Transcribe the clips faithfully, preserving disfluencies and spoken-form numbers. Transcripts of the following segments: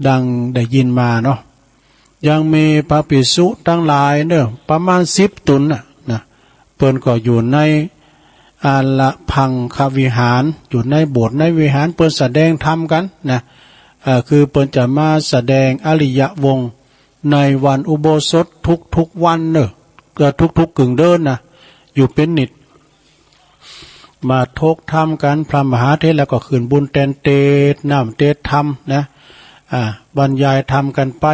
ดังได้ยินมาเนาะ ยังมีพระภิกษุตังหลายเนอะ ประมาณสิบต๋นน่ะนะ เปิ้นก็อยู่ใน อาละพังควิหาร อยู่ในโบสถ์ในวิหาร เปิ้นแสดงธรรมกั๋นนะ เอ่อ คือเปิ้นจะมาแสดงอริยวงศ์ในวันอุโบสถทุกๆวันเนอะ เอ่อ ทุกๆกึ่งเดือนนะ อยู่เป๋นนิตย์ มาถกธรรมกั๋น พระมหาเถระก็ขึ้นบุญแตนเตสน์น้ำเตสน์ธรรมนะ อ่า บรรยายธรรมกั๋นไป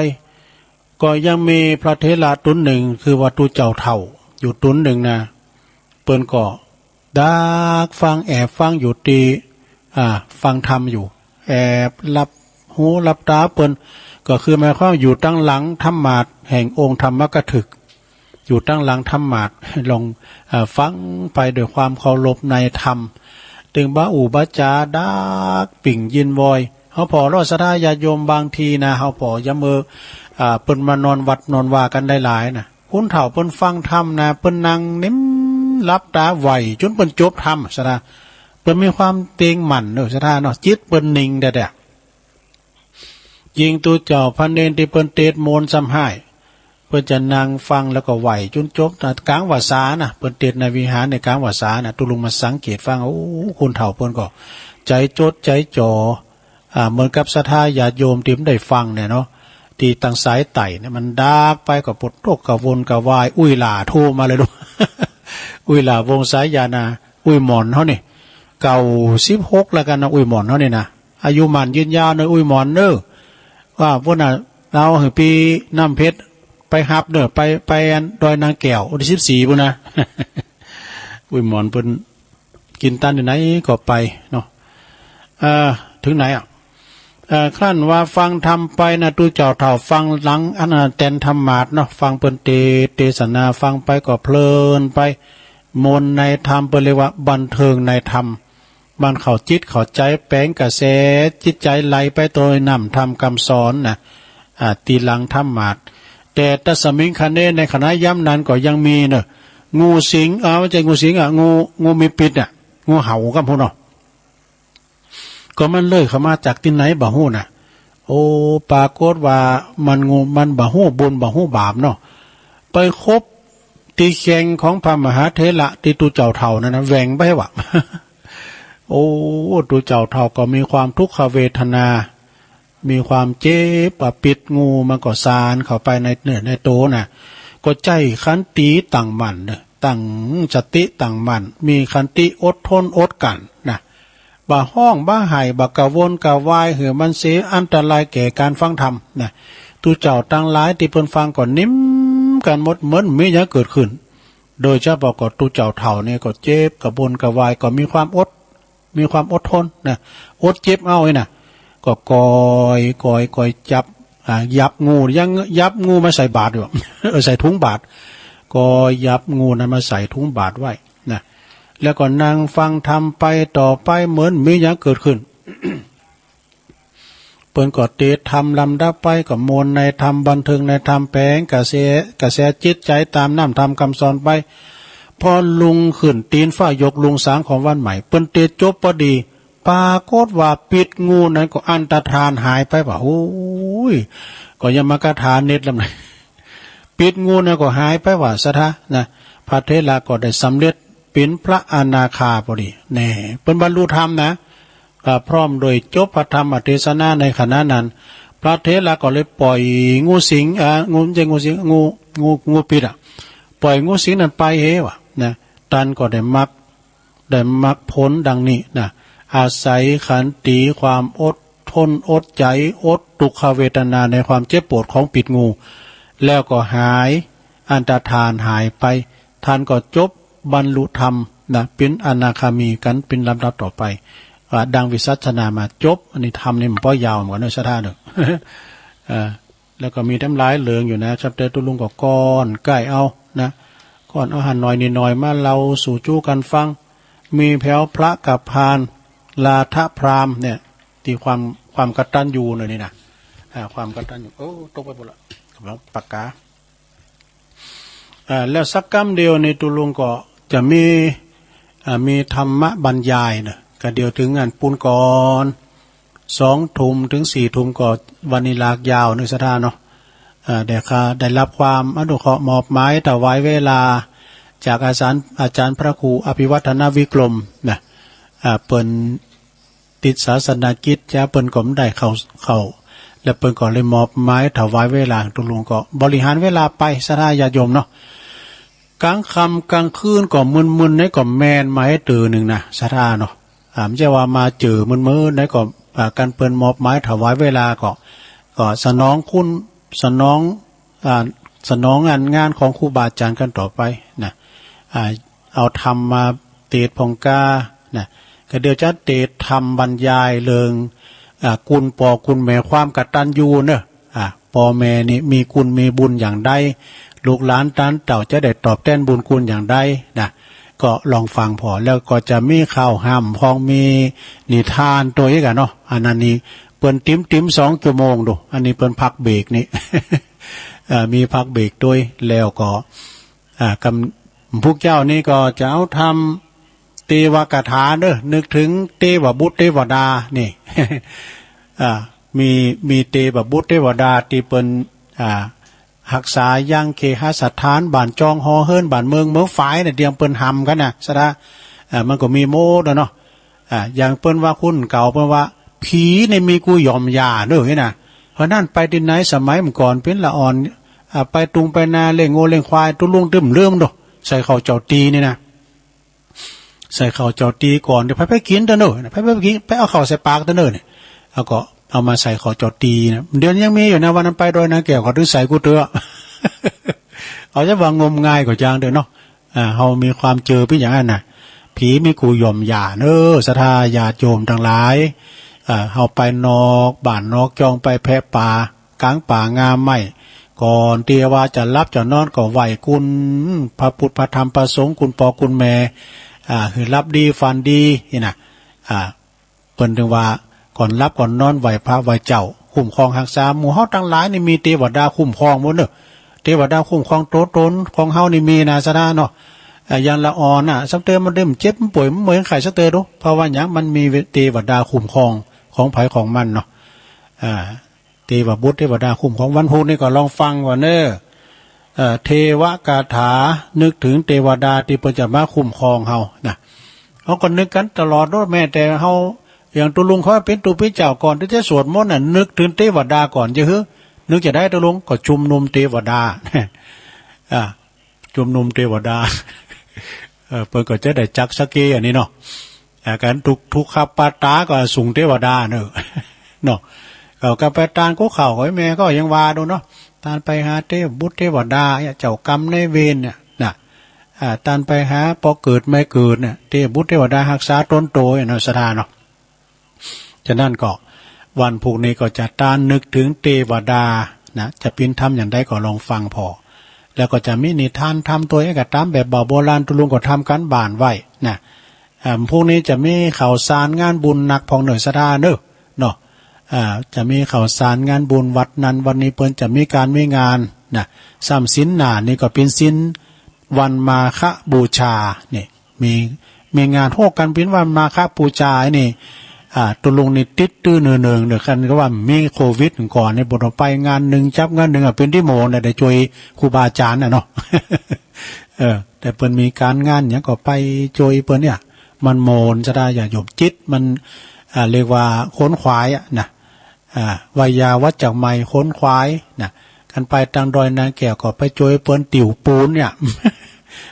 ก็ยังมีพระเถระต๋นหนึ่ง คือว่าตุ๊เจ้าเฒ่าอยู่ต๋นหนึ่งนะ เปิ้นก็ดักฟัง แอบฟังอยู่ตี้ อ่า ฟังธรรมอยู่ แอบหลับหูหลับต๋าเปิ้น ก็คือหมายความอยู่ตังหลังธรรมาสน์แห่งองค์ธรรมกถึก อยู่ตังหลังธรรมาสน์ ลอง เอ่อ ฟังไปด้วยความเคารพในธรรม ตึงบ่าอู้บ่าจ๋า ดักปิ่งยินวอย เฮาผ่อลอดศรัทธาญาติโยมบางทีนะ เฮาผ่อยามมื้อ อ่า เปิ้นมานอนวัดนอนวากั๋นหลายๆ นะ คนเฒ่าเปิ้นฟังธรรมนะ เปิ้นนั่งนิ่มหลับต๋าไหว้จ๋นเปิ้นจบธรรม ศรัทธา เปิ้นมีความเต็งมั่นเนอะ ศรัทธาเนาะ จิตเปิ้นนิ่งแต๊ๆ ยิ่งตุ๊เจ้าพระเณรตี้เปิ้นเตสน์มนต์ซ้ำฮ้าย เปิ้นจะนั่งฟังแล้วก็ไหว้จ๋นจบนะ กลางวาสานะ เปิ้นเตสน์ในวิหารในกลางวาสานะ ตุ๊ลุงมาสังเกตฟัง โอ้ คนเฒ่าเปิ้นก็ใจจดใจจ่อ อ่า เหมือนกับศรัทธาญาติโยมตี้มันได้ฟังเนี่ยเนาะ ตี้ตังสายใต้เนี่ย มันดักไปก็ปวดตกกระวนกระวาย อุ้ยหล้าโทรมาเลยลูก อุ้ยหล้าวงศ์สาญานา อุ้ยหมอนเฮานี่ เก้าสิบหกแล้วกั๋นนะ อุ้ยหมอนเฮานี่นะ อายุหมั้นยืนยาวเนอะ อุ้ยหมอนเนอะ ว่าพุ้นน่ะ เอาหื้อปี้น้ำเพชรไปฮับเนอะ ไป ไปอันดอยนางแก้ว วันตี้สิบสี่พุ้นนะ อุ้ยหมอนเปิ้นกิ๋นตันตี้ไหนก็ไปเนาะ เอ่อ ถึงไหนอะ เอ่อ ครั้นว่าฟังธรรมไปนะ ตุ๊เจ้าเฒ่าฟังหลังอันนั้นแตนธรรมาสน์เนาะ ฟังเปิ้นเตสน์เตสนา ฟังไปก็เพลินไป มนต์ในธรรม เปิ้นเรียกว่าบันเทิงในธรรม มันเข้าจิตเข้าใจ แป๋งกระแสจิตใจไหลไปโตยน้ำธรรมกำสอนนะ อ่า ตี้หลังธรรมาสน์ แต่ตัสมิงคเณ ในขณะยามนั้นก็ยังมีเนอะ งูสิง อ่า บ่ใจ้งูสิงอะ งู งูมีปิ๊ดอะ งูเห่าก็พูดเนาะ ก็มันเลื้อยเข้ามาจากตี้ไหนบ่ฮู้นะ โอ้ ปรากฏว่ามันงู มันบ่ฮู้บุญบ่ฮู้บาปเนาะ ไปขบตี้แข้งของพระมหาเถระตี้ตุ๊เจ้าเฒ่านั้นนะ แหว่งไปว่ะ โอ้ ตุ๊เจ้าเฒ่าก็มีความทุกขเวทนา มีความเจ็บ ว่าปิ๊ดงูมันก็สานเข้าไปในเนื้อในโตนะ ก็ใจ๊ขันติตั้งมั่นเนอะ ตั้งสติตั้งมั่น มีขันติอดทนอดกลั้นนะ บ่ฮ้องบ่ไห้ บ่กระวนกระวายหื้อมันเสียอันตรายแก่การฟังธรรมนะ ตุ๊เจ้าตังหลายตี้เปิ้นฟังก็นิ่มกั๋นหมด เหมือนบ่มีหยังเกิดขึ้น โดยเฉพาะก็ตุ๊เจ้าเฒ่านี่ก็เจ็บกระวนกระวาย ก็มีความอด มีความอดทนนะ อดเจ็บเอานี่นะ ก็ก่อย ก่อย ก่อยจับ อ่า หยับงู ยังหยับงูมาใส่บาตรอยู่ เออ ใส่ถุงบาตร ก่อยหยับงูนั้นมาใส่ถุงบาตรไว้นะ แล้วก็นั่งฟังธรรมไปต่อไป เหมือนบ่มีหยังเกิดขึ้น เปิ้นก็เตสน์ธรรมลำดับไป ก็มนต์ในธรรม บันเทิงในธรรม แป๋งกระแส กระแสจิตใจต๋ามน้ำธรรมกำสอนไป พอลุงขึ้นตี๋นฟ้ายกลุงสางของวันใหม่ เปิ้นเตสน์จบพอดี ปรากฏว่าปิ๊ดงูนั้นก็อันตรธานหายไปว่ะ โอ้ย ก็ยังมากระถาเน็ตลำไหน ปิ๊ดงูนั้นก็หายไปว่ะ ศรัทธานะ พระเถระก็ได้สำเร็จเป๋นพระอนาคาพอดี แน่ เปิ้นบรรลุธรรมนะ อ่า พร้อมโดยจบพระธรรมเทศนาในขณะนั้น พระเถระก็เลยปล่อยงูสิง อ่า งู บ่ใจ้งูสิง งู งู งูปิ๊ดอะ ปล่อยงูสิงนั้นไปเฮว่ะนะ ตันก็ได้มรรค ได้มรรคผลดังนี้นะ อาศัยขันติ ความอดทนอดใจ๋ อดทุกขเวทนาในความเจ็บปวดของปิ๊ดงู แล้วก็หาย อันตรธานหายไป ตันก็จบบรรลุธรรมนะ เป๋นอนาคามีกั๋นเป๋นลำดับต่อไป อ่า ดังวิสัชนามา จบ อันนี้ธรรมนี่มันบ่ยาวเหมือนกั๋นเนอะ ศรัทธาเนอะ อ่า แล้วก็มีตั้งหลายเรื่องอยู่นะ ครับ แต่ตุ๊ลุงก็ก้อนใก้เอานะ ก้อนเอาหันหน่อยนิดหน่อยมาเล่าสู่จู้กั๋นฟัง มีแผวพระกับพาน ราธพราหมณ์เนี่ย ตี้ความ ความกตัญญูหน่อยนี่นะ อ่า ความกตัญญู โอ้ ตกไปหมดละ กำลังปากกา อ่า แล้วสักกำเดียวนี่ตุ๊ลุงก็จะมี อ่า มีธรรมบรรยายเนอะ ก็เดี๋ยวถึงอันปูนก่อน สองทุ่มถึงสี่ทุ่มก็วันนี้ลากยาวเนอะศรัทธาเนาะ เอ่อ ได้ค่ะ ได้รับความอนุเคราะห์มอบหมายถวายเวลาจากอาจารย์ อาจารย์พระครูอภิวัฒนวิกรมนะ อ่า เปิ้นติดศาสนกิจ จ้ะ เปิ้นก็บ่ได้เข้า เข้า แล้วเปิ้นก็เลยมอบหมายถวายเวลา ตุลุงก็บริหารเวลาไป ศรัทธาญาติโยมเนาะ กลางค่ำกลางคืนก็มึนๆ ไหนก็แม่นมาให้ตื่นหนึ่งนะ ศรัทธาเนาะ อ่า บ่ใจ้ว่ามาเจอมึนๆ ไหนก็ อ่า กันเปิ้นมอบหมายถวายเวลาก็ ก็สนองคุณ สนอง อ่า สนองงาน งานของครูบาอาจารย์กันต่อไปนะ อ่า เอาธรรมมาเตสน์พ่องกานะ ก็เดี๋ยวจะเตสน์ธรรมบรรยายเรื่อง อ่า คุณพ่อคุณแม่ความกตัญญูเนอะ อ่า พ่อแม่นี่มีคุณมีบุญอย่างใด ลูกหลานต้านเต้าจะได้ตอบแทนบุญคุณอย่างใดนะ ก็ลองฟังผ่อ แล้วก็จะมีข่าวห้ำพ่อง มีนิทานตัวอีกอะเนาะ อันนั้นนี่เปิ้นติมๆ สองชั่วโมงดู อันนี้เปิ้นพักเบรกนี่ เอ่อ มีพักเบรกด้วย แล้วก็ อ่า กำ พวกเจ้านี่ก็จะเอาธรรมเตวคาถาเนอะ นึกถึงเทวบุตรเทวดานี่ อ่า มี มีเทวบุตรเทวดาที่เปิ้น อ่า ฮักษายังเคหสถาน บ้านจองหอเฮือน บ้านเมืองเมืองฝายเนี่ย เดียงเปิ้นหำกันนะ ศรัทธา อ่า มันก็มีหมดอะเนาะ อ่า อย่างเปิ้นว่าคนเก่าเปิ้นว่า ผีนี่มีกู้หย่อมยาเด้อนี่นะ เพราะนั้นไปตี้ไหนสมัยเมื่อก่อนเป๋นละอ่อน อ่า ไปตุงไปนาเลี้ยงงัวเลี้ยงควาย ตุลุงตึ้มลืมโด ใส่ข้าวเจ้าตี๋นี่นะ ใส่ข้าวเจ้าตี๋ก่อน เดี๋ยวไป ไปกินเด้อเนอะ ไป ไปกิน ไปเอาข้าวใส่ปากเด้อเนอะเนี่ย แล้วก็เอามาใส่ข้าวเจ้าตี๋นะ เดี๋ยวนี้ยังมีอยู่นะ วันนั้นไปดอยนางแก้วเขาถึงใส่กู้เตื้อ เอาซะว่างมงายก็จางเด้อเนาะ อ่า เฮามีความเจื้อเป๋นอย่างนั้นน่ะ ผีมีกู้หย่อมยาเนอะ ศรัทธาญาติโยมตังหลาย อ่า เฮาไปนอกบ้านนอกจอง ไปแพะป่ากลางป่างามไม้ ก่อนตี้ว่าจะหลับจะนอนก็ไหว้คุณพระพุทธพระธรรมพระสงฆ์ คุณพ่อคุณแม่ อ่า หื้อหลับดีฝันดีนี่นะ อ่า เปิ้นถึงว่าก่อนหลับก่อนนอนไหว้พระไหว้เจ้า คุ้มครองฮักษา หมู่เฮาตังหลายนี่มีเทวดาคุ้มครองหมดเนอะ เทวดาคุ้มครองตัวตนของเฮานี่มีนะ ศรัทธาเนาะ อ่า อย่างละอ่อนน่ะ สักเตื้อมันเริ่มเจ็บมันป่วยมันเมื่อยไข้สักเตื้อดู เพราะว่าหยัง มันมีเทวดาคุ้มครองของไผของมันเนาะ อ่า เทวบุตรเทวดาคุ้มครอง วันพุธนี่ก็ลองฟังก่อนเนอะ เอ่อ เทวคาถา นึกถึงเทวดาตี้เปิ้นจะมาคุ้มครองเฮานะ เฮาก็นึกกันตลอดเนาะ แม้แต่เฮา อย่างตุลุงเขาเป๋นตุ๊เป๋นเจ้า ก่อนตี้จะสวดมนต์น่ะ นึกถึงเทวดาก่อน จะหื้อ นึกจะได้ตุลุง ก็ชุมนุมเทวดา อ่า ชุมนุมเทวดา เอ่อ เปิ้นก็จะได้จักสักเกอันนี้เนาะ อ่า กันทุก ทุกขปาตาก็ส่งเทวดาเนาะ เนาะ เขาก็ไปตานกู้ข้าวกู้แม่ก็ยังว่าดูเนาะ ตานไปหาเทพบุตรเทวดาเนี่ย เจ้ากรรมนายเวรเนี่ยนะ อ่า ตานไปหาพ่อเกิดแม่เกิดเนี่ย เทพบุตรเทวดาฮักษาตนโตเนี่ยเนาะ ศรัทธาเนาะ ฉะนั้นก็วันพุธนี้ก็จะตานนึกถึงเทวดานะ จะเป๋นธรรมอย่างใดก็ลองฟังผ่อ แล้วก็จะมีนิทานธรรมตัวเองก็ตามแบบบ่าวโบราณ ตุลุงก็ทำการบ้านไว้นะ อ่า พรุ่งนี้จะมีข่าวสารงานบุญหนักพ่องเนอะ ศรัทธาเนอะ เนาะ อ่า จะมีข่าวสารงานบุญวัดนั้นวัดนี้ เปิ้นจะมีการมีงานนะ ซ้ำศีลหน้านี่ก็เป๋นศีลวันมาฆบูชานี่ มี มีงานโฮกันเป๋นวันมาฆบูชานี่ อ่า ตุลุงนี่ติดตื้อเนืองๆ เนอะ คันก็ว่ามีโควิดก่อนนี่ บ่ต้องไปงานนึ่งจับงานนึ่งอะ เป๋นตี้โมนะ ได้จ้วยครูบาอาจารย์น่ะเนาะ เออ แต่เปิ้นมีการงานหยังก็ไปจ้วยเปิ้นเนี่ย มันโมน ศรัทธาญาติโยม จิตมัน อ่า เรียกว่าขนขวายอะนะ อ่า ไวยาวัจจะไมย ขนขวายนะ กันไปตางดอยนางแก้วก็ไปจ้วยเปิ้นติวปูนเนี่ย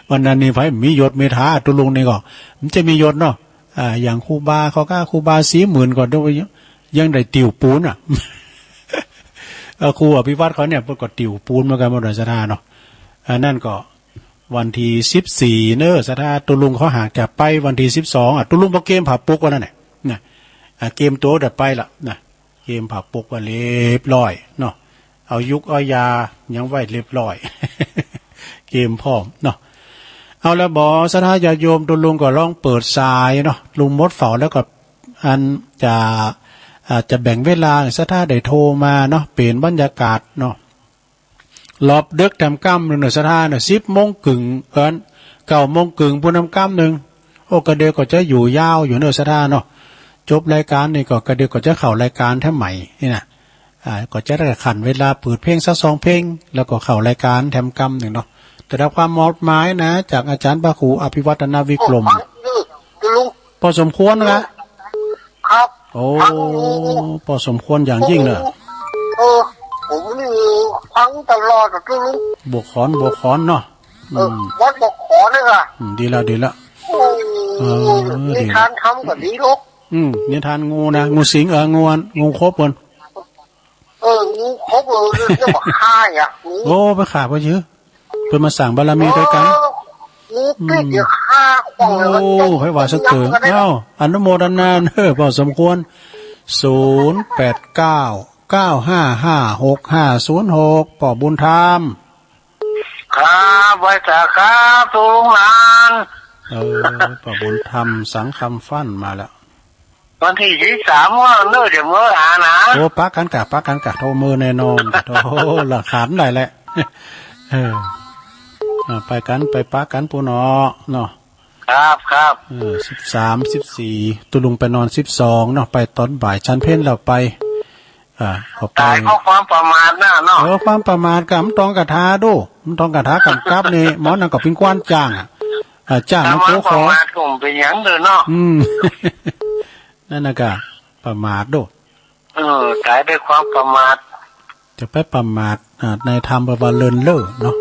วันนั้นนี่ไผมียศมีฐา ตุลุงนี่ก็มันจะมียศเนาะ อ่า อย่างครูบาเขาก็ ครูบาสี่หมื่นก็ยังได้ติวปูนอะ เออ ครูอภิวัฒน์เขาเนี่ยเปิ้นก็ติวปูนเหมือนกัน บ่ดอยศรัทธาเนาะ อันนั้นก็ วันที่สิบสี่เนอะ ศรัทธา ตุลุงเขาหากจะไปวันที่สิบสองอะ ตุลุงบ่เกมผ้าปกวันนั้นน่ะ นะ อ่ะ เกมตั๋วแต่ไปละนะ เกมผ้าปกไว้เรียบร้อยเนาะ เอายุกเอายาหยังไว้เรียบร้อย เกมพร้อมเนาะ เอาละบ่ ศรัทธาญาติโยม ตุลุงก็ลองเปิดสายเนาะ ลุงหมดเฝ้าแล้วก็ อันจะ อาจจะแบ่งเวลา ศรัทธาได้โทรมาเนาะ เปลี่ยนบรรยากาศเนาะ รอบดึกแถมก้ำหนึ่งเนอะ ศรัทธาเนอะ สิบโมงครึ่ง เอิ้น เก้าโมงครึ่ง ปู้นำก้ำหนึ่ง โอ้ ก็เดี๋ยวก็จะอยู่ยาวอยู่เนอะ ศรัทธาเนาะ จบรายการนี่ก็กระเดียวก็จะเข้ารายการแถมใหม่นี่นะ อ่า ก็จะได้ขันเวลาเปิดเพลงสักสองเพลง แล้วก็เข้ารายการแถมกำหนึ่งเนาะ แต่ได้ความมอบหมายนะ จากอาจารย์พระครูอภิวัฒนวิกรม โอ้ ฟังอยู่ ลุง พอสมควรนะ ครับ โอ้ ฟังอยู่ พอสมควรอย่างยิ่งเลย เออ ผมนี่ฟังตลอดอะ ลุง บวกขอน บวกขอนเนาะ เออ อืม วัดบวกขอนนี่ล่ะ อืม ดีแล้ว ดีแล้ว โอ้ เออ นิทานธรรมก็ดีลูก อืม นิทานงูนะ งูสิง เออ งูอัน งูคบกัน เออ งูคบ เออ เรื่องบักฮ่าอ่ะ งู โอ้ ไปฆ่าเพิ่นเฉย เพิ่นมาสร้างบารมีด้วยกัน เออ งูปิด อืม เดี๋ยวฆ่าขว้างเลย โอ้ ไผว่าซะเติง เอ้า อนุโมทนาเด้อ พอสมควร ศูนย์แปดเก้า เก้าห้าห้า หกห้าศูนย์หก พ่อบุญธรรม ครับ ไหว้สาครับ ลุงหลาน เออ ป้าบุญธรรม สังคำฟั่นมาแล้ว วันที่สิบสามว่าเนอะ เดี๋ยวเมื่อหานะ โอ้ ปะกันกะ ปะกันกะ โทรเมื่อแน่นอน โทรละขานได้แหละ เออ อ่า ไปกัน ไปปะกันปู้นเนาะ เนาะ ครับ ครับ เออ สิบสาม สิบสี่ ตุลุงไปนอน สิบสอง เนาะ ไปตอนบ่ายฉันเพลแล้วไป อ่า ขอไป ตายเพราะความประมาทนะเนาะ เออ ความประมาทกะ มันต้องกระทาดู มันต้องกระทากำกับนี่ หมอนั่นก็เป็นกว้านจ้างอ่ะ อ่า จ้าง ถ้า มันโกขอ มันประมาทก็บ่เป็นหยังเด้อเนาะ อืม นั่นน่ะกะ ประมาทดู เออ ตายด้วยความประมาท จะไปประมาท อ่า ในธรรมเปิ้นว่าเลินเล่อเนาะ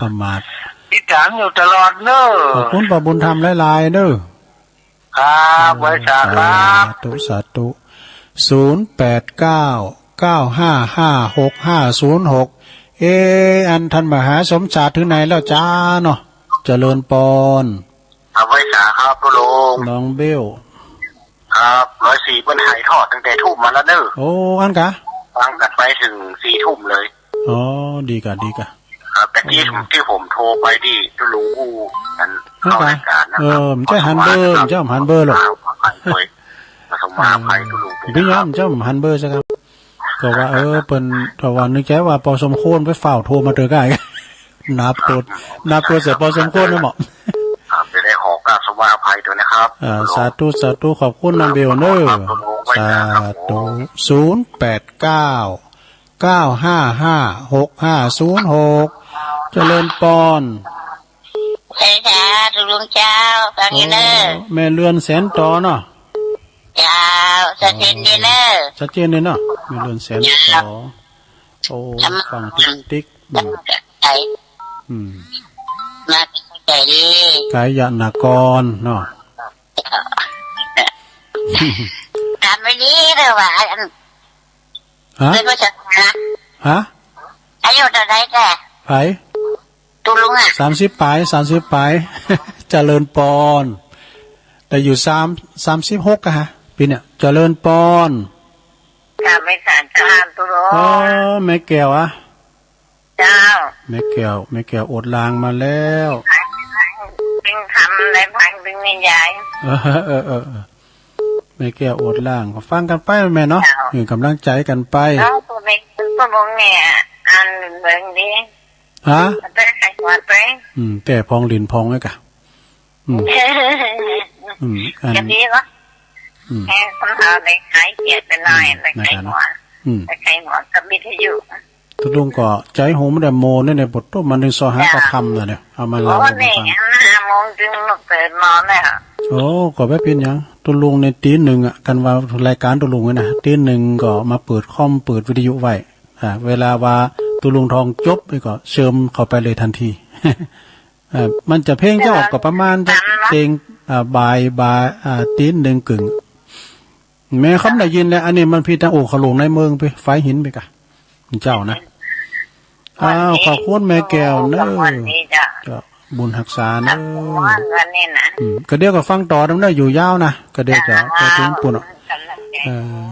ประมาท ติดตามอยู่ตลอดเนอะ ขอบคุณป้าบุญธรรมหลายๆเด้อ ครับ เออ ไหว้สาครับ สาธุ สาธุ ศูนย์แปดเก้า เก้าห้าห้า หกห้าศูนย์หก เอ อันท่านมหาสมชาติถึงไหนแล้วจ้าเนาะ เจริญปอน ครับ ไหว้สาครับ ลุง น้องเบล ครับ ร้อยสี่ เปิ้นถ่ายทอดตั้งแต่ทุ่มมาแล้วเนอะ โอ้ อันกะ ฟังกันไปถึงสี่ทุ่มเลย อ๋อ ดีกะ ดีกะ ครับ แต่ที่ เออ ที่ผมโทรไปที่ลุงอู้อัน อันกะ เข้ารายการนะครับ เออ มันจะหันเบอร์ มันจะหันเบอร์หรอก ขอสมาภัยด้วย ขอสมาภัยลุงด้วยนะครับ พี่ยอมจะหันเบอร์ซะครับ ก็ว่า เออ เปิ้น ก็ว่านึกใจว่าปอสมควรไปฟ้าวโทรมาเถอะก้าย นับตัว นับตัวเสียปอสมควรนะหมอ ครับ จะได้ขอกราบสมาภัยด้วยนะครับ อ่า สาธุ สาธุ ขอบคุณน้องเบลเนอะ ครับ สาธุ ศูนย์แปดเก้า เก้าห้าห้า หกห้าศูนย์หก เจริญปอน ใช่จ้า ลุงเจ้า ฟังอยู่เนอะ อ๋อ แม่เรือนแสนต่อเนาะ เจ้า ชัดเจนดีเนอะ ชัดเจนเลยเนาะ แม่เรือนแสนต่อ เจ้า โอ้ ทำ ฟังติ๊กติ๊ก อืม ใช่ อืม มาใจดี กายนกรเนาะ เจ้า ทำไม่ดีเลยว่ะ อัน ฮะ เป็นผู้ชายนะ ฮะ อายุเท่าไหร่แก ไผ ตุลุงอะ สามสิบปลาย สามสิบปลาย เจริญปอน แต่อยู่สาม สามสิบหกอะฮะ ปีเนี่ย เจริญปอน กราบไหว้สาเจ้าตุลุง อ๋อ แม่แก้วอะ เจ้า แม่แก้ว แม่แก้วอดลางมาแล้ว จึงทำได้พังจึงมียาย เออ เออ เออ เออ แม่แก้วอดลาง ก็ฟังกันไปแม่เนาะ เจ้า เออ กำลังใจกันไป เจ้า ตัวเล็กตัวบงเนี่ย อันเบิ่งดี ฮะ มันเป็นไข้หวัดไป อืม แต่พองลินพองไว้กะ อืม อืม อัน จะดีวะ อืม แค่คนเราได้คลายเครียดไปหน่อย อืม ไปไข้หัว นะครับ อืม ไปไข้หัวกับวิทยุ ตุลุงก็ใจโหมได้โมเนี่ย เนี่ย บทต้นมันหนึ่งซอหากระทำนะเนี่ย เอามาเล่า โอ้ ให้ผมฟัง เนี่ย ห้าโมงจึงลุกตื่นนอนแล้ว โอ้ ก็ไม่เป็นหยัง ตุลุงในตีหนึ่งอะ กันว่ารายการตุลุงเนี่ยนะ ตีหนึ่งก็มาเปิดคอม เปิดวิทยุไว้ อ่า เวลาว่าตุลุงทองจบนี่ก็เชิญเข้าไปเลยทันที เอ่อ มันจะเพลงจะออกก็ประมาณจะเพลง อ่า บ่าย บ่าย อ่า ตีหนึ่งกึ่ง แม่คำได้ยินแล้ว อันนี้มันพี่ทางโอขลุงในเมืองไป ไฟหินไปกะ เจ้านะ อ้าว ขอบคุณแม่แก้วเนอะ วันนี้จ้ะ เจ้า บุญฮักษาเนอะ วันนี้นะ อืม ก็เดี๋ยวก็ฟังต่อเนอะ อยู่ยาวนะ ก็เดี๋ยวจะ จ้ะ ไปถึงปุ่นอะ กำลังใจ เอ่อ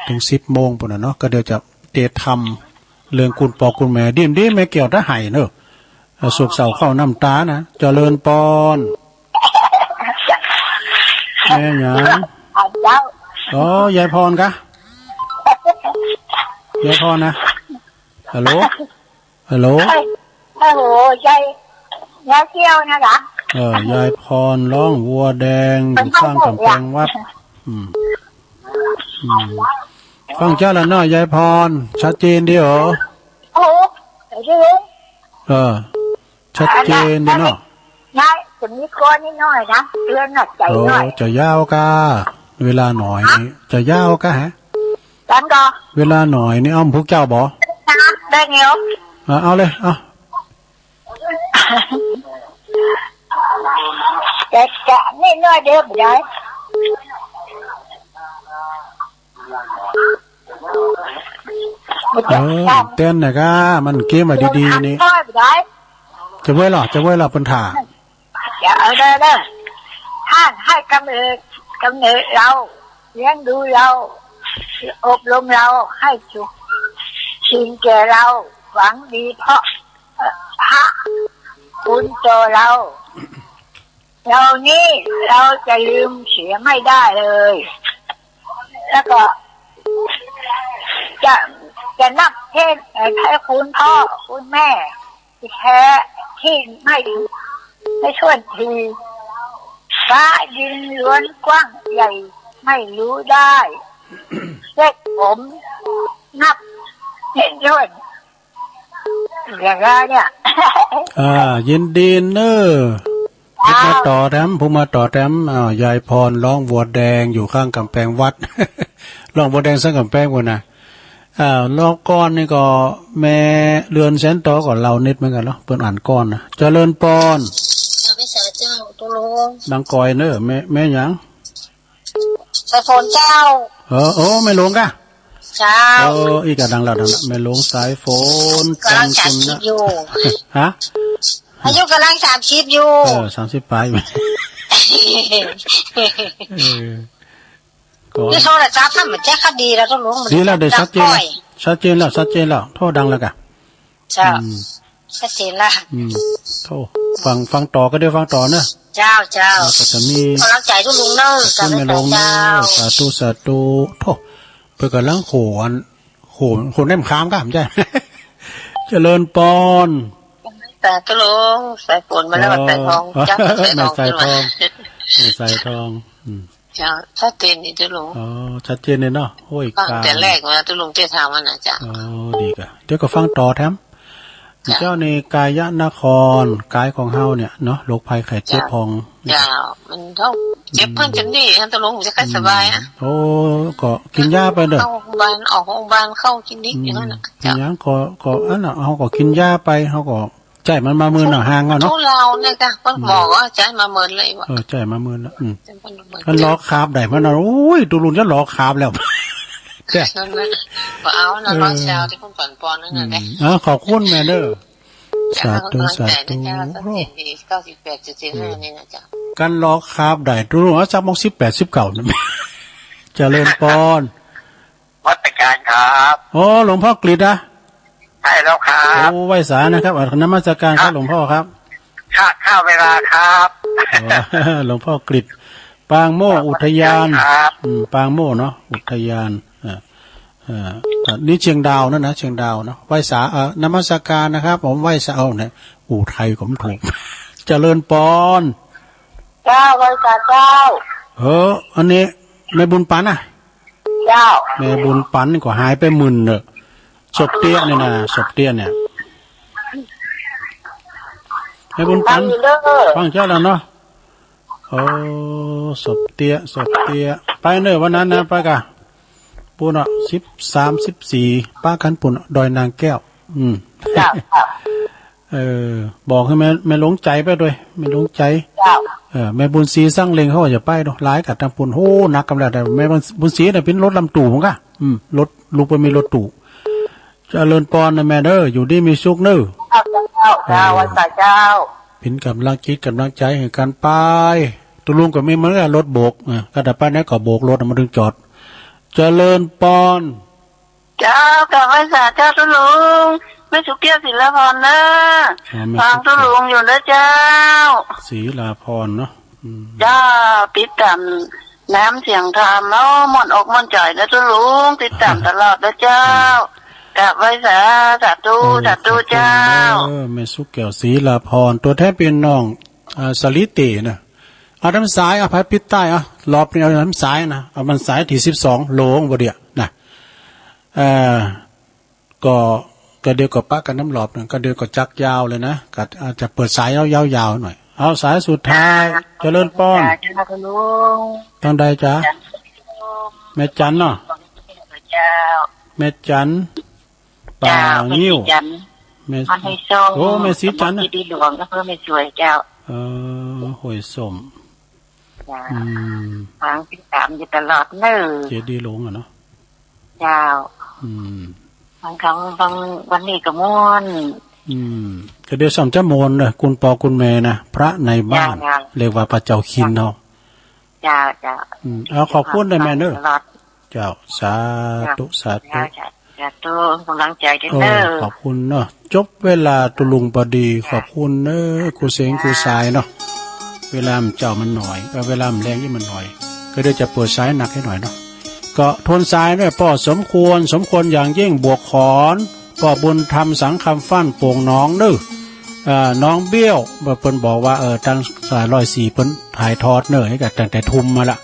ถึงสิบโมงปุ่นอะเนาะ ก็เดี๋ยวจะเตรียมทำเรื่องคุณปอคุณแม่ ดีมดีแม่แก้วถ้าไห้เนอะ เอ่อ โศกเศร้าเข้าน้ำตานะ เจริญปอน แม่หยัง เจ้า อ๋อ ยายพรกะ ยายพรนะ ฮัลโหล ฮัลโหล ฮัลโหล ยาย ยายแก้วนะคะ เออ ยายพรร้องวัวแดง อยู่ข้างกำแพงวัด อืม อืม ฟังเจ้าแล้วเนาะ ยายพร ชัดเจนดีเหรอ โอ้โห เดี๋ยวดู เออ ชัดเจนดีเนาะ ยาย จะมีก้อนนิดหน่อยนะ เตือนหน่อย ใจหน่อย โอ้ จะยาวกะ เวลาหน่อยนี่ จะยาวกะฮะ ตันก็ เวลาหน่อยนี่ อ้อมพวกเจ้าบ่ นะ ได้เงี้ยว อ่ะ เอาเลย เอา จะ จะนิดหน่อยเดียวบ่ได้ เออ เต้นนะก้า มันเกมมาดีๆ นี่ จะเว้ยเหรอ จะเว้ยเหรอ เปิ้นถ่า จะเอาได้เด้อ ท่านให้กำเนิด กำเนิดเรา เลี้ยงดูเรา อบรมเรา ให้สุข สิ่งแก่เรา หวังดีเพราะ พระคุณต่อเรา เหล่านี้เราจะลืมเสียไม่ได้เลย แล้วก็ จะ จะนับเทศน์ให้คุณพ่อคุณแม่ แท้ที่ไม่ ไม่ถ้วนที ฟ้าดินล้วนกว้างใหญ่ ไม่รู้ได้ เส้นผมนับไม่ถ้วน อย่างนั้นเนี่ย อ่า ยินดีเนอะ ผู้มาต่อแถม ผู้มาต่อแถม อ้าว ยายพร ร้องบัวแดง อยู่ข้างกำแพงวัด ร้องบัวแดงสร้างกำแพงพุ้นนะ อ่า รอบก่อนนี่ก็ แม่เรือนแสนต่อก็เล่านิดเหมือนกันเนาะ เปิ้นอ่านก่อนนะ เจริญปอน เจ้า พระสาเจ้า ตุลง ดังกอยเนอะ แม่ แม่หยัง สายฝนเจ้า เออ โอ้ แม่หลวงกะ เจ้า เออ อีกกะดังแล้ว ดังแล้ว แม่หลวงสายฝน กำลังสามสิบ จันทร์คุณนะ อยู่ ฮะ อายุกำลังสามสิบอยู่ เออ สามสิบปลาย เออ ก็ ที่โทรศัพท์ทำมันแจ้งคดีแล้ว ตกลงมัน ดีแล้ว ได้ชัดเจนแล้ว ดังก้อย ชัดเจนแล้ว ชัดเจนแล้ว โทรดังแล้วกะ เจ้า อืม ชัดเจนละ อืม โอ้ ฟัง ฟังต่อก็ได้ ฟังต่อเนอะ เจ้า เจ้า แล้วก็จะมี กำลังใจตุลุงเนอะ ขอบคุณแม่หลวงเนอะ เจ้า สาธุ สาธุ โธ่ เปิ้นกำลังโขน โขน โขนได้มะขามครับ ใช่ เจริญปอน สาธุลุง สายฝนมาแล้ว อ๋อ สายทอง เจ้า สายทอง แม่สายทอง ขึ้นมา แม่สายทอง อืม เจ้า ชัดเจนดีเจ้าหลวง อ๋อ ชัดเจนเลยเนาะ โอ้ย ฟังแต่ กลาง แรกมาเจ้าหลวงเจ้าถามมานะเจ้า อ๋อ ดีกะ เดี๋ยวก็ฟังต่อแถม เจ้า เจ้าในกายนคร กายของเฮาเนี่ยเนาะ โรคภัยไข้เจ็บ เจ้า พอง เจ้า มันเท่า เจ็บเพิ่นจนดีฮะเจ้าหลวง จะค่อยสบายอะ อืม โอ้ ก็กินยาไปเด้อ เข้าโรงพยาบาล ออกโรงพยาบาล เข้าคลินิก อืม อย่างนั้นน่ะ กินยา เจ้า ก็ ก็อันน่ะ เฮาก็กินยาไป เฮาก็ ใจ้มันมาเมินเอาห่างเอาเนาะ ทุเลาเนี่ยจ้ะ เปิ้นหมอก็ใจ้มาเมินเลยว่ะ เออ ใจ้มาเมินแล้ว อืม ใจ้มาเมิน มันลอกคาบได้มันน่ะ โอ้ย ตุลุงจะลอกคาบแล้ว นั่นแหละ บ่เอานะ เออ ลอกเช้าที่เปิ้นปอนๆ นั่นน่ะ อืม เด้อ อ่า ขอบคุณแม่เด้อ สาธุ สาธุ เก้าสิบแปดจุดเจ็ดห้า นี่นะจ๊ะ กันลอกคาบได้ ตุลุงเอาสักมองสิบแปด สิบเก้า นั่น เจริญปอน นมัสการครับ โอ้ หลวงพ่อกฤษนะ ใช่แล้วครับ โอ้ ไหว้สานะครับ อ่ะ นมัสการครับ ครับ หลวงพ่อครับ ข้า ข้าเวลาครับ อ๋อ หลวงพ่อกฤษ ปางโมกข์อุทยาน ครับ อืม ปางโมกข์เนาะ อุทยาน อ่า อ่า อ่า นี่เชียงดาวนั่นนะ เชียงดาวเนาะ ไหว้สา เอ่อ นมัสการนะครับ ผมไหว้สา เอาเนี่ย อุทัยผมถูก เจริญปอน เจ้า ไหว้สาเจ้า เออ อันนี้แม่บุญปันนะ เจ้า แม่บุญปันนี่ก็หายไปหมื่นเนอะ ศพเตี้ยนี่นะ ศพเตี้ยเนี่ย แม่บุญปัน ฟังอยู่เด้อ ฟังเจ้าแล้วเนาะ โอ้ ศพเตี้ย ศพเตี้ย ไปเนอะ วันนั้นนะ ไปกะ ปูนอ่ะ สิบสาม สิบสี่ ปะกันปูนอ่ะ ดอยนางแก้ว อืม เจ้า เจ้า เออ บอกให้แม่ แม่หลวงใจ๋ไปด้วย แม่หลวงใจ๋ เจ้า เออ แม่บุญศรีสังเล็งเขาก็จะไปเนาะ หลายกะตางปูน โห หนักกำลัง แต่แม่บุญศรีเนี่ยเป็นรถลำตู้ผมกะ อืม รถ ลูกไปมีรถตู้ เจริญปอนนะแม่เด้อ อยู่ดีมีสุขเนอะ เจ้า เจ้า เจ้า เออ ไหว้สาเจ้า เป็นกำลังจิตกำลังใจ๋ให้กันไป ตุลุงก็มีเหมือนกัน รถโบก อ่ะ ก็แต่ไปไหนก็โบกรถมาถึงจอด เจริญปอน เจ้า กราบไหว้สาเจ้าตุลุง แม่สุเกี้ยวศิลาพรเนอะ อ๋อ แม่สุเกี้ยว ฟังตุลุงอยู่นะเจ้า ศิลาพรเนาะ อืม เจ้า ติดตามน้ำเสียงธรรมเนาะ ม่วนอกม่วนใจนะตุลุง ติดตามตลอดนะเจ้า อืม กราบไหว้สา สาธุ เออ สาธุ ขอบคุณ เจ้า เออ แม่สุเกี้ยวศิลาพร ตัวแทนพี่น้อง อ่า สาลิเตนะ เอาทางสาย เอา ไผปิดท้าย เอา รอบนี้เอามันสายนะ เอามันสายตี้สิบสอง หลวงบ่เดียนะ เอ่อ ก็ ก็เดี๋ยวก็ปะกันน้ำรอบหนึ่ง ก็เดี๋ยวก็จักยาวเลยนะ ก็อาจจะเปิดสายยาวๆ หน่อย เอาสายสุดท้าย เจริญปอน จ้า เจ้าค่ะลุง ทางใดจ๊ะ แม่จันเนาะ เจ้า แม่จัน เจ้า ป่างิ้ว แม่ศรีจันทร์ แม่ บ้านห้วยส้ม โอ้ แม่ศรีจันทร์นะ ตำบลเจดีย์หลวง อำเภอแม่สวย เจ้า เออ ห้วยส้ม เจ้า อืม ฟังติดตามอยู่ตลอดเนอะ เจดีย์หลวงอะเนาะ เจ้า อืม บางครั้ง บางวันนี้ก็ม่วน อืม ก็เดี๋ยวซ้ำจะม่วนเนอะ คุณปอคุณแม่นะ พระในบ้าน เจ้า เจ้า เรียกว่าพระเจ้าคินเนาะ เจ้า เจ้า อืม เอา ขอบคุณนะแม่เนอะ ตลอด เจ้า สาธุ เจ้า สาธุ เจ้า เจ้า สาธุ กำลังใจด้วย เออ เนอะ ขอบคุณเนอะ จบเวลาตุลุงพอดี เจ้า ขอบคุณเนอะ ครูเสง ครูสายเนาะ เวลามันเจ้ามันหน่อย เออ เวลามันแรงนี่มันหน่อย ก็เดี๋ยวจะเปิดสายหนักให้หน่อยเนาะ ก็ทวนสายด้วย ป้อสมควร สมควรอย่างยิ่ง บวกขอน ป้อบุญธรรม สังคำฟั่น โป่งหนองเนอะ เอ่อ น้องเบี้ยว เปิ้นบอกว่า เออ ทางสายร้อยสี่ เปิ้นถ่ายทอดเนอะ ให้กับตั้งแต่ทุ่มมาละ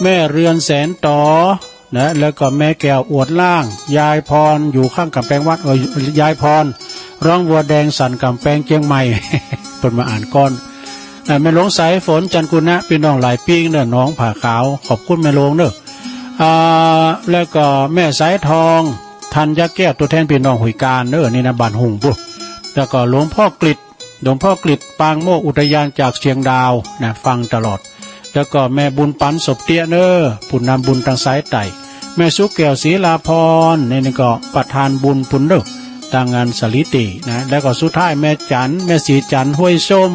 แม่เรือนแสนต๋อ นะ แล้วก็แม่แก้วอวดล่าง ยายพรอยู่ข้างกำแพงวัด เออ ยายพร ร้องวัวแดงสั่นกำแพงเชียงใหม่ เปิ้นมาอ่านก่อน อ่า แม่หลวงสายฝน จันทร์กุณะ พี่น้องหลายปิ้งเนอะ หนองผาขาว ขอบคุณแม่หลวงเนอะ อ่า แล้วก็แม่สายทอง ธัญญาแก้ว ตัวแทนพี่น้องห้วยกาญเนอะ นี่นะ บ้านหุ่งปุ๊ แล้วก็หลวงพ่อกฤษ หลวงพ่อกฤษ ปางโมกข์ อุทยานจากเชียงดาวนะ ฟังตลอด แล้วก็แม่บุญปัน ศพเตี้ยเนอะ ผู้นำบุญทางสายใต้ แม่สุแก้ว ศรีลาพร นี่ นี่ก็ประธานบุญปุ้นเนอะ ตางงานสาลิตินะ แล้วก็สุดท้ายแม่จัน แม่ศรีจัน ห้วยส้ม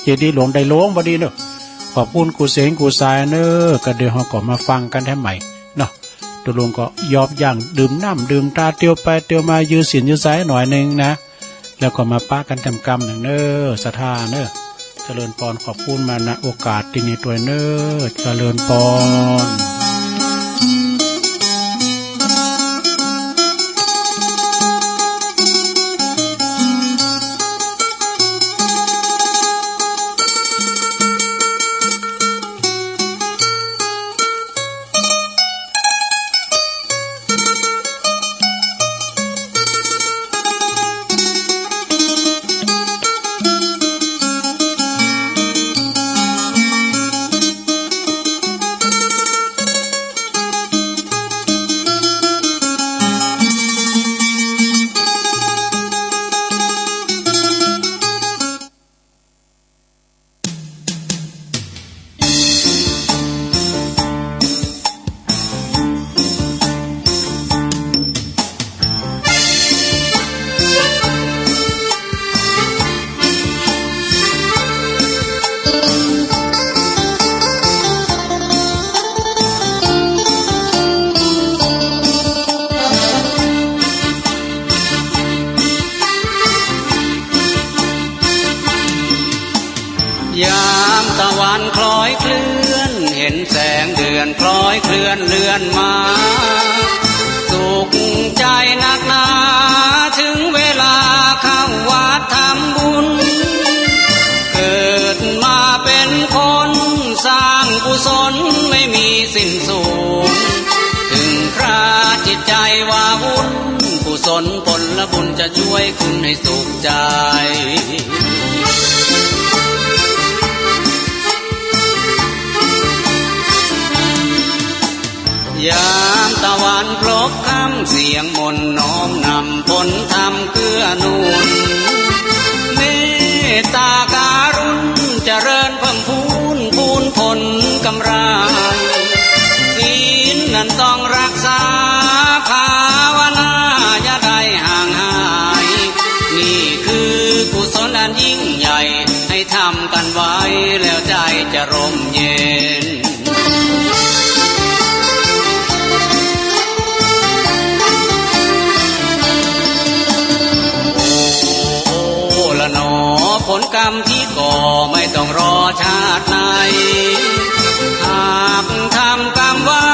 เจดีย์หลวงได้หลวงพอดีเนอะ ขอบคุณครูเสง ครูสายเนอะ ก็เดี๋ยวเราก็มาฟังกันแถมใหม่เนาะ ตุลุงก็ยอบย่างดื่มน้ำดื่มตา เตียวไปเตียวมา ยื้อศีลยื้อสายหน่อยหนึ่งนะ แล้วก็มาปะกันแถมกำหนึ่งเนอะ ศรัทธาเนอะ เจริญปอน ขอบคุณมา ณ โอกาสตี้นี้ตวยเนอะ เจริญปอน ยามตะวันคล้อยเคลื่อน เห็นแสงเดือนคล้อยเคลื่อนเลื่อนมา สุขใจนักหนา ถึงเวลาเข้าวัดทำบุญ เกิดมาเป็นคนสร้างกุศลไม่มีสิ้นสุด ถึงคราจิตใจว้าวุ่น กุศลผลบุญจะช่วยคุณให้สุขใจ ยามตะวันพลบค่ำ เสียงมนต์น้อมนำ ผลธรรมเกื้อหนุน เมตตาการุณเจริญเพิ่มพูน พูนผลกำไร ศีลนั้นต้องรักษา ภาวนาอย่าได้ห่างหาย นี่คือกุศลอันยิ่งใหญ่ ให้ทำกันไว้ แล้วใจจะร่มเย็น โอ้ โอ้ละหนอ ผลกรรมที่ก่อไม่ต้องรอชาติไหน หากทำกรรมไว้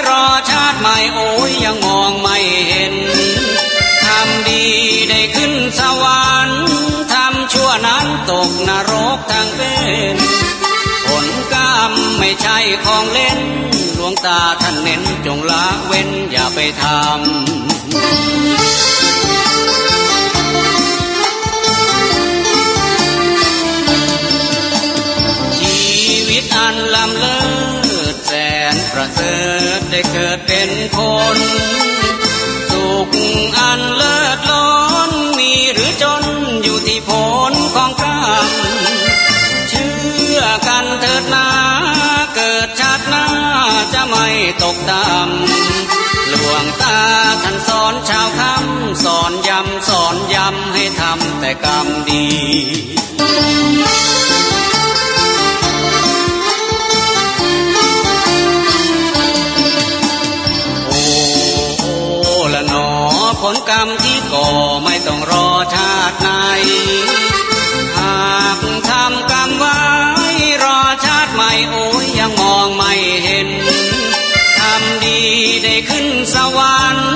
รอชาติใหม่ โอ้ยยังมองไม่เห็น ทำดีได้ขึ้นสวรรค์ ทำชั่วนั้นตกนรกทั้งเป็น ผ ผลกรรมไม่ใช่ของเล่น หลวงตาท่านเน้นจงละเว้นอย่าไปทำ ชีวิตอันล้ำเลิศแสนประเสริฐได้เกิดเป็นคน สุขอันเลิศล้นมีหรือจนอยู่ที่ผลของกรรม เชื่อกันเถิดนา เกิดชาติหน้าจะไม่ตกต่ำ หลวงตาท่านสอนชาวค่ำ สอนย้ำสอนย้ำให้ทำแต่กรรมดี โอ้ โอ้ละหนอ ผลกรรมที่ก่อไม่ต้องรอชาติไหน หากทำกรรมไว้รอชาติใหม่ โอ้ยยังมองไม่เห็น ทำดีได้ขึ้นสวรรค์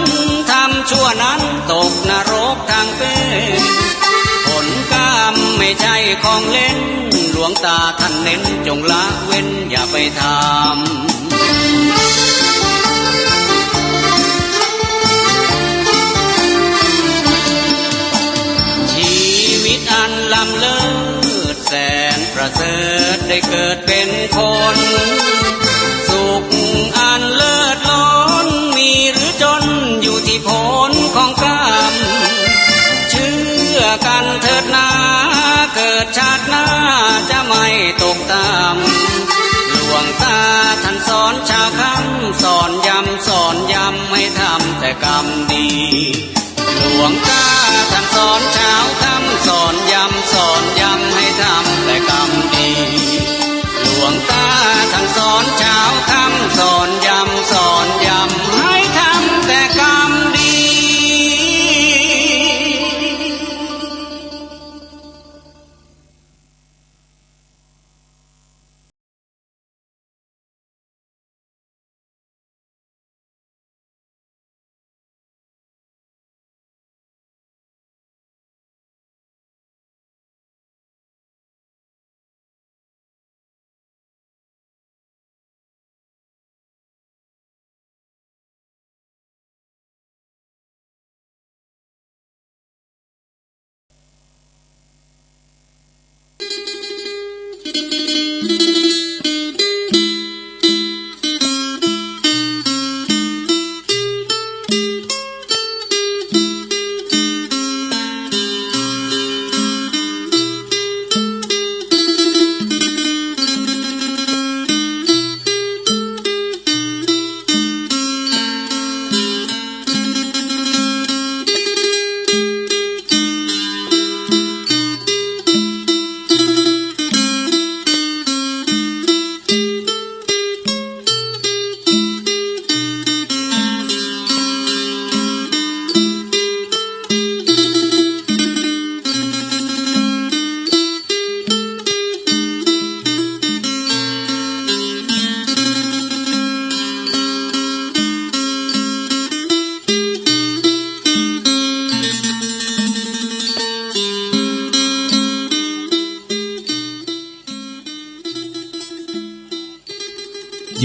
ทำชั่วนั้นตกนรกทั้งเป็น ผลกรรมไม่ใช่ของเล่น หลวงตาท่านเน้นจงละเว้นอย่าไปทำ ชีวิตอันล้ำเลิศแสนประเสริฐได้เกิดเป็นคน สุขอันเลิศล้นมีหรือจนอยู่ที่ผลของกรรม เชื่อกันเถิดนา เกิดชาติหน้าจะไม่ตกต่ำ หลวงตาท่านสอนชาวค่ำ สอนย้ำสอนย้ำให้ทำแต่กรรมดี หลวงตาท่านสอนชาวค่ำ สอนย้ำสอนย้ำให้ทำแต่กรรมดี หลวงตาท่านสอนชาวค่ำ สอนย้ำสอนย้ำให้ทำแต่กรรมดี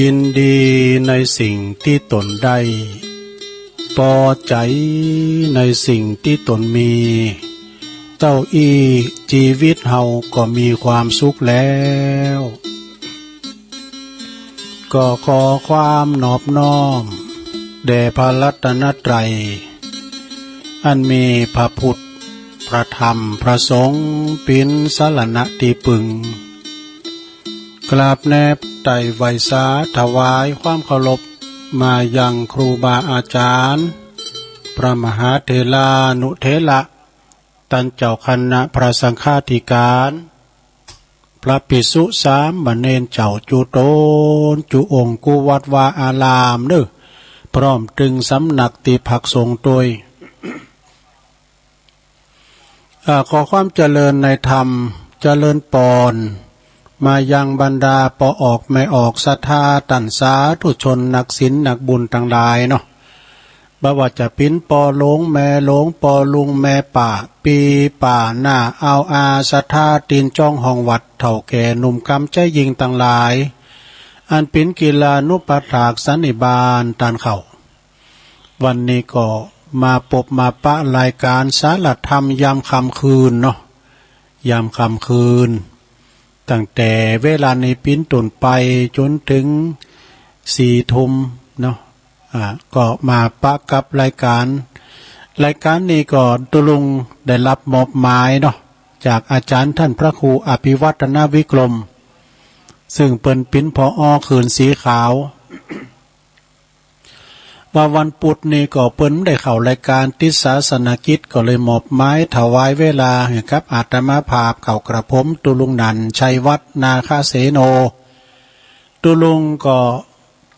ยินดีในสิ่งที่ตนได้ ปอใจ๋ในสิ่งตี้ตนมี เต้าอี้จีวิตเฮาก็มีความสุขแล้ว ก็ขอความนอบน้อมแด่พระรัตนตรัย อันมีพระพุทธ พระธรรม พระสงฆ์ เป๋นสรณะตี้ปึง กราบแนบไต่ไหว้สาถวายความเคารพมายังครูบาอาจารย์ พระมหาเถรานุเถระ ต้านเจ้าคณะพระสังฆาธิการ พระภิกษุสามเณรเจ้าจุ๊ตนจุ๊องค์ กู้วัดวาอารามเน่อ พร้อมตึงสำนักตี้พักสงฆ์ตวย อ่า ขอความเจริญในธรรม เจริญปอน มายังบรรดาป้อออกแม่ออกศรัทธา ต้านสาธุชนนักศีลนักบุญตังหลายเนาะ บ่ว่าจะเป๋นป้อหลวงแม่หลวง ป้อลุงแม่ป้า ปี้ป้าน้า อ่าวอา ศรัทธา ตี๋นจ้องห้องวัด เฒ่าแก่หนุ่มกำใจ๊ยิงตังหลาย อันเป๋นกิลานุปัฏฐากสันนิบาตต้านเค้า วันนี้ก็มาปบมาปะรายก๋านสารธรรมยามค่ำคืนเนาะ ยามค่ำคืน ตั้งแต่เวลานี้เป๋นต้นไปจ๋นเถิงสี่ทุ่มเนาะ อ่า ก็มาปะกับรายก๋าน รายก๋านนี้ก็ตุ๊ลุงได้ฮับมอบหมายเนาะ จากอาจ๋ารย์ต้านพระครูอภิวัฒนวิกรม ซึ่งเปิ้นเป๋น ผอ เขื่อนสีขาว ว่าวันปุธนี้ก็เปิ้นได้เข้ารายก๋านติดศาสนกิจ ก็เลยมอบหมายถวายเวลาหื้อกับอาตมาภาพเก้ากระผม ตุ๊ลุงหนั่น ชัยวัฒน์ นาคเสโน ตุ๊ลุงก็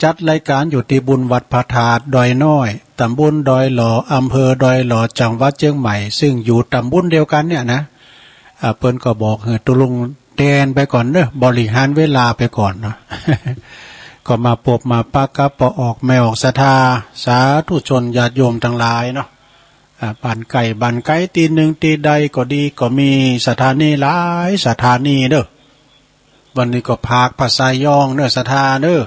จัดรายก๋านอยู่ตี้บุญวัดพระธาตุดอยน้อย ตำบลดอยหล่อ อำเภอดอยหล่อ จังหวัดเจียงใหม่ ซึ่งอยู่ตำบลเดียวกั๋นเนี่ยนะ อ่า เปิ้นก็บอกหื้อตุ๊ลุงแตนไปก่อนเนาะ บริหารเวลาไปก่อนเนาะ ก็มาปบมาปะกับป้อออกแม่ออกศรัทธา สาธุชนญาติโยมตังหลายเนาะ อ่า บ้านใก้บ้านไก๋ ตี้นึ่งตี้ใดก็ดี ก็มีสถานีหลายสถานีเนาะ วันนี้ก็ผากผาสายองเนาะ ศรัทธาเนาะ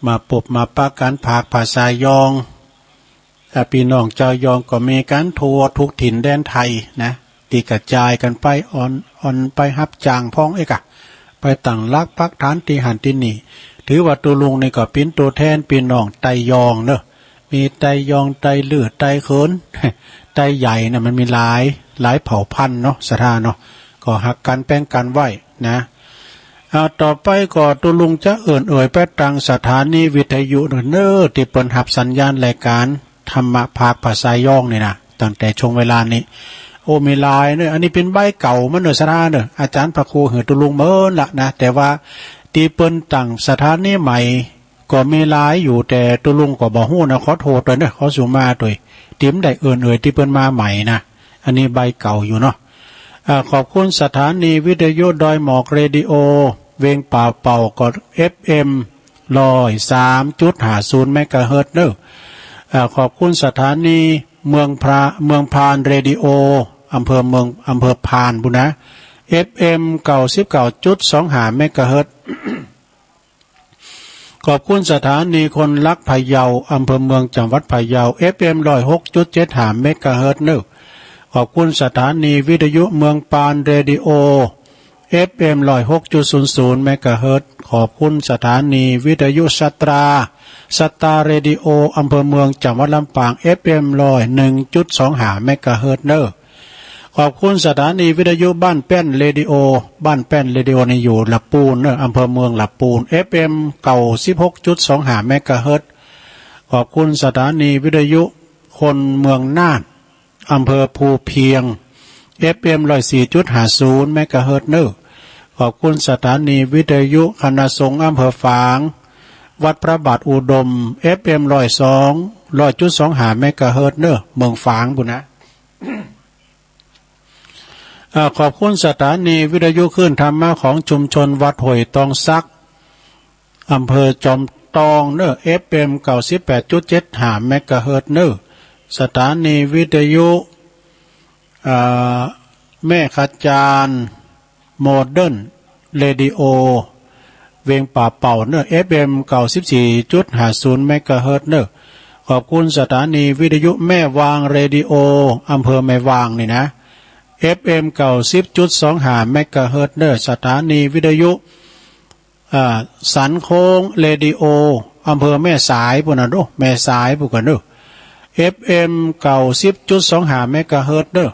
มาปบมาปะกั๋นผากผาสายอง อ่า ปี้น้องจาวยองก็มีกั๋นทั่วทุกถิ่นแดนไทยนะ ตี้กระจ๋ายกั๋นไป อ่อน อ่อนไปฮับจ้างพ่องเอ๊ะกะ ไปตั้งหลักปักฐานตี้หั้นตี้นี่ ถือว่าตุ๊ลุงนี่ก็เป๋นตั๋วแทนปี้น้องไตยองเนาะ มีไตยอง ไตลื้อ ไตเขิน ไตใหญ่น่ะ มันมีหลาย หลายเผ่าพันธุ์เนาะ ศรัทธาเนาะ ก็ฮักกั๋นแป้งกั๋นไว้นะ อ่า ต่อไปก็ตุ๊ลุงจะเอิ้นเอ่ยไปตังสถานีวิทยุเนาะ ตี้เปิ้นฮับสัญญาณรายก๋านธรรมะผากผาสายองนี่นะ ตั้งแต่ช่วงเวลานี้ โอ้ มีหลายเนาะ อันนี้เป๋นใบเก่ามันเนาะ ศรัทธาเนาะ อาจ๋ารย์พระครูหื้อตุ๊ลุงเมินละนะ แต่ว่าตี้เปิ้นตั้งสถานีใหม่ ก็มีหลายอยู่ แต่ตุ๊ลุงก็บ่ฮู้นะ ขอโทษตวยเนาะ ขอสูมาตวย ตี้บ่ได้เอิ้นเอ่ยตี้เปิ้นมาใหม่นะ อันนี้ใบเก่าอยู่เนาะ อ่า ขอบคุณสถานีวิทยุดอยหมอกเรดิโอ เวียงป่าเป่า ก็ เอฟเอ็ม ร้อยสามจุดห้าศูนย์ เมกะเฮิรตซ์เนาะ อ่า ขอบคุณสถานีเมืองพระ เมืองพานเรดิโอ อำเภอเมือง อำเภอพานพู้นนะ เอฟเอ็ม เก้าสิบเก้าจุดสองห้า เมกะเฮิรตซ์ ขอบคุณสถานีคนรักพะเยา อำเภอเมือง จังหวัดพะเยา เอฟเอ็ม ร้อยหกจุดเจ็ดห้า เมกะเฮิรตซ์เนาะ ขอบคุณสถานีวิทยุเมืองปานเรดิโอ เอฟเอ็ม ร้อยหกจุดศูนย์ศูนย์ เมกะเฮิรตซ์ ขอบคุณสถานีวิทยุสตรา สตาเรดิโอ อำเภอเมือง จังหวัดลำปาง เอฟเอ็ม ร้อยหนึ่งจุดสองห้า เมกะเฮิรตซ์เนาะ ขอบคุณสถานีวิทยุบ้านแป้นเรดิโอ บ้านแป้นเรดิโอนี่อยู่ละปูนเนาะ อำเภอเมืองละปูน เอฟเอ็ม เก้าสิบหกจุดสองห้า เมกะเฮิรตซ์ ขอบคุณสถานีวิทยุคนเมืองน่าน อำเภอภูเพียง เอฟเอ็ม ร้อยสี่จุดห้าศูนย์ เมกะเฮิรตซ์เนาะ ขอบคุณสถานีวิทยุคณะสงฆ์อำเภอฝาง วัดพระบาทอุดม เอฟเอ็ม ร้อยสอง ร้อยจุดสองห้า เมกะเฮิรตซ์เนาะ เมืองฝางพู้นนะ อ่า ขอบคุณสถานีวิทยุคลื่นธรรมะของชุมชนวัดห้วยตองสัก อำเภอจอมตองเนาะ เอฟเอ็ม เก้าสิบแปดจุดเจ็ดห้า เมกะเฮิรตซ์เนาะ สถานีวิทยุ อ่า แม่ขะจาน โมเดิร์นเรดิโอ เวียงป่าเป่าเนาะ เอฟเอ็ม เก้าสิบสี่จุดห้าศูนย์ เมกะเฮิรตซ์เนาะ ขอบคุณสถานีวิทยุแม่วางเรดิโอ อำเภอแม่วางนี่นะ เอฟเอ็ม เก้าสิบจุดสองห้า เมกะเฮิรตซ์เนาะ สถานีวิทยุ อ่า สันโค้งเรดิโอ อำเภอแม่สายพู้นนะเนาะ แม่สายพู้นกะเนาะ เอฟเอ็ม เก้าสิบจุดสองห้า เมกะเฮิรตซ์เนาะ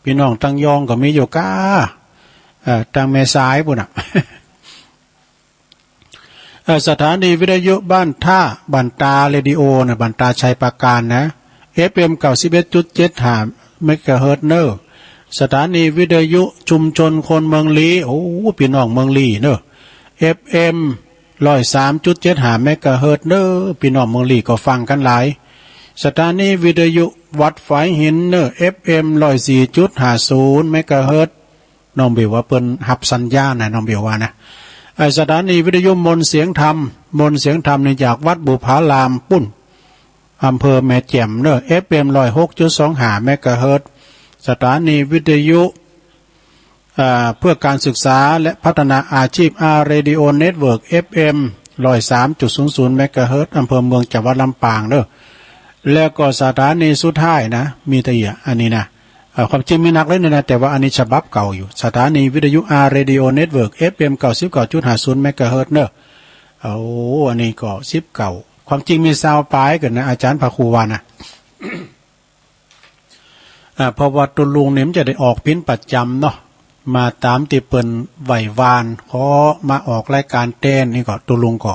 ปี้น้องตังยองก็มีอยู่ก้า เอ่อ ตังแม่สายพู้นน่ะ เอ่อ สถานีวิทยุบ้านท่า บ้านตาเรดิโอน่ะ บ้านตาชัยปราการนะ เอฟเอ็ม เก้าสิบเอ็ดจุดเจ็ดห้า เมกะเฮิรตซ์เนาะ สถานีวิทยุชุมชนคนเมืองลี้ โอ้ ปี้น้องเมืองลี้เนาะ เอฟเอ็ม ร้อยสามจุดเจ็ดห้า เมกะเฮิรตซ์เนาะ ปี้น้องเมืองลี้ก็ฟังกั๋นหลาย สถานีวิทยุวัดฝายหินเนาะ เอฟเอ็ม ร้อยสี่จุดห้าศูนย์ เมกะเฮิรตซ์ น้องเบลว่าเปิ้นฮับสัญญาณนะ น้องเบลว่านะ ไอ้สถานีวิทยุมนต์เสียงธรรม มนต์เสียงธรรมนี่จากวัดบุพารามปุ้น อำเภอแม่แจ่มเนอะ เอฟเอ็ม ร้อยหกจุดสองห้า เมกะเฮิรตซ์ สถานีวิทยุ อ่า เพื่อการศึกษาและพัฒนาอาชีพ อาร์ Radio Network เอฟเอ็ม ร้อยสามจุดศูนย์ศูนย์ เมกะเฮิรตซ์ อำเภอเมือง จังหวัดลำปางเนอะ แล้วก็สถานีสุดท้ายนะ มีแต่เอียอันนี้นะ เอ่อ ความจริงมีนักเลยเนี่ยนะ แต่ว่าอันนี้ฉบับเก่าอยู่ สถานีวิทยุ อาร์ Radio Network เอฟเอ็ม เก้าสิบเก้าจุดห้าศูนย์ เมกะเฮิรตซ์เนอะ โอ้ อันนี้ก็สิบเก้า ความจริงมีซาวปลายเกินนะ อาจารย์พระครูว่านะ อ่า เพราะว่าตุลุงนี่มันจะได้ออกปิ้นประจำเนาะ มาตามที่เปิ้นไหว้วาน ขอมาออกรายการแทนนี่ก็ตุลุงก็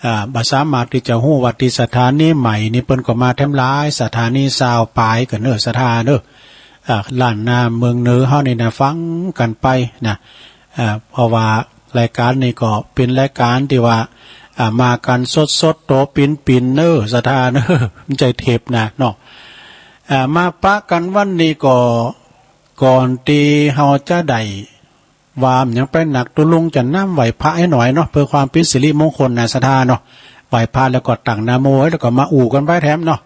อ่า บ่สามารถที่จะฮู้ว่าที่สถานีใหม่นี่เปิ้นก็มาแถมหลายสถานีซาวปลายเกินเนอะ ศรัทธาเนอะ อ่า ล้านนาเมืองเหนือเฮานี่นะ ฟังกันไปนะ อ่า เพราะว่ารายการนี่ก็เป็นรายการที่ว่า อ่า มากันสดๆ โตปิ่นๆ เนอะ ศรัทธาเนอะ มันใจเทปนะเนาะ อ่า มาปะกันวันนี้ก็ ก่อนที่เฮาจะได้ว่าหยังไปนัก ตุลุงจะนำไหว้พระให้หน่อยเนาะ เพื่อความเป็นสิริมงคลนะ ศรัทธาเนาะ ไหว้พระแล้วก็ตั้งนะโม แล้วก็มาอู้กันไปแถมเนาะ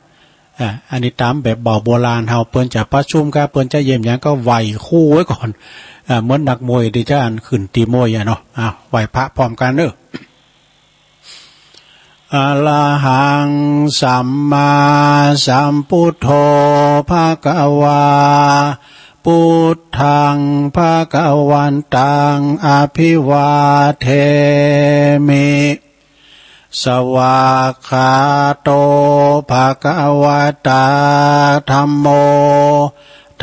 อ่า อันนี้ตามแบบเบาโบราณเฮา เปิ้นจะประชุมกัน เปิ้นจะเยี่ยมหยังก็ไหว้ครูไว้ก่อน อ่า เหมือนนักมวยที่จะอันขึ้นตีมวยอะเนาะ อ่า ไหว้พระพร้อมกันเนอะ อะระหังสัมมาสัมพุทโธ ภะคะวา พุทธัง ภะคะวันตัง อะภิวาเทมิ สวากขาโต ภะคะวะตา ธัมโม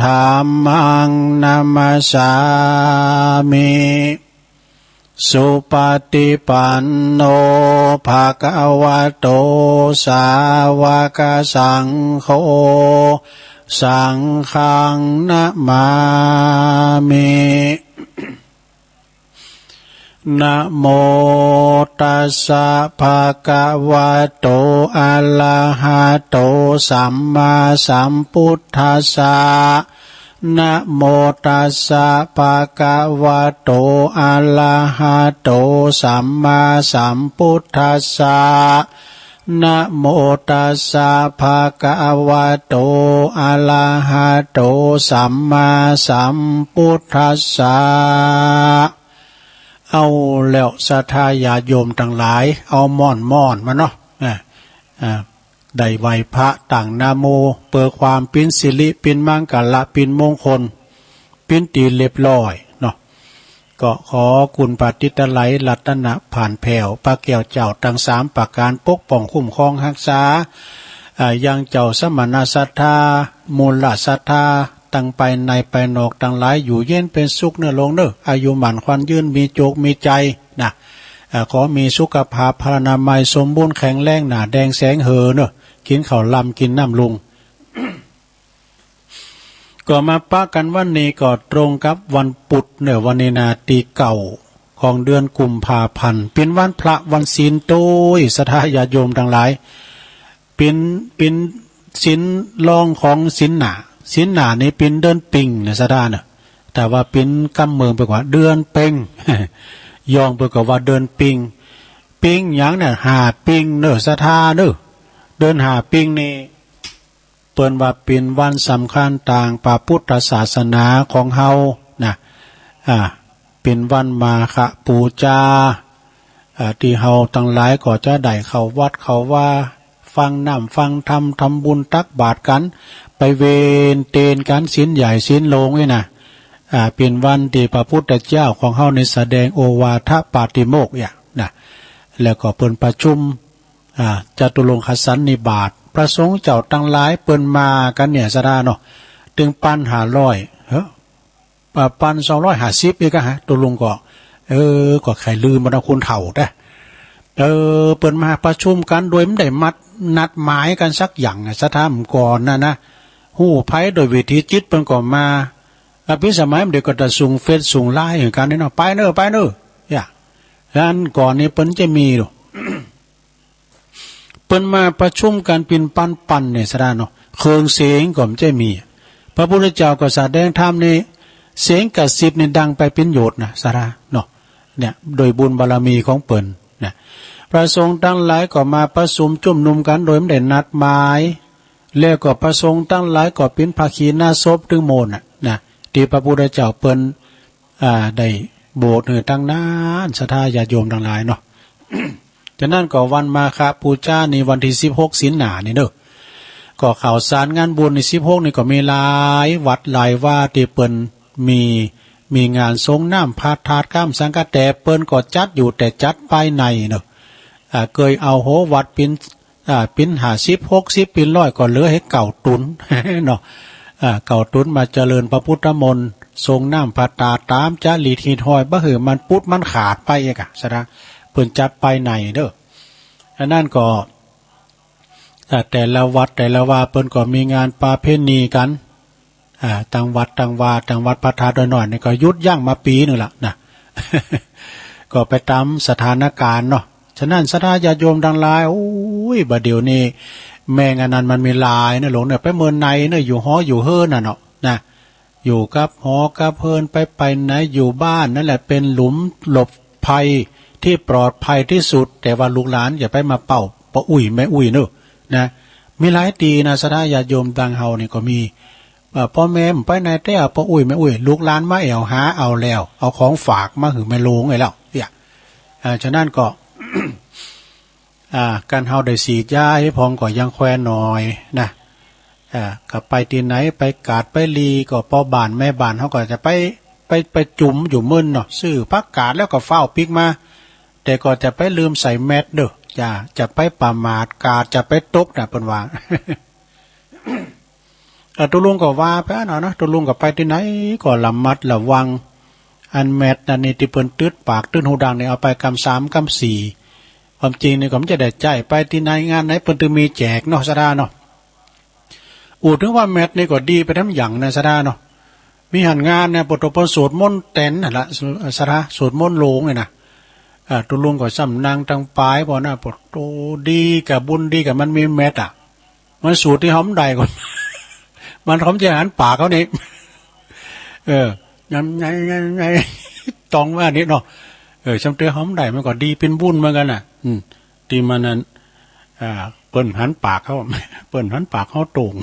ธัมมัง นะมัสสามิ สุปฏิปันโน ภะคะวะโต สาวกสังโฆ สังฆัง นะมามิ นะโมตัสสะ ภะคะวะโต อะระหะโต สัมมาสัมพุทธัสสะ นะโมตัสสะ ภะคะวะโต อะระหะโต สัมมาสัมพุทธัสสะ นะโมตัสสะ ภะคะวะโต อะระหะโต สัมมาสัมพุทธัสสะ เอาแล้วศรัทธาญาติโยมตังหลาย เอาม่อนๆ มาเนาะ อ่า อ่า ได้ไหว้พระตั้งนะโม เพื่อความเป๋นสิริ เป๋นมังคละ เป๋นมงคล เป๋นตี้เรียบร้อยเนาะ ก็ขอคุณพระติตไลยรัตนผานแผ้ว พระแก้วเจ้าตังสามประก๋าน ปกป้องคุ้มครองฮักษา อ่า ยังเจ้าสมณศรัทธา มูลศรัทธา ตังภายในภายนอกตังหลาย อยู่เย็นเป๋นสุขเน่อหลวงเน่อ อายุหมั้นขวัญยืน มีโจคมีชัยนะ อ่า ขอมีสุขภาพพลานามัยสมบูรณ์แข็งแรง หน้าแดงแสงเหือเน่อ กินข้าวลำกินน้ำลุง ก็มาปะกันวันนี้ก็ตรงกับวันพุธเน่อ วันนี้นา ตี้เก้าของเดือนกุมภาพันธ์ เป๋นวันพระวันศีลโตย ศรัทธาญาติโยมตังหลาย เป๋น เป๋นศีลรองของศีลหน้า ศีลหน้านี่เป๋นเดือนปิงนะศรัทธาเน่อ แต่ว่าเป๋นกำเมืองไปกว่าเดือนเป็ง ย่องไปกว่าเดือนปิง ปิงหยังเนี่ย ห้าปิงเน่อศรัทธาเน่อ เดือนห้าปิงนี่ เปิ้นว่าเป๋นวันสำคัญตางพระพุทธศาสนาของเฮานะ อ่า เป๋นวันมาฆบูชา อ่า ตี้เฮาตังหลายก็จะได้เข้าวัดเข้าวา ฟังน้ำฟังธรรม ทำบุญตักบาตรกั๋น ไปเวนเตนกั๋น ศีลใหญ่ศีลหลวงนี่นะ อ่า เป๋นวันตี้พระพุทธเจ้าของเฮานี่แสดงโอวาทปาติโมกข์เนี่ยนะ แล้วก็เปิ้นประชุม อ่า จตุรงคสันนิบาต พระสงฆ์เจ้าตังหลายเปิ้นมากั๋นเนี่ยศรัทธาเนาะ ตึงปันห้าร้อย เฮ้อ อ่า ปันสองร้อยห้าสิบ อีกอะฮะ ตุลุงก็ เออ ก็ใค่ลืมบ่นะ คนเฒ่าแต๊ เออ เปิ้นมาประชุมกั๋นโดยบ่ได้มัด นัดหมายกั๋นสักอย่างอะ ศรัทธาเมื่อก่อนนะนะ ฮู้ไผโดยวิถีจิตเปิ้นก็มา อภิสมัยเดี๋ยวก็จะส่งเฟซส่งไลน์กั๋นนี่เนาะ ไปเน่อ ไปเน่อ อย่า อันก่อนนี่เปิ้นจะมีอยู่ เปิ้นมาประชุมกั๋นเป๋นปันๆ เนี่ยศรัทธาเนาะ เครื่องเสียงก็บ่ใจ้มี พระพุทธเจ้าก็แสดงธรรมนี่ เสียงกระซิบนี่ดังไปเป๋นโยชน์นะศรัทธาเนาะ เนี่ย โดยบุญบารมีของเปิ้นนะ พระสงฆ์ตังหลายก็มาประชุมจุมนุมกันโดยไม่ได้นัดหมาย แล้วก็พระสงฆ์ตังหลายก็ปิ้นผ้าขีณาศพตึงหมดน่ะนะ ตี้พระพุทธเจ้าเปิ้น อ่า ได้โปรดหื้อตังนั้น ศรัทธาญาติโยมตังหลายเนาะ ฉะนั้นก็วันมาฆบูชานี่วันตี้สิบหกสิงหานี่เนาะ ก็ข่าวสารงานบุญนี่สิบหกนี่ก็มีหลายวัดหลายวาตี้เปิ้นมี มีงานสรงน้ำพระธาตุกำสังกะแต เปิ้นก็จัดอยู่แต่จัดภายในเนาะ อ่า เกยเอาโหวัดปิ้น อ่า ปิ้นห้าสิบ หกสิบ ปิ้นร้อย ก็เหลือหื้อเก่าตุนเนาะ อ่า เก่าตุนมาเจริญพระพุทธมนต์ สรงน้ำพระธาตุต๋ามจารีตฮีตฮอย บ่หื้อมันปุดมันขาดไปเอกอะ ศรัทธา เปิ้นจัดภายในเนาะ อันนั้นก็ อ่า แต่ละวัดแต่ละวาเปิ้นก็มีงานประเพณีกัน อ่า ตังวัดตังวา ตังวัดพระธาตุน้อยๆ นี่ก็หยุดยั้งมาปี๋นึ่งละนะ ก็ไปต๋ามสถานการณ์เนาะ ฉะนั้นศรัทธาญาติโยมตังหลาย โอ๊ย บ่าเดี่ยวนี้แมงอันนั้นมันมีหลายเนาะหลวงเนาะ ไปเมินในเนาะ อยู่หออยู่เฮือนน่ะเนาะนะ อยู่กับหอกับเฮือน ไปไปไหนอยู่บ้านนั่นแหละเป็นหลุมหลบภัยตี้ปลอดภัยตี้สุด แต่ว่าลูกหลานอย่าไปมาเป้าป้ออุ๊ยแม่อุ๊ยเนาะนะ มีหลายตี้นะ ศรัทธาญาติโยมตังเฮานี่ก็มี เอ่อ ป้อแม่บ่ไปไหนแต๊ ป้ออุ๊ยแม่อุ๊ย ลูกหลานมาแอ่วหาเอาแล้ว เอาของฝากมาหื้อแม่โลงไว้แล้วเนี่ย อ่า ฉะนั้นก็ อ่า การเฮาได้ฉีดยาหื้อพองก็ยังแควนหน่อยนะ อ่า ก็ไปตี้ไหน ไปกาดไปลีก็ป้อบ้านแม่บ้านเฮาก็จะไป ไป ไปจุ่มอยู่มื้นเนาะ ซื้อผักกาดแล้วก็ฟ้าวปิ๊กมา แต่ก็จะไปลืมใส่แมสเนาะ จะ จะไปประมาท กาดจะไปตกนะ เปิ้นว่า เอ่อ ตุ๊ลุงก็ว่าไปเนาะนะ ตุ๊ลุงก็ไปตี้ไหนก็ระมัดระวัง อันแมสนั่นนี่ตี้เปิ้นตึ๊ดปากตึ๊ดฮูดังนี่เอาไปกำสามกำสี่ ความจริงนี่ก็มันจะได้ใจ๊ ไปตี้ไหนงานไหนเปิ้นตึงมีแจกเนาะ ศรัทธาเนาะ อู้ ถึงว่าแมสนี่ก็ดีไปต๋ามอย่างนะ ศรัทธาเนาะ มีหั้นงานนะ ปะโถ เปิ้นสวดมนต์แตนนั่นละ ศรัทธา สวดมนต์โลงนี่นะ อ่า ตุ๊ลุงก็ซ้ำนั่งตังปายป้อนะ ปะโถ ดีกับบุญดีกับมันมีแมสอะ มันสูดตี้เฮาบ่ได้ก็ มันก็จะหันปากเฮานี่ เออ ไง ไง ไง ไง ต้องว่านี่เนาะ เออ ซ้ำเตื้อเฮาบ่ได้มันก็ดีเป๋นบุญเหมือนกั๋นน่ะ อืม ตี้มันนั่น อ่า เปิ้นหันปากเฮา เปิ้นหันปากเฮาตรง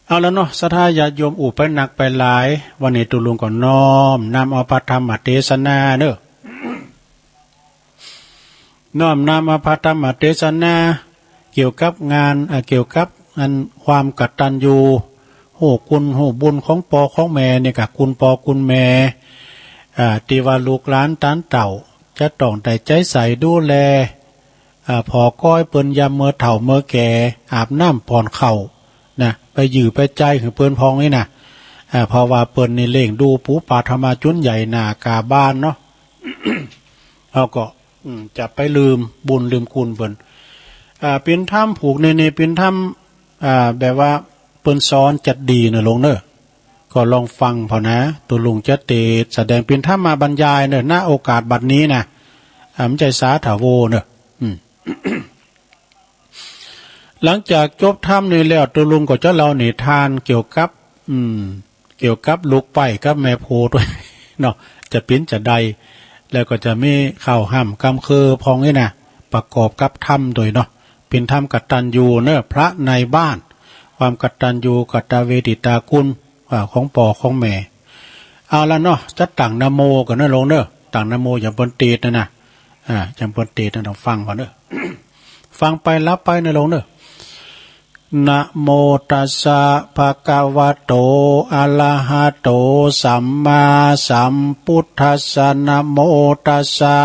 เอาละเนาะ ศรัทธาญาติโยม อู้ไปนักไปหลาย วันนี้ตุ๊ลุงก็น้อมนำเอาพระธรรมเตสนาเนาะ น้อมนำเอาพระธรรมเตสนา เกี่ยวกับงาน อ่า เกี่ยวกับอันความกตัญญู ฮู้คุณฮู้บุญของป้อของแม่นี่กะ คุณป้อคุณแม่ อ่า ตี้ว่าลูกหลานตานเต้า จะต้องได้ใจ๊ใส่ดูแล อ่า ผ่อก้อยเปิ้นยามเมื่อเฒ่าเมื่อแก่ อาบน้ำป้อนข้าวนะ ไปยื้อไปใจ๊หื้อเปิ้นพองนี่นะ อ่า เพราะว่าเปิ้นนี่เลี้ยงดูปูป๋าเฒ่ามาจุนใหญ่หน้ากาบ้านเนาะ เฮาก็ อืม จะไปลืมบุญลืมคุณเปิ้น อ่า เป๋นธรรมผูกเนเน่ เป๋นธรรม อ่า แบบว่าเปิ้นสอนจัดดีเนาะหลวงเนาะ ก็ลองฟังเผานะ ตุ๊ลุงจะเตสน์แสดงเป๋นธรรมมาบรรยายเนาะ ณ โอกาสบัดนี้นะ อ่า บ่ใจ้สาถาวรเนาะ อืม หลังจากจบธรรมนี่แล้ว ตุ๊ลุงก็จะเล่านิทานเกี่ยวกับ อืม เกี่ยวกับลูกใป๊กับแม่โพธิ์ด้วยเนาะ จะเป๋นจะใด แล้วก็จะมีข้าวห้ำกำคือพองนี่นะ ประกอบกับธรรมด้วยเนาะ เป๋นธรรมกตัญญูเนาะ พระในบ้าน ความกตัญญูกตเวทิตาคุณ อ่า ของป้อของแม่ เอาละเนาะ จะตั้งนะโมก่อนเนาะหลวงเนาะ ตั้งนะโมอย่างเปิ้นเตสน์นั่นนะ อ่า อย่างเปิ้นเตสน์นั่น ลองฟังก่อนเนาะ ฟังไปหลับไปเนาะหลวงเนาะ นะโมตัสสะ ภะคะวะโต อะระหะโต สัมมาสัมพุทธัสสะ นะโมตัสสะ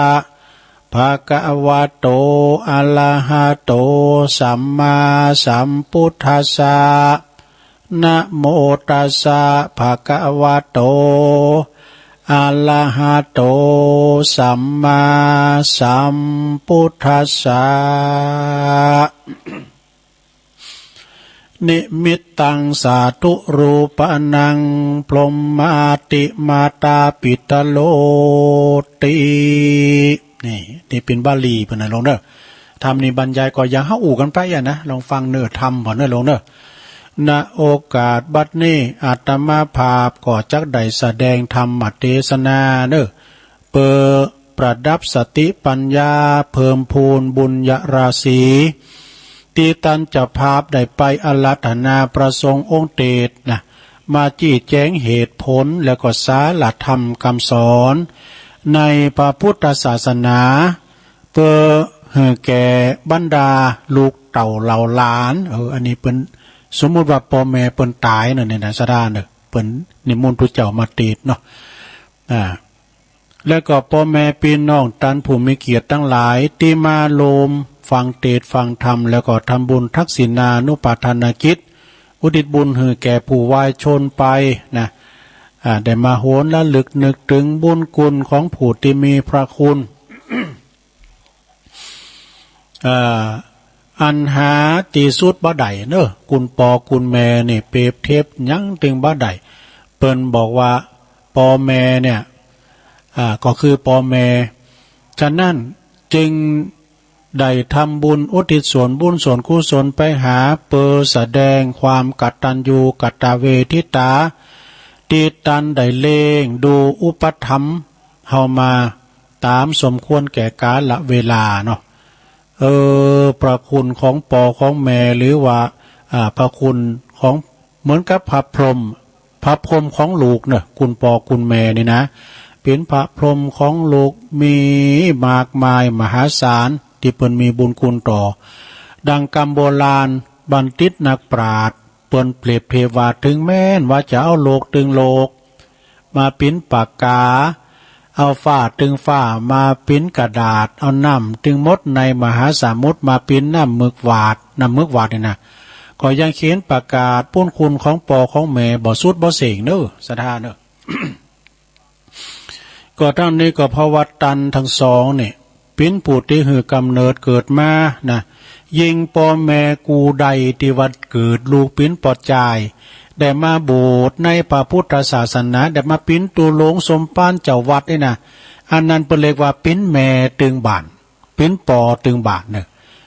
ภะคะวะโต อะระหะโต สัมมาสัมพุทธัสสะ นะโมตัสสะ ภะคะวะโต อะระหะโต สัมมาสัมพุทธัสสะ นิมิตตัง สาธุรูปะนัง พรหมาติมาตาปิตะโรติ นี่ นี่เป๋นบาลีเปิ้นนะหลวงเนาะ ธรรมนี่บรรยายก็อย่างเฮาอู้กันไปอะนะ ลองฟังเนาะ ธรรมเปิ้นเนาะหลวงเนาะ ณ โอกาสบัดนี้ อาตมาภาพก็จักได้แสดงธรรมเตสนาเนาะ เปื้อประดับสติปัญญา เพิ่มพูนบุญญาราศี ตี้ตันเจ้าภาพได้ไปอาราธนาพระสงฆ์องค์เตสนะ มาจี้แจงเหตุผลแล้วก็สาระธรรมคำสอนในพระพุทธศาสนา เปื้อหื้อแก่บรรดาลูกเต้าเหล่าหลาน เออ อันนี้เปิ้น สมมุติว่าป้อแม่เปิ้นต๋ายเนาะ นี่นะ ศรัทธาเนาะ เปิ้นนิมนต์ตุ๊เจ้ามาเตสน์เนาะ อ่า แล้วก็ป้อแม่ปี้น้องตันผู้มีเกียรติตังหลายตี้มาร่วมฟังเตสน์ฟังธรรม แล้วก็ทำบุญทักษิณานุปทานกิจ อุทิศบุญหื้อแก่ผู้วายชนไปนะ อ่า ได้มาหวนระลึกนึกถึงบุญคุณของผู้ตี้มีพระคุณ อ่า อันหาตี้สุดบ่ได้เนาะ คุณป้อคุณแม่นี่เปรียบเทียบหยังตึงบ่ได้ เปิ้นบอกว่าป้อแม่เนี่ย อ่า ก็คือป้อแม่ ฉะนั้นจึงได้ทำบุญอุทิศส่วนบุญส่วนกุศลไปหา เปื้อแสดงความกตัญญูกตเวทิตา ตี้ตันได้เลี้ยงดูอุปถัมภ์เฮามา ต๋ามสมควรแก่กาลเวลาเนาะ เออ พระคุณของป้อของแม่ หรือว่า อ่า พระคุณของ เหมือนกับพระพรหม พระพรหมของลูกเนาะ คุณป้อคุณแม่นี่นะ เป๋นพระพรหมของลูก มีมากมายมหาศาลตี้เปิ้นมีบุญคุณต่อ ดังกำโบราณบัณฑิตนักปราชญ์ เปิ้นเปรียบเทียบว่า ถึงแม้นว่าจะเอาโลกตึงโลก มาเป๋นปากกา เอาฟ้าตึงฟ้ามาเป๋นกระดาษ เอาน้ำตึงมดในมหาสมุทรมาเป๋นน้ำหมึกหวาด น้ำหมึกหวาดนี่นะ ก็ยังเขียนประกาศบุญคุณของป้อของแม่บ่สุดบ่เส้นเนาะ ศรัทธาเนาะ ก็ทั้งนี้ก็เพราะว่าตันทั้งสองนี่ เป๋นผู้ตี้หื้อกำเนิดเกิดมานะ ยิ่งป้อแม่กู้ใดตี้ว่าเกิดลูกเป๋นป้อจาย ได้มาบวชในพระพุทธศาสนา ได้มาเป๋นตุ๊หลงสมภารเจ้าวัดนี่นะ อันนั้นเปิ้นเรียกว่าเป๋นแม่ตึงบ้าน เป๋นป้อตึงบ้านเนาะ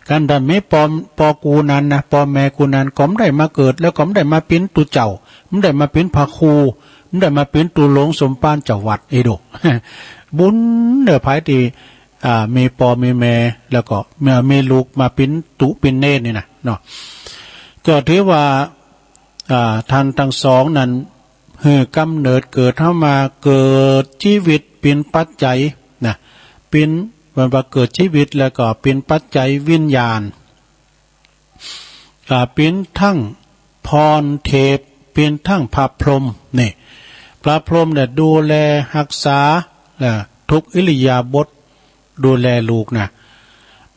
คันบ่มีป้อ ป้อกู้นั้นนะ ป้อแม่กู้นั้นก็บ่ได้มาเกิด แล้วก็บ่ได้มาเป๋นตุ๊เจ้า บ่ได้มาเป๋นพระครู บ่ได้มาเป๋นตุ๊หลงสมภารเจ้าวัด เอโด บุญเนาะ ใผตี้ อ่า มีป้อมีแม่ แล้วก็มี มีลูกมาเป๋นตุ๊เป๋นเณรนี่นะเนาะ ก็ถือว่า อ่า ท่านทั้งสองนั้น หื้อกำเนิดเกิดเฮามา เกิดชีวิตเป๋นปัจจัยนะ เป๋น เปิ้นว่าเกิดชีวิตแล้วก็เป๋นปัจจัยวิญญาณ อ่า เป๋นทั้งพรเทพ เป๋นทั้งพระพรหมนี่ พระพรหมเนี่ยดูแลฮักษา เอ่อ ทุกอิริยาบถ ดูแลลูกนะ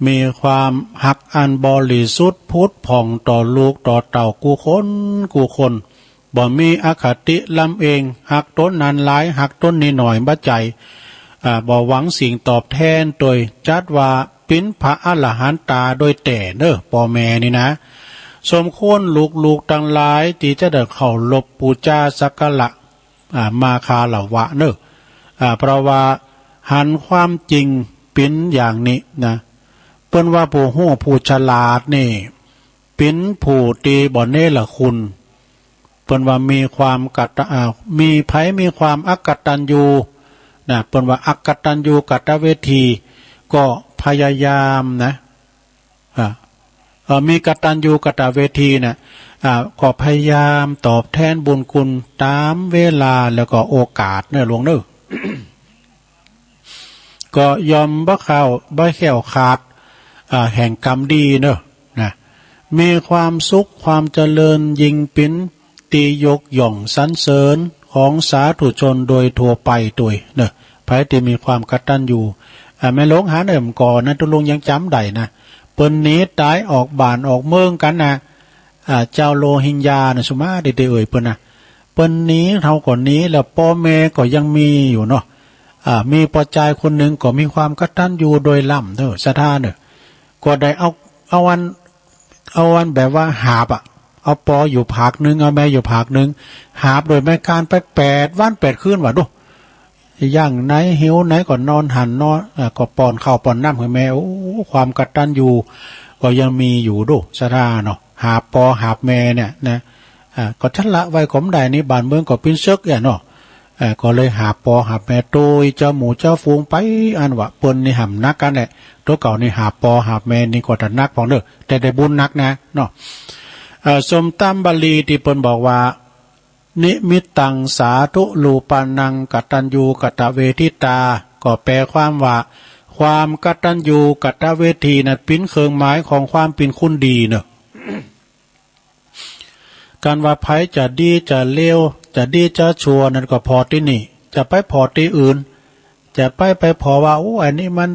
มีความฮักอันบริสุทธิ์ผุดผ่องต่อลูกต่อเต้ากู้คนกู้คน บ่มีอคติลำเอียง ฮักตนนั้นหลาย ฮักตนนี้น้อย บ่ใจ้ อ่า บ่หวังสิ่งตอบแทน โดยจัดว่าเป๋นพระอรหันตาโดยแต๊เนาะ ป้อแม่นี่นะ สมควรลูกๆ ตังหลายตี้จะได้เคารพบูชาสักการะ อ่า มาคารวะเนาะ อ่า เพราะว่าหันความจริงเป๋นอย่างนี้นะ เปิ้นว่าผู้ฮู้ผู้ฉลาดนี่ เป๋นผู้ตี้บ่เนรคุณ เปิ้นว่ามีความกะตะ อ่า มี ใผมีความอกตัญญูนะ เปิ้นว่าอกตัญญูกตเวที ก็พยายามนะ อ่า เอ่อ มีกตัญญูกตเวทีนะ อ่า ก็พยายามตอบแทนบุญคุณต๋ามเวลาแล้วก็โอกาสเนาะหลวงเนาะ ก็ย่อมบ่แคล้ว บ่แคล้วคลาด อ่า แห่งกรรมดีเนาะ นะ มีความสุขความเจริญยิ่งเป๋นตี้ยกย่องสรรเสริญของสาธุชนโดยทั่วไปตวยเนาะ ใผตี้มีความกตัญญู อ่า แม่หลวงหาเนิ่มก่อนนะ ตุ๊ลุงยังจ๋ำได้นะ เปิ้นหนีต๋ายออกบ้านออกเมืองกั๋นนะ อ่า เจ้าโรฮิงญานะ สุมาเตเอ่ยเปิ้นนะ เปิ้นหนี เฮาก็หนี แล้วป้อแม่ก็ยังมีอยู่เนาะ อ่า มีป้อจายคนหนึ่งก็มีความกตัญญูโดยล้ำเนาะ ศรัทธาเนาะ ก็ได้เอา เอาอัน เอาอันแบบว่าหาบอะ เอาป้ออยู่ผากหนึ่ง เอาแม่อยู่ผากหนึ่ง หาบโดยแม่การไปแปดวันแปดคืนว่าดู ย่างไหนหิวไหนก็นอนหั้นนอน เอ่อ ก็ป้อนข้าวป้อนน้ำหื้อแม่ โอ้ ความกตัญญูก็ยังมีอยู่ดู ศรัทธาเนาะ หาบป้อหาบแม่เนี่ยนะ อ่า ก็ชะละไว้ก็บ่ได้นี่ บ้านเมืองก็เป๋นเสิกเนี่ยเนาะ เอ่อ ก็เลยหาบปอหาบแม่โตยเจ้าหมู่เจ้าฝูงไป อันว่าเปิ้นนี่หำนักกันแหละ ตัวเก่านี่หาบปอหาบแม่นี่ก็จะนักพองเด้อ แต่ได้บุญนักนะเนาะ เอ่อ ส้มตำบาลีที่เปิ้นบอกว่า นิมิตตังสาธุรูปานังกตัญญูกตเวทิตา ก็แปลความว่า ความกตัญญูกตเวทีนั้นเป็นเครื่องหมายของความเป็นคนดีเนอะ การว่าไผจะดีจะเลว จะดีจะชั่วนั้นก็ผ่อตี้นี่ จะไปผ่อตี้อื่น จะไป ไปผ่อว่า โอ้ อันนี้มัน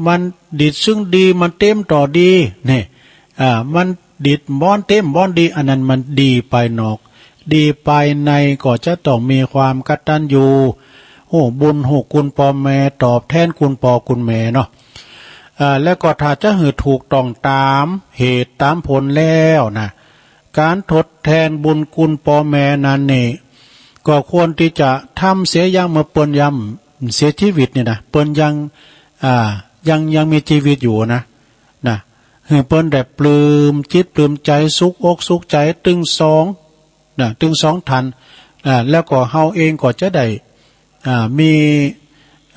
มันดีดซึ่งดี มันเต็มต่อดี นี่ อ่า มันดีดบ้อนเต็มบ้อนดี อันนั้นมันดีภายนอก ดีภายในก็จะต้องมีความกตัญญู ฮู้บุญฮู้คุณปอแม่ ตอบแทนคุณปอคุณแม่เนาะ อ่า แล้วก็ถ้าจะหื้อถูกต้องตามเหตุตามผลแล้วนะ การทดแทนบุญคุณปอแม่นั้นนี่ ก็ควรที่จะทำเสียอย่างเมื่อเปิ้นยามเสียชีวิตนี่นะ เปิ้นยัง อ่า ยัง ยังมีชีวิตอยู่นะ นะ หื้อเปิ้นได้ปลื้มจิตปลื้มใจสุขอกสุขใจตึงสอง นะ ตึงสองท่าน อ่า แล้วก็เฮาเองก็จะได้ อ่า มี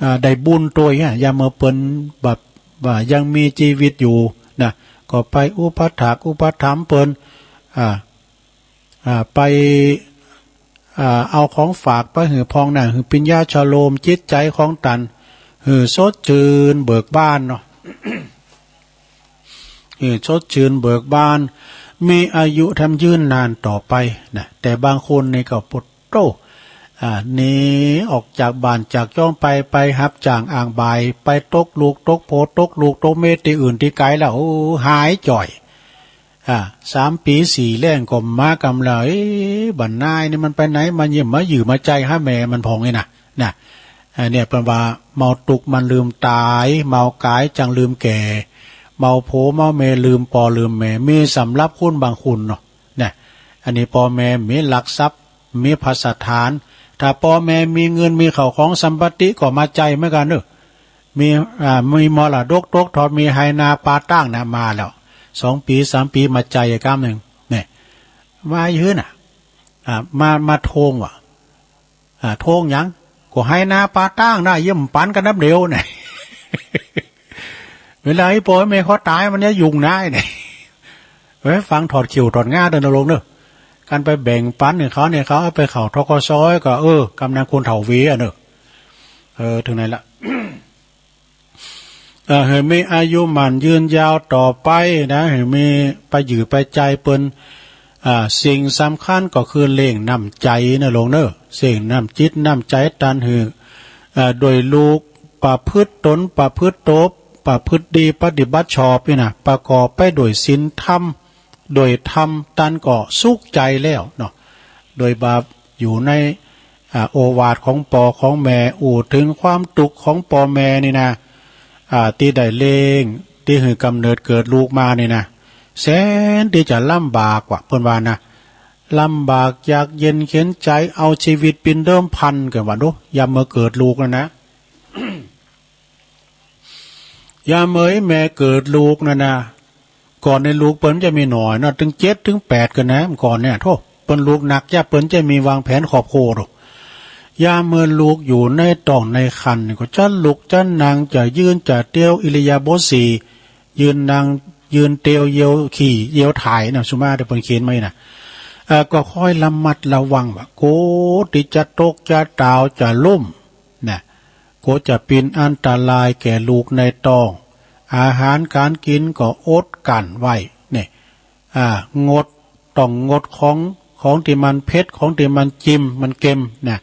อ่า ได้บุญโตยอะ ยามเมื่อเปิ้นแบบว่ายังมีชีวิตอยู่นะ ก็ไปอุปถัมภ์อุปถัมภ์เปิ้น อ่า อ่า ไป อ่า เอาของฝากไปหื้อพองนะ หื้อปิญญาชโลมจิตใจของตัน หื้อสดชื่นเบิกบานเนาะ เออ สดชื่นเบิกบาน มีอายุแถมยืนนานต่อไปนะ แต่บางคนนี่ก็ปวดโต้ อ่า หนีออกจากบ้านจากจ้องไป ไปฮับจ้างอ่างบ่าย ไปตกลูกตกโผตกลูกตกเมียตี้อื่นตี้ไกลแล้ว โอ้ หายจ่อย อ่า สามปี๋สี่แล้งก็มากำแล้ว เอ๊ะ บัดนายนี่มันไปไหน มาเยี่ยมมาหยื่อมาใจหาแม่มันพองนี่นะ นะ อันเนี้ยเปิ้นว่าเมาตุกข์มันลืมต๋าย เมากายจังลืมแก่ เมาผัวเมาเมียลืมปอลืมแม่ มีสำหรับคนบางคนเนาะ นะ อันนี้ปอแม่มีหลักทรัพย์ มีภัสถาน ถ้าปอแม่มีเงินมีข้าวของสัมปติก็มาใจเหมือนกั๋นเนาะ มี อ่า มีมรดกตกทอด มีไฮ่นาปาตั้งนะ มาแล้ว สองปี๋สามปี๋มาใจก้ำหนึ่ง เนี่ย มาอยู่หื้อน่ะ อ่า มา มาทวงว่ะ อ่า ทวงหยัง ก็ไฮ่นาปาตั้งนะ เยี่ยมปั๋นกั๋นนับเดียวเนี่ย เวลาไอ้ปอไอ้แม่เขาต๋ายมันเนี่ยยุ่งนะไอ้เนี่ย เอ้ย ฟังถอดเขี้ยวถอดง่าเด้อนะโลงเนาะ การไปแบ่งปั๋นหื้อเขาเนี่ย เขาเอาไปเข้า ธ.ก.ส. ก็ เออ กำนันคนเฒ่าเวียเนาะ เออ ถึงไหนละ เอ่อ หื้อมีอายุมั่นยืนยาวต่อไปนะ หื้อมีไปหยื่อไปใจเปิ้น อ่า สิ่งสำคัญก็คือเลี้ยงน้ำใจ๋นะโลงเนาะ เลี้ยงน้ำจิตน้ำใจ๋ตันหื้อ อ่า โดยลูกประพฤติตนประพฤติโต ประพฤติดีปฏิบัติชอบนี่นะ ประกอบไปโดยศีลธรรม โดยธรรมตันก็สุขใจ๋แล้วเนาะ โดยบาปอยู่ใน อ่า โอวาทของปอของแม่ อู้ถึงความตุ๊กข์ของปอแม่นี่นะ อ่า ตี้ได้เลี้ยง ตี้หื้อกำเนิดเกิดลูกมานี่นะ แสนตี้จะลำบากว่ะ เปิ้นว่านะ ลำบากยากเย็นเข็ญใจ๋ เอาชีวิตเป๋นเดิมพัน เปิ้นว่าดู ยามเมื่อเกิดลูกนั่นนะ ยามเมื่อไอ้แม่เกิดลูกนั่นนะ ก่อนในลูกเปิ้นจะมีหน่อยเนาะ ตึงเจ็ดตึงแปดกั๋นนะ ก่อนเนี่ย โธ่ เปิ้นลูกหนัก ยามเปิ้นจะมีวางแผนครอบครัวดอก ยามเมื่อลูกอยู่ในต๊องในครรภ์นี่ก็จะลุกจะนั่ง จะยืนจะเตียว อิริยาบถสี่ ยืนนั่ง ยืนเตียว เหยี่ยวขี้ เหยี่ยวถ่ายนะ สุมาเตียวเปิ้นเขียนมานี่นะ เอ่อ ก็ค่อยระมัดระวังว่า โกรธตี้จะตก จะต๋าว จะล้ม นะ ก็จะเป๋นอันตรายแก่ลูกในต๊อง อาหารก๋านกิ๋นก็อดกั้นไว้ เนี่ย อ่า งด ต้องงดของ ของตี้มันเผ็ด ของตี้มันจิม มันเก็ม นะ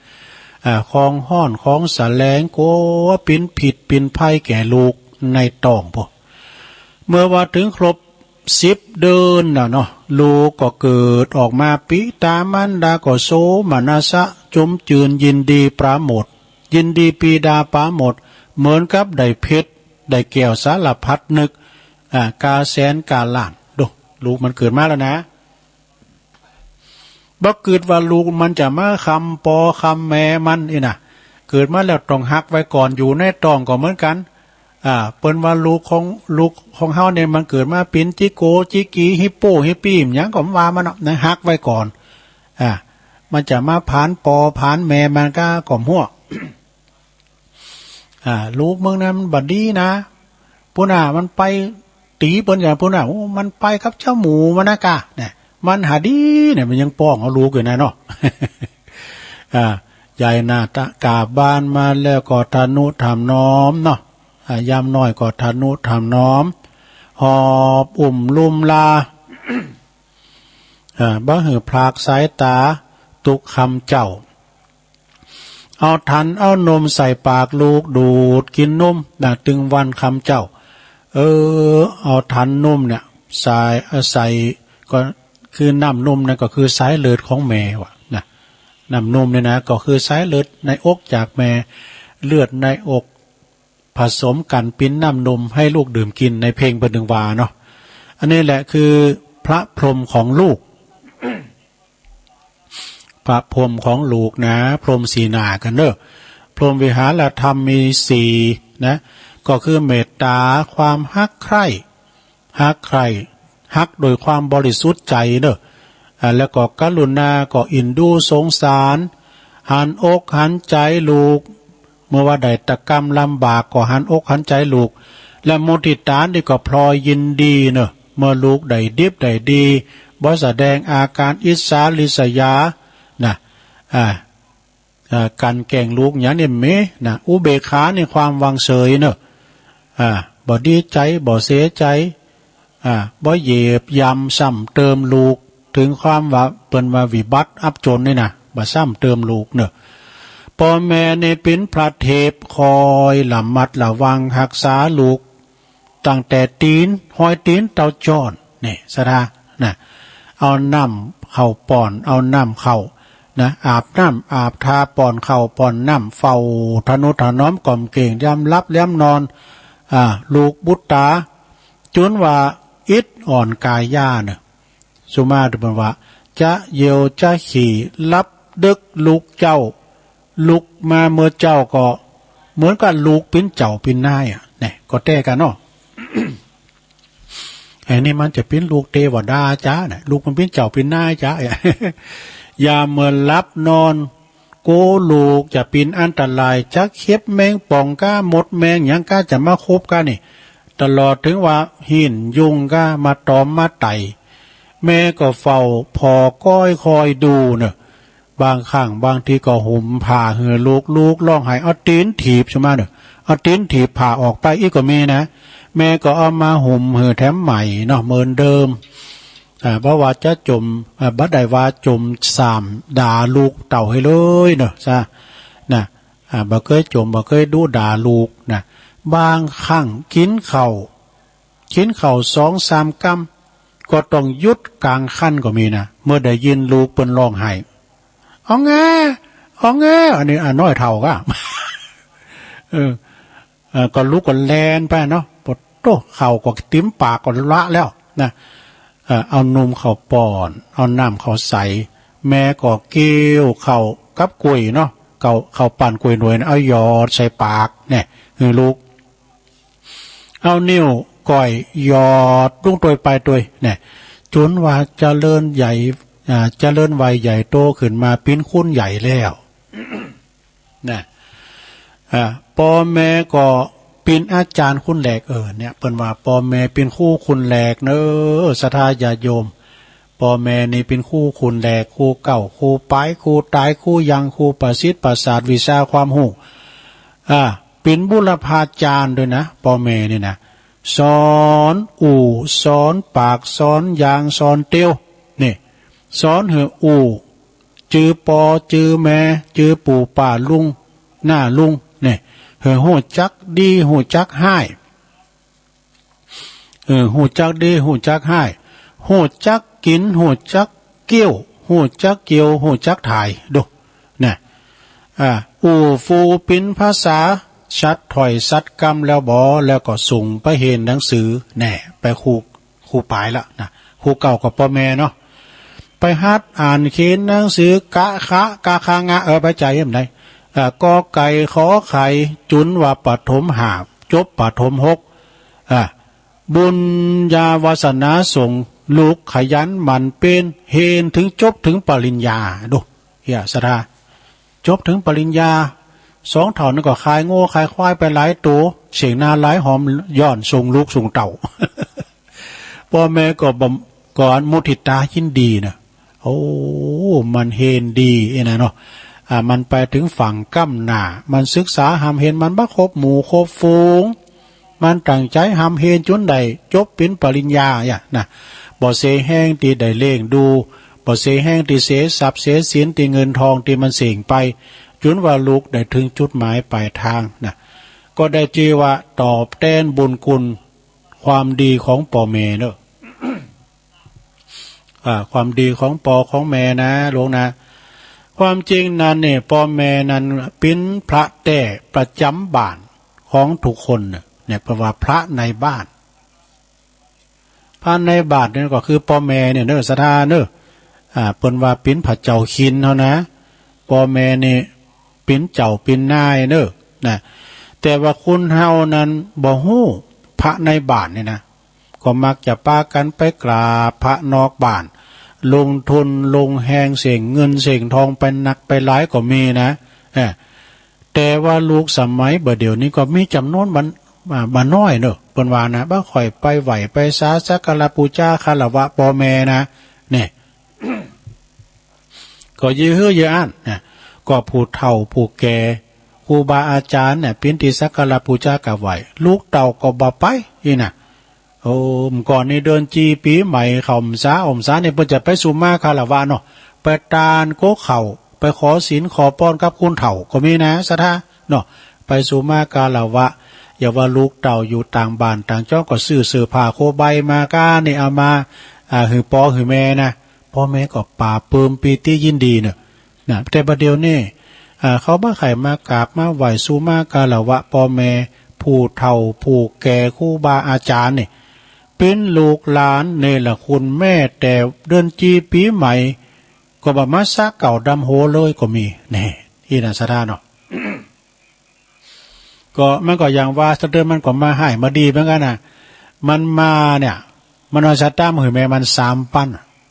อ่า ของฮ้อน ของแสลง กั๋วเป๋นผิดเป๋นภัยแก่ลูกในต๊องพุ้น เมื่อว่าถึงครบสิบเดือนแล้วเนาะ ลูกก็เกิดออกมา ปิตามารดาก็โสมนัสสะ จุมจืนยินดีปราโมทย์ ยินดีปรีดาปราโมทย์ เหมือนกับได้เพชรได้แก้วสารพัดนึก อ่า กาแสนกาล้าน ดู ลูกมันเกิดมาแล้วนะ บ่กึ๊ดว่าลูกมันจะมาคำปอคำแม่มันนี่นะ เกิดมาแล้วต้องฮักไว้ก่อน อยู่ในต๊องก็เหมือนกั๋น อ่า เปิ้นว่าลูกของ ลูกของเฮาเนี่ยมันเกิดมาเป๋นจิโก จิกี ฮิปโป ฮิปปี้ หยังก็ว่ามันเนาะ นะ ฮักไว้ก่อน อ่า มันจะมาผานปอผานแม่มันก็ ก็มั่ว อ่า ลูกมึงนั้นมันบ่ดีนะ ปุ้นน่ะ มันไปตีเปิ้นอย่างปุ้นน่ะ โอ้ มันไปกับเจ้าหมู่มันนะกะ เนี่ย มันหาดีเนี่ย มันยังป้องเอาลูกอยู่นะเนาะ อ่า ใหญ่หน้าตะกราบบ้านมาแล้วก็ทะนุถนอมเนาะ อ่า ยามน้อยก็ทะนุถนอม หอบอุ้มลุมลา อ่า บ่หื้อพลากสายตาตุกค่ำเจ๊า เอาถันเอานมใส่ปากลูกดูดกินนมนะ ตึงวันค่ำเจ๊า เออ เอาถันนมเนี่ย ใส่ ใส่ ก็คือน้ำนมนั่นก็คือสายเลือดของแม่วะนะ น้ำนมเนี่ยนะ ก็คือสายเลือดในอกจากแม่ เลือดในอก ผสมกันปิ้นน้ำนมให้ลูกดื่มกินในเพลงเปิ้นถึงว่าเนาะ อันนี้แหละคือพระพรหมของลูก พระพรหมของลูกนะ พรหมสี่หน้ากันเด้อ พรหมวิหารธรรมมีสี่นะ ก็คือเมตตา ความฮักใคร่ ฮักใคร่ ฮักโดยความบริสุทธิ์ใจเนอะ อ่า แล้วก็กรุณา ก็อินดูสงสาร หันอกหันใจลูก เมื่อว่าได้ตะกำลำบากก็หันอกหันใจลูก และมุทิตานี่ก็พลอยยินดีเนอะ เมื่อลูกได้ดิบได้ดี บ่แสดงอาการอิจฉาริษยา นะ อ่า อ่า กลั่นแกล้งลูกอย่างนี้มีนะ อุเบกขาในความวางเฉยเนอะ อ่า บ่ดีใจ บ่เสียใจ อ่า บ่เหยียบย่ำซ้ำเติมลูก ถึงความว่าเปิ้นว่าวิบัติอับจนนี่นะ บ่ซ้ำเติมลูกเนอะ ป้อแม่นี่เป๋นพระเทพคอยระมัดระวังฮักษาลูก ตั้งแต่ตี๋น ฮอยตี๋นเต้าจ้อน นี่ ศรัทธา นะ เอาน้ำเข้าป้อน เอาน้ำเข้า นะ อาบน้ำอาบทา ป้อนข้าวป้อนน้ำ เฝ้าทะนุถนอมกล่อมเกล่ง ยามหลับยามนอน อ่า ลูกบุตรต๋า จ๋นว่าอิดอ่อนกายาเนอะ สุมาเปิ้นว่า จะเหยี่ยวจะขี่ หลับดึกลุกเจ๊า ลุกมาเมื่อเจ๊าก็เหมือนกับลูกเป๋นเจ้าเป๋นนายอะ เนี่ย ก็แต๊กั๋นเนาะ อันนี้มันจะเป๋นลูกเตวดาจ๊ะเนี่ย ลูกมันเป๋นเจ้าเป๋นนายจ๊ะ ยามเมื่อหลับนอน กั๋วลูกจะเป๋นอันตราย จักเห็บแมงป่องก้า มดแมงหยังก้าจะมาคบก้านี่ ตลอดถึงว่าหิ้นยุงก้ามาตอมมาไต่ แม่ก็เฝ้าผ่อก้อยคอยดูเนอะ บางครั้งบางทีก็ห่มผ้าหื้อลูก ลูกร้องไห้ เอาตี๋นถีบใช่ไหมเนอะ เอาตี๋นถีบผ้าออกไปอีกก็มีนะ แม่ก็เอามาห่มหื้อแถมใหม่เนาะ เหมือนเดิม อ่า บ่ว่าจะจ่ม อ่า บ่ได้ว่าจ่มส่ำด่าลูกเต้าหื้อเลยเนาะ ซะ นะ อ่า บ่เกยจ่ม บ่เกยดุด่าลูกนะ บางครั้งกิ๋นข้าว กิ๋นข้าวสองสามกำ ก็ต้องหยุดก๋างคันก็มีนะ เมื่อได้ยินลูกเปิ้นร้องไห้ อองแง อองแง อันนี้ อ่า น้อยเฒ่าก้า เออ เออ ก็ลุกก็แล่นไปเนาะ ปะโต๊ ข้าวก็เต๋มปากก็ละแล้วนะ เออ เอานมเข้าป้อน เอาน้ำเข้าใส่ แม่ก็เคี้ยวข้าวกับก๋วยเนาะ ข้าว ข้าวปั้นก๋วยหน่วยนะ เอาหยอดใส่ปากเนี่ย หื้อลูก เอานิ้วก้อยหยอดลงตวยปายตวยเนี่ย จ๋นว่าเจริญใหญ่ อ่า เจริญวัยใหญ่โตขึ้นมาเป๋นคนใหญ่แล้ว นะ อ่า ป้อแม่ก็เป๋นอาจ๋ารย์คนแรก เออ เนี่ย เปิ้นว่าป้อแม่เป๋นครูคนแรกเนอะ ศรัทธาญาติโยม ป้อแม่นี่เป๋นครูคนแรก ครูเก๊า ครูป๋าย ครูต๋าย ครูยัง ครูประสิทธิ์ประสาทวิชาความฮู้ อ่า เป๋นบุรพาจ๋ารย์ด้วยนะ ป้อแม่นี่นะ สอนอู้ สอนปาก สอนยาง สอนเตียว นี่ สอนหื้ออู้ จื้อปอ จื้อแม่ จื้อปู่ป้าลุง น้าลุง นี่ หื้อฮู้จักดี ฮู้จักฮ้าย เออ ฮู้จักดี ฮู้จักฮ้าย ฮู้จักกิ๋น ฮู้จักเคี้ยว ฮู้จักเคี้ยว ฮู้จักถ่าย ดู นะ อ่า อู้ฟูปินภาษา สัตย์ถ้อยสัตย์กำแล้วบ่ แล้วก็ส่งไปเฮียนหนังสือ แน่ ไปครู ครูป๋ายละนะ ครูเก๊าก็ป้อแม่เนาะ ไปหัดอ่านเขียนหนังสือ กะ คะ กะ คะ งะ เออ ไปจ่ายเยี่ยมไหน อ่า กอไก่ ขอไข่ จ๋นว่าประถมห้า จบประถมหก อ่า บุญญาวาสนาส่ง ลูกขยันหมั่นเพียร เฮียนถึงจบถึงปริญญา ดู เหีย ศรัทธา จบเถิงปริญญา สองเฒ่านั้นก็ขายงัวขายควายไปหลายตั๋ว เสี้ยงนาหลายหอม ย้อนส่งลูกส่งเต้า ป้อแม่ก็บ่ ก็มุทิตายินดีนะ โอ้ มันเฮงดีเอ้นะเนาะ อ่า มันไปเถิงฝั่งก้ำหน้า มันศึกษาฮ่ำเฮง มันบ่คบหมู่คบฝูง มันตั้งใจ๋ฮ่ำเฮงจ๋นได้จบเป๋นปริญญาเหียนะ บ่เสียแฮงตี้ได้เลี้ยงดู บ่เสียแฮงตี้เสียทรัพย์เสียสินตี้เงินทองตี้มันเสี้ยงไป จ๋นว่าลูกได้เถิงจุดหมายปลายทางนะ ก็ได้จื้อว่าตอบแตนบุญคุณความดีของป้อแม่เนาะ อ่า ความดีของป้อของแม่นะลูกนะ ความจริงนั้นเนี่ย ป้อแม่นั้นเป๋นพระแต๊ประจ๋ำบ้าน ของทุกคนเนี่ย เนี่ย เปิ้นว่าพระในบ้าน พระในบ้านเนี่ยก็คือป้อแม่เนี่ยเนาะ ศรัทธาเนาะ อ่า เปิ้นว่าเป๋นพระเจ้าคินเฮานะ ป้อแม่นี่เป๋นเจ้าเป๋นนายเนาะ นะ แต่ว่าคนเฮานั้นบ่ฮู้ พระในบ้านนี่นะ ก็มักจะปากั๋นไปกราบพระนอกบ้าน ลงทุนลงแฮงเสี้ยงเงินเสี้ยงทองไปนักไปหลายก็มีนะ เออ แต่ว่าลูกสมัยบ่าเดี่ยวนี้ก็มีจ๋ำนวนบ่ อ่า บ่น้อยเนาะ เปิ้นว่านะ บ่ค่อยไปไหว้ไปสาสักการะปู๋จาคารวะป้อแม่นะ เนี่ย ก็เยียะหื้อเยียะอั้นนะ ก็ผู้เฒ่าผู้แก่ ครูบาอาจ๋ารย์เนี่ย เป๋นตี้สักการะปู๋จากราบไหว้ ลูกเต้าก็บ่ไปอี้นะ โอ้ เมื่อก่อนนี่เดินจี่ปี๋ใหม่เข้าพรรษาออกพรรษานี่ เปิ้นจะไปสุมาคารวะเนาะ ไปตานก๊กข้าว ไปขอศีลขอป้อนกับคนเฒ่าก็มีนะ ศรัทธาเนาะ ไปสุมาคารวะ อย่าว่าลูกเต้าอยู่ต่างบ้านต่างจ้องก็ซื้อเสื้อผ้าโคใบมาก้านี่เอามา อ่า หื้อป้อหื้อแม่นะ ป้อแม่ก็ปลาบปลื้มปีติยินดีเนาะ นะ แต่บ่าเดี่ยวนี้ อ่า เขาบ่ใค่มากราบมาไหว้สุมาคารวะป้อแม่ ผู้เฒ่าผู้แก่ครูบาอาจ๋ารย์นี่ เป๋นลูกหลานเนรคุณ แม้แต่เดินจี่ปี๋ใหม่ ก็บ่มาสระเก๊าดำหัวเลยก็มี แน่ อี้นะ ศรัทธาเนาะ ก็มันก็อย่างว่า สะเดิมมันก็มาฮ้ายมาดีเหมือนกั๋นนะ มันมาเนี่ย มันเอาสตางค์หื้อแม่มันสามปัน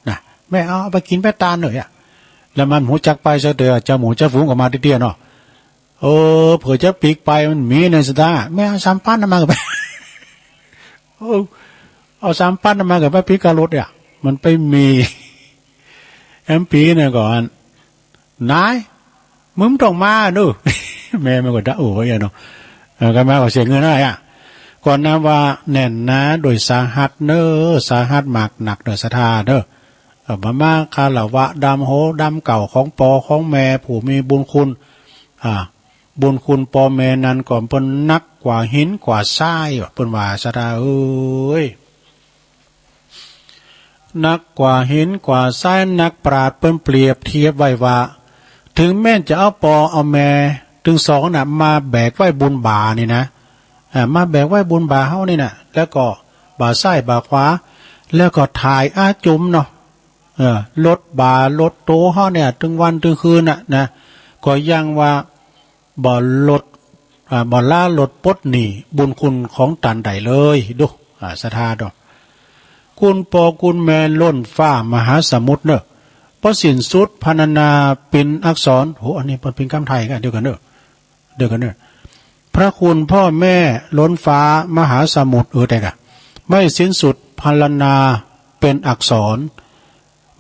นะ แม่เอา เอาไปกิ๋นไปตานเน่ออะ แล้วมันฮู้จักไปสะเดิม เจ้าหมู่เจ้าฝูงก็มาเตี้ยๆเนาะ เออ เผื่อจะปิ๊กไปมันมีในสตางค์ แม่เอาสามปันนั้นมาก็ไป โอ้ เอาสามปันนั้นมาก็ไปปิ๊กกับรถอะ มันไปมี แอมปี๋เนี่ยก่อน นาย มึงบ่ต้องมาเน่อ แม่มันก็ด่า โอ้ยเนาะ เออ ก็มาก็เสียเงินได้อะ ก็นับว่าแน่นหนาโดยสาหัสเน่อ สาหัสมากนักเน่อ ศรัทธาเน่อ เออ บ่มาคารวะดำหัวดำเก๊าของป้อของแม่ผู้มีบุญคุณ อ่า บุญคุณป้อแม่นั้นก็เปิ้นหนักกว่าหินกว่าทรายว่ะ เปิ้นว่า ศรัทธาเอ้ย หนักกว่าหินกว่าทราย นักปราชญ์เปิ้นเปรียบเทียบไว้ว่า ถึงแม้นจะเอาป้อเอาแม่ตึงสองน่ะ มาแบกไว้บนบ่านี่นะ อ่า มาแบกไว้บนบ่าเฮานี่นะ แล้วก็บ่าซ้ายบ่าขวา แล้วก็ถ่ายอาจุมเนาะ เออ ลดบ่าลดโตเฮาเนี่ย ตึงวันตึงคืนน่ะนะ ก็ยังว่า บ่ลด อ่า บ่ละลดปลดหนี้บุญคุณของต้านได้เลย ดู อ่า ศรัทธาเนาะ คุณป้อคุณแม่ล้นฟ้ามหาสมุทรเน่อ บ่สิ้นสุดพรรณนาเป๋นอักษร โห อันนี้มันเป๋นกำไทยกั๋น เดี๋ยวกั๋นเน่อ เดี๋ยวกั๋นเน่อ พระคุณพ่อแม่ล้นฟ้ามหาสมุทร เออ แต่กะ ไม่สิ้นสุดพรรณนาเป๋นอักษร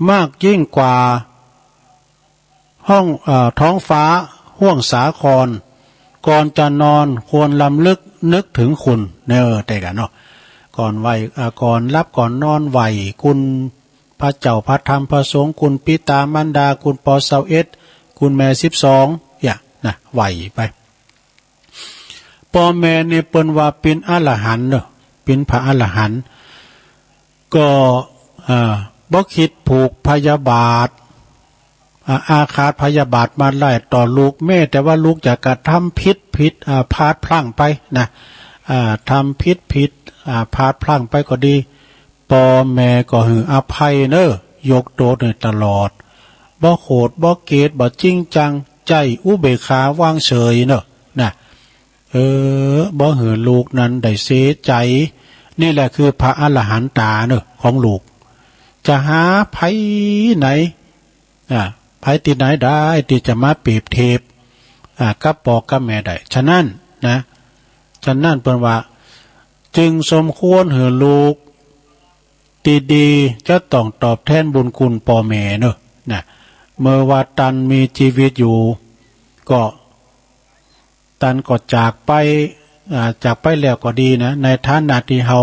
มากยิ่งกว่า ห้อง เอ่อ ท้องฟ้าห้วงสาคร ก่อนจะนอนควรรำลึกนึกถึงคุณ เน่อ แต่กะเนาะ ก่อนไหว้ อ่า ก่อนหลับก่อนนอนไหว้คุณพระเจ้าพระธรรมพระสงฆ์ คุณปิตามารดา คุณป้อซาวเอ็ด คุณแม่สิบสอง เนี่ยนะ ไหว้ไป ป้อแม่นี่เปิ้นว่าเป๋นอรหันต์เนาะ เป๋นพระอรหันต์ ก็ อ่า บ่คิดผูกพยาบาท อ่า อาฆาตพยาบาทมาร้ายต่อลูก แม้แต่ว่าลูกจะกระทำผิดผิด อ่า พลาดพลั้งไปนะ อ่า ทำผิดผิด อ่า พลาดพลั้งไปก็ดี ป้อแม่ก็หื้ออภัยเน่อ ยกโทษให้ตลอด บ่โขดบ่เกลียด บ่จริงจัง ใจ๊อุเบกขาวางเฉยเน่อ นะ เออ บ่หื้อลูกนั้นได้เสียใจ๋ นี่แหละคือพระอรหันตาเน่อ ของลูก จะหาไผไหน อ่า ไผตี้ไหนได้ตี้จะมาเปรียบเทียบ อ่า กับป้อกับแม่ได้ ฉะนั้นนะ ฉะนั้นเปิ้นว่า จึงสมควรหื้อลูกตี้ดีจะต้องตอบแทนบุญคุณป้อแม่เนอะ นะ เมื่อว่าตันมีชีวิตอยู่ ก็ ตันก็จากไป อ่า จากไปแล้วก็ดีนะ ในฐานะตี้เฮา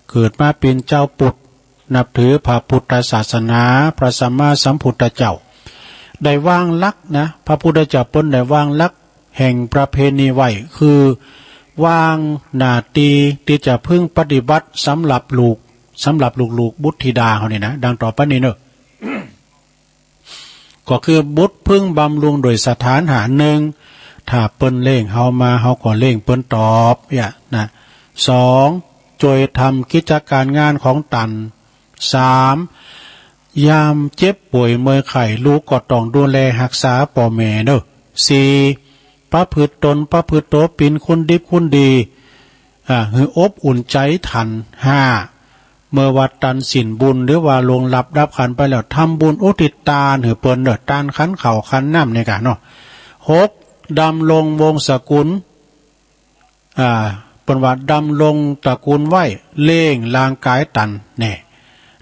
เกิดมาเป๋นจาวพุทธ นับถือพระพุทธศาสนา พระสัมมาสัมพุทธเจ้า ได้วางหลักนะ พระพุทธเจ้าเปิ้นได้วางหลักแห่งประเพณีไว้ คือวางหน้าตี้ตี้จะพึงปฏิบัติสำหรับลูก สำหรับลูกๆ บุตรธิดาเฮานี่นะ ดังต่อไปนี้เนอะ ก็คือบุตรพึงบำรุงโดยสถานห้า หนึ่ง ถ้าเปิ้นเลี้ยงเฮามา เฮาก็เลี้ยงเปิ้นตอบ เนี่ยนะ สอง จ้วยทำกิจก๋านงานของตัน สาม ยามเจ็บป่วยเมื่อยไข้ ลูกก็ต้องดูแลฮักษาป้อแม่เนอะ สี่ ประพฤติตนประพฤติตัวเป๋นคนดิบคนดี อ่า หื้ออบอุ่นใจ๋ตัน ห้า เมื่อว่าตันสิ้นบุญหรือว่าล่วงลับดับขันธ์ไปแล้ว ทำบุญอุทิศตานหื้อเปิ้นเนอะ ตานขันข้าวขันน้ำนี่กะเนาะ หก ดำรงวงศ์สกุล อ่า เปิ้นว่าดำรงตระกูลไว้ เลี้ยงร่างก๋ายตัน แน่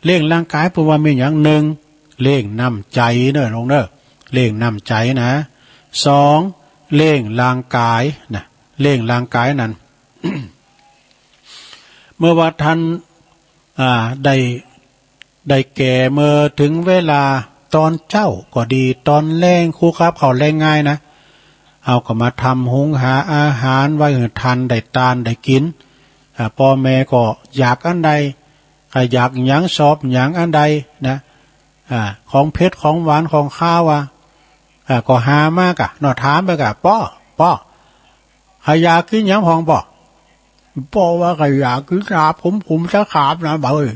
เลี้ยงร่างก๋ายเปิ้นว่ามีหยัง หนึ่ง เลี้ยงน้ำใจ๋เนอะลูกเนอะ เลี้ยงน้ำใจ๋นะ สอง เลี้ยงร่างก๋ายนะ เลี้ยงร่างก๋ายนั้น เมื่อว่าตัน อ่า ได้ ได้แก่ เมื่อเถิงเวลาต๋อนเจ๊าก็ดี ต๋อนแลง ครูครับ เข้าแลงงายนะ เฮาก็มาทำหุงหาอาหารไว้หื้อตันได้ตานได้กิ๋น อ่า ป้อแม่ก็อยากอันใด ใค่อยากหยังชอบหยังอันใดนะ อ่า ของเผ็ดของหวานของคาวอะ อ่า ก็หามากะเนาะ ถามไปกะ ป้อ ป้อ ใค่อยากกิ๋นหยังพ่องป้อ ป้อว่าใค่อยากกิ๋นลาบขมๆ สักขาบนะบ่าวเอ้ย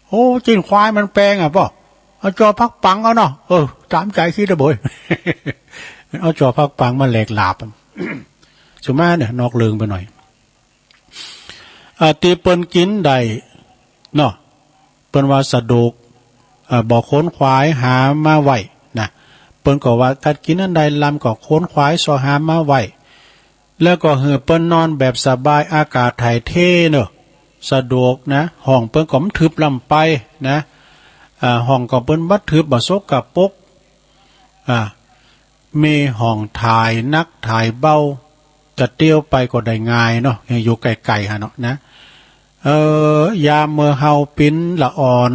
โอ้ จิ๊นควายมันแปงอะป้อ เอาจ่อผักปังเอาเนาะ เออ ต๋ามใจ๋คิดอะบ่าวเอ้ย เอาจ่อผักปังมาแลกลาบ สุมาเนี่ย นอกเรื่องไปหน่อย อ่า ตี้เปิ้นกิ๋นได้เนาะ เปิ้นว่าสะดวก อ่า บ่ขวนขวายหามาไว้นะ เปิ้นก็ว่ากัดกิ๋นอันใดลำก็ขวนขวายเซาะหามาไว้ แล้วก็หื้อเปิ้นนอนแบบสบาย อากาศถ่ายเทเนอะ สะดวกนะ ห้องเปิ้นก็บ่ทึบล้ำไปนะ อ่า ห้องก็เปิ้นบ่ทึบ บ่สกปรก อ่า มีห้องถ่ายหนักถ่ายเบา จะเตียวไปก็ได้ง่ายเนาะ อยู่ใก้ๆ หั้นเนาะนะ เออ ยามเมื่อเฮาเป๋นละอ่อน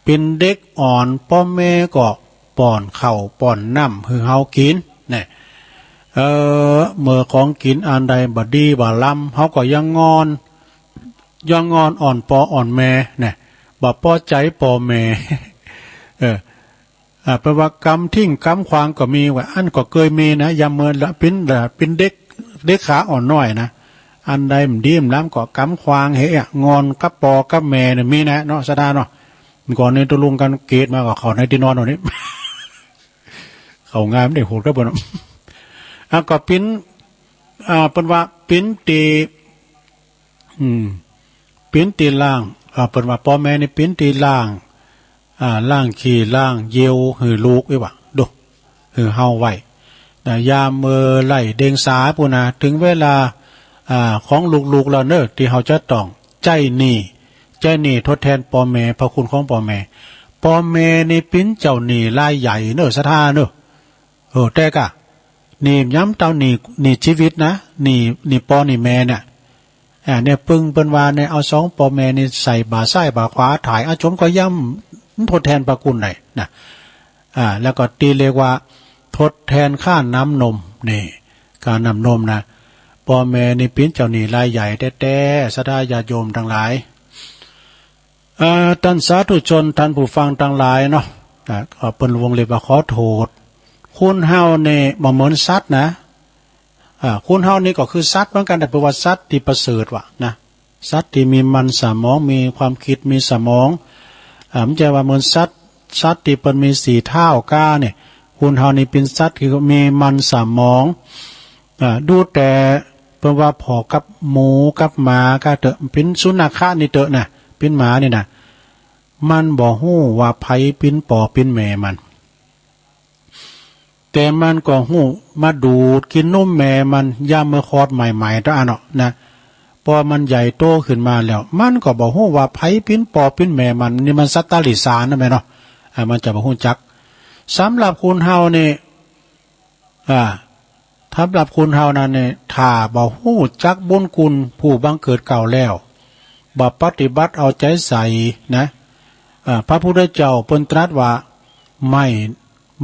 เป๋นเด็กอ่อน ป้อแม่ก็ป้อนข้าวป้อนน้ำหื้อเฮากิ๋น เนี่ย เออ เมื่อของกิ๋นอันใดบ่ดีบ่ลำ เฮาก็ยังงอน ยังงอนอ่อนป้ออ่อนแม่ เนี่ย บ่ปอใจ๋ป้อแม่ เออ อ่า เปิ้นว่ากำทิ้งกำขว้างก็มีว่า อันก็เกยมีนะ ยามเมื่อละเป๋น ละเป๋นเด็ก เด็กขาอ่อนน้อยนะ อันใดบ่ดีบ่ลำก็กำขว้างเฮอะ งอนกับป้อกับแม่เนี่ยมีนะเนาะ ศรัทธาเนาะ ก่อนนี้ตกลงกันเกตมาก็เข้าในตี้นอนเอานี่ เข้างามได้โหดครับเปิ้นเนาะ อ่ะ ก็เป๋น อ่า เปิ้นว่าเป๋นตี้ อืม เป๋นตี้ล้าง อ่า เปิ้นว่าป้อแม่นี่เป๋นตี้ล้าง อ่า ล้างขี้ล้างเยี่ยวหื้อลูกไว้ว่า ดู หื้อเฮาไว้นะ ยามเมื่อไล่เดียงสาปู้นนะ เถิงเวลา อ่า ของลูกๆ แล้วเนอะ ตี้เฮาจะต้องใจ๊หนี้ ใจ๊หนี้ทดแทนป้อแม่ พระคุณของป้อแม่ ป้อแม่นี่เป๋นเจ้าหนี้รายใหญ่เนอะ ศรัทธาเนอะ เออ แต่กะ หนี้ย้ำเต้าหนี้ หนี้ชีวิตนะ หนี้ หนี้ป้อหนี้แม่เนี่ย อ่า เนี่ย ปึ้งเปิ้นว่าเนี่ย เอาสองป้อแม่นี่ใส่บ่าซ้ายบ่าขวา ถ่ายอาจมก็ย่ำ มันทดแทนพระคุณได้นะ อ่า แล้วก็ตี้เรียกว่า ทดแทนค่าน้ำนม นี่ ค่าน้ำนมนะ ป้อแม่นี่เป๋นเจ้าหนี้รายใหญ่แต๊ๆ ศรัทธาญาติโยมตังหลาย เอ่อ ต้านสาธุชน ต้านผู้ฟังตังหลายเนาะ อ่า ก็เปิ้นวงเล็บว่าขอโทษ คนเฮานี่บ่เหมือนสัตว์นะ อ่า คนเฮานี่ก็คือสัตว์เหมือนกั๋น แต่เปิ้นว่าสัตว์ตี้ประเสริฐว่ะนะ สัตว์ตี้มีมันสมอง มีความคิด มีสมอง อ่า บ่ใจ้ว่าเหมือนสัตว์ สัตว์ตี้เปิ้นมีสี่เท้าก้าเนี่ย คนเฮานี่เป๋นสัตว์ตี้มีมันสมอง อ่า ดูแต่เปิ้นว่าพอกับหมูกับหมาก็เตอะ เป๋นสุนัขะนี่เตอะนะ เป๋นหมานี่นะ มันบ่ฮู้ว่าใผเป๋นป้อเป๋นแม่มัน แต่มันก็ฮู้มาดูดกินนมแม่มันยามเมื่อคลอดใหม่ๆ เต้าอั้นเนาะนะ พอมันใหญ่โตขึ้นมาแล้ว มันก็บ่ฮู้ว่าไผเป๋นป้อเป๋นแม่มัน นี่มันสัตว์เดรัจฉานนะแม่เนาะ อ่า มันจะบ่ฮู้จัก สำหรับคนเฮานี่ อ่า สำหรับคนเฮานั้นเนี่ย ถ้าบ่ฮู้จักบุญคุณผู้บังเกิดเกล้าแล้ว บ่ปฏิบัติเอาใจใส่นะ อ่า พระพุทธเจ้าเปิ้นตรัสว่า ไม้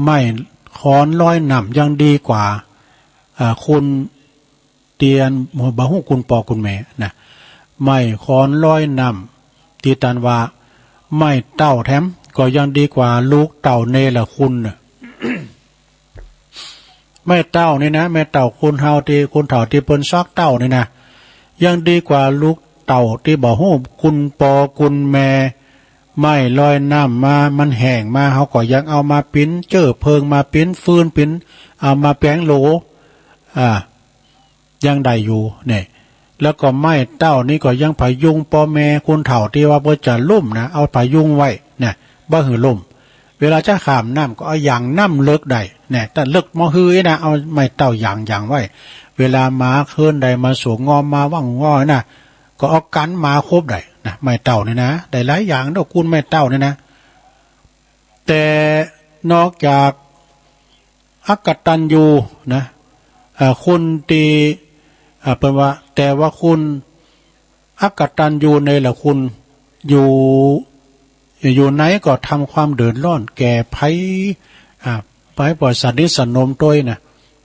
ไม้ขอนลอยน้ำยังดีกว่า อ่า คน ตี้อันบ่ฮู้คุณป้อคุณแม่นะ ไม้ขอนลอยน้ำ ตี้ตันว่า ไม้เต้าแถม ก็ยังดีกว่าลูกเต้าเนรคุณน่ะ ไม้เต้านี่นะ ไม้เต้าคนเฒ่าตี้ คนเฒ่าตี้เปิ้นซอกเต้านี่นะ ยังดีกว่าลูกเต้าตี้บ่ฮู้คุณป้อคุณแม่ ไม้ลอยน้ำมา มันแห้งมา เฮาก็ยังเอามาเป๋นเจื้อเพลิง มาเป๋นฟืน เป๋น เอามาแป๋งโหล อ่า ยังได้อยู่เนี่ย แล้วก็ไม้เต้านี่ก็ยังผะยุงป้อแม่คนเฒ่าตี้ว่าเปิ้นจะล้มนะ เอาผะยุงไว้นะ บ่หื้อล้ม เวลาจะข้ามน้ำก็เอาหยั่งน้ำเลิกได้เนี่ย แต่เลิกมอฮือนะ เอาไม้เต้าหยั่งหยั่งไว้ เวลาหมาเคิ่นใดมาสวงงอมมาว่างงอนะ ก็เอากันหมาคบได้นะ ไม้เต้านี่นะ ได้หลายอย่างดอกคุณไม้เต้านี่นะ แต่นอกจากอกตัญญูนะ อ่า คนตี้ อ่า เปิ้นว่า แต่ว่าคนอกตัญญูเนรคุณ อยู่ อยู่ไหนก็ทำความเดือดร้อนแก่ไผ อ่า ไผบ่สนิทสนมตวยนะ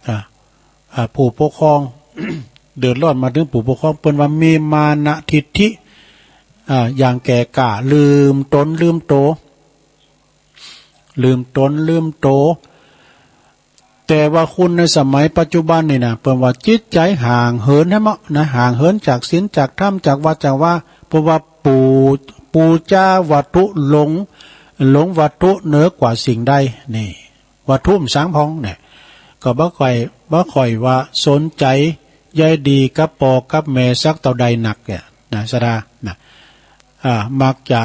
อ่า อ่า ผู้ปกครอง เดือดร้อนมาถึงผู้ปกครอง เปิ้นว่ามีมานะทิฐิ อ่า อย่างแก่กล้า ลืมตนลืมโต ลืมตนลืมโต แต่ว่าคนในสมัยปัจจุบันนี่นะ เปิ้นว่าจิตใจห่างเหินแท้เมาะนะ ห่างเหินจากศีลจากธรรม จากวัตรจากวา เปิ้นว่าปู ปูจาวัตถุ หลง หลงวัตถุเหนือกว่าสิ่งใด นี่ วัตถุมันสังพองเนี่ย ก็บ่ค่อย บ่ค่อยว่าสนใจใยดีกับป้อกับแม่สักเต้าใดนักเนี่ยนะ ศรัทธานะ อ่า มักจะ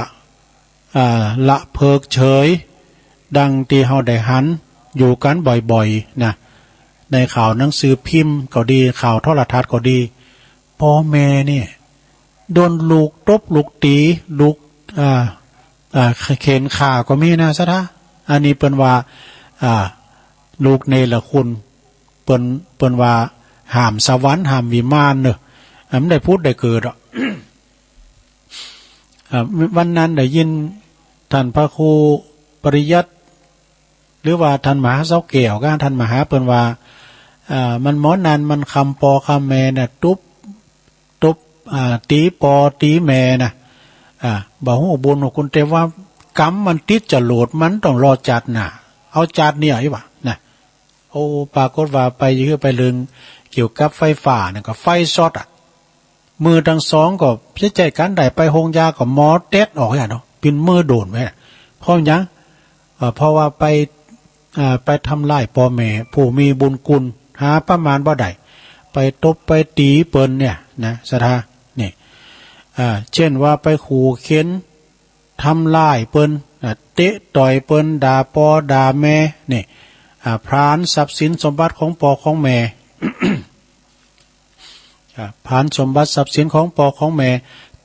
อ่า ละเพิกเฉย ดังตี้เฮาได้หันอยู่กันบ่อยๆ นะ ในข่าวหนังสือพิมพ์ก็ดี ข่าวโทรทัศน์ก็ดี ป้อแม่เนี่ย โดนลูกตบลูกตี๋ ลูก อ่า อ่า เฆ็่นฆ่าก็มีนะ ศรัทธา อันนี้เปิ้นว่า อ่า ลูกเนรคุณ เปิ้น เปิ้นว่าห้ามสวรรค์ห้ามวิมานเนอะ อ่า มันได้ผุดได้เกิดอะ อ่า วันนั้นได้ยินท่านพระครูปริยัติ หรือว่าท่านมหาเสาแก้วกะ ท่านมหาเปิ้นว่า อ่า มันหมอนั้นมันคำป้อคำแม่น่ะ ตุ๊บ ตุ๊บ อ่า ตี๋ป้อตี๋แม่น่ะ อ่า บ่ฮู้บุญฮู้คุณ แต่ว่ากรรมมันติดจรวด มันต้องรอจาติหน้า เอาจาตินี้อีกว่านะ โอ้ ปรากฏว่าไปเฮือไปเรื่องเกี่ยวกับไฟฟ้านั่นก็ไฟช็อตอะ มือตังสองก็ใจ๊ๆ กั๋นได้ ไปโฮงยาก็หมอเต็ดออกอย่างเนาะ เป๋นมือโดนไว้อะ เพราะหยัง เอ่อ เพราะว่าไป เอ่อ ไปทำร้ายป้อแม่ผู้มีบุญคุณ หาประมาณบ่ได้ ไปตบไปตี๋เปิ้นเนี่ยนะ ศรัทธา นี่ อ่า เช่นว่าไปขู่เข็ญ ทำร้ายเปิ้น อ่า เตะต่อยเปิ้น ด่าป้อด่าแม่ นี่ อ่า ผลาญทรัพย์สินสมบัติของป้อของแม่ อ่า ผลาญสมบัติทรัพย์สินของป้อของแม่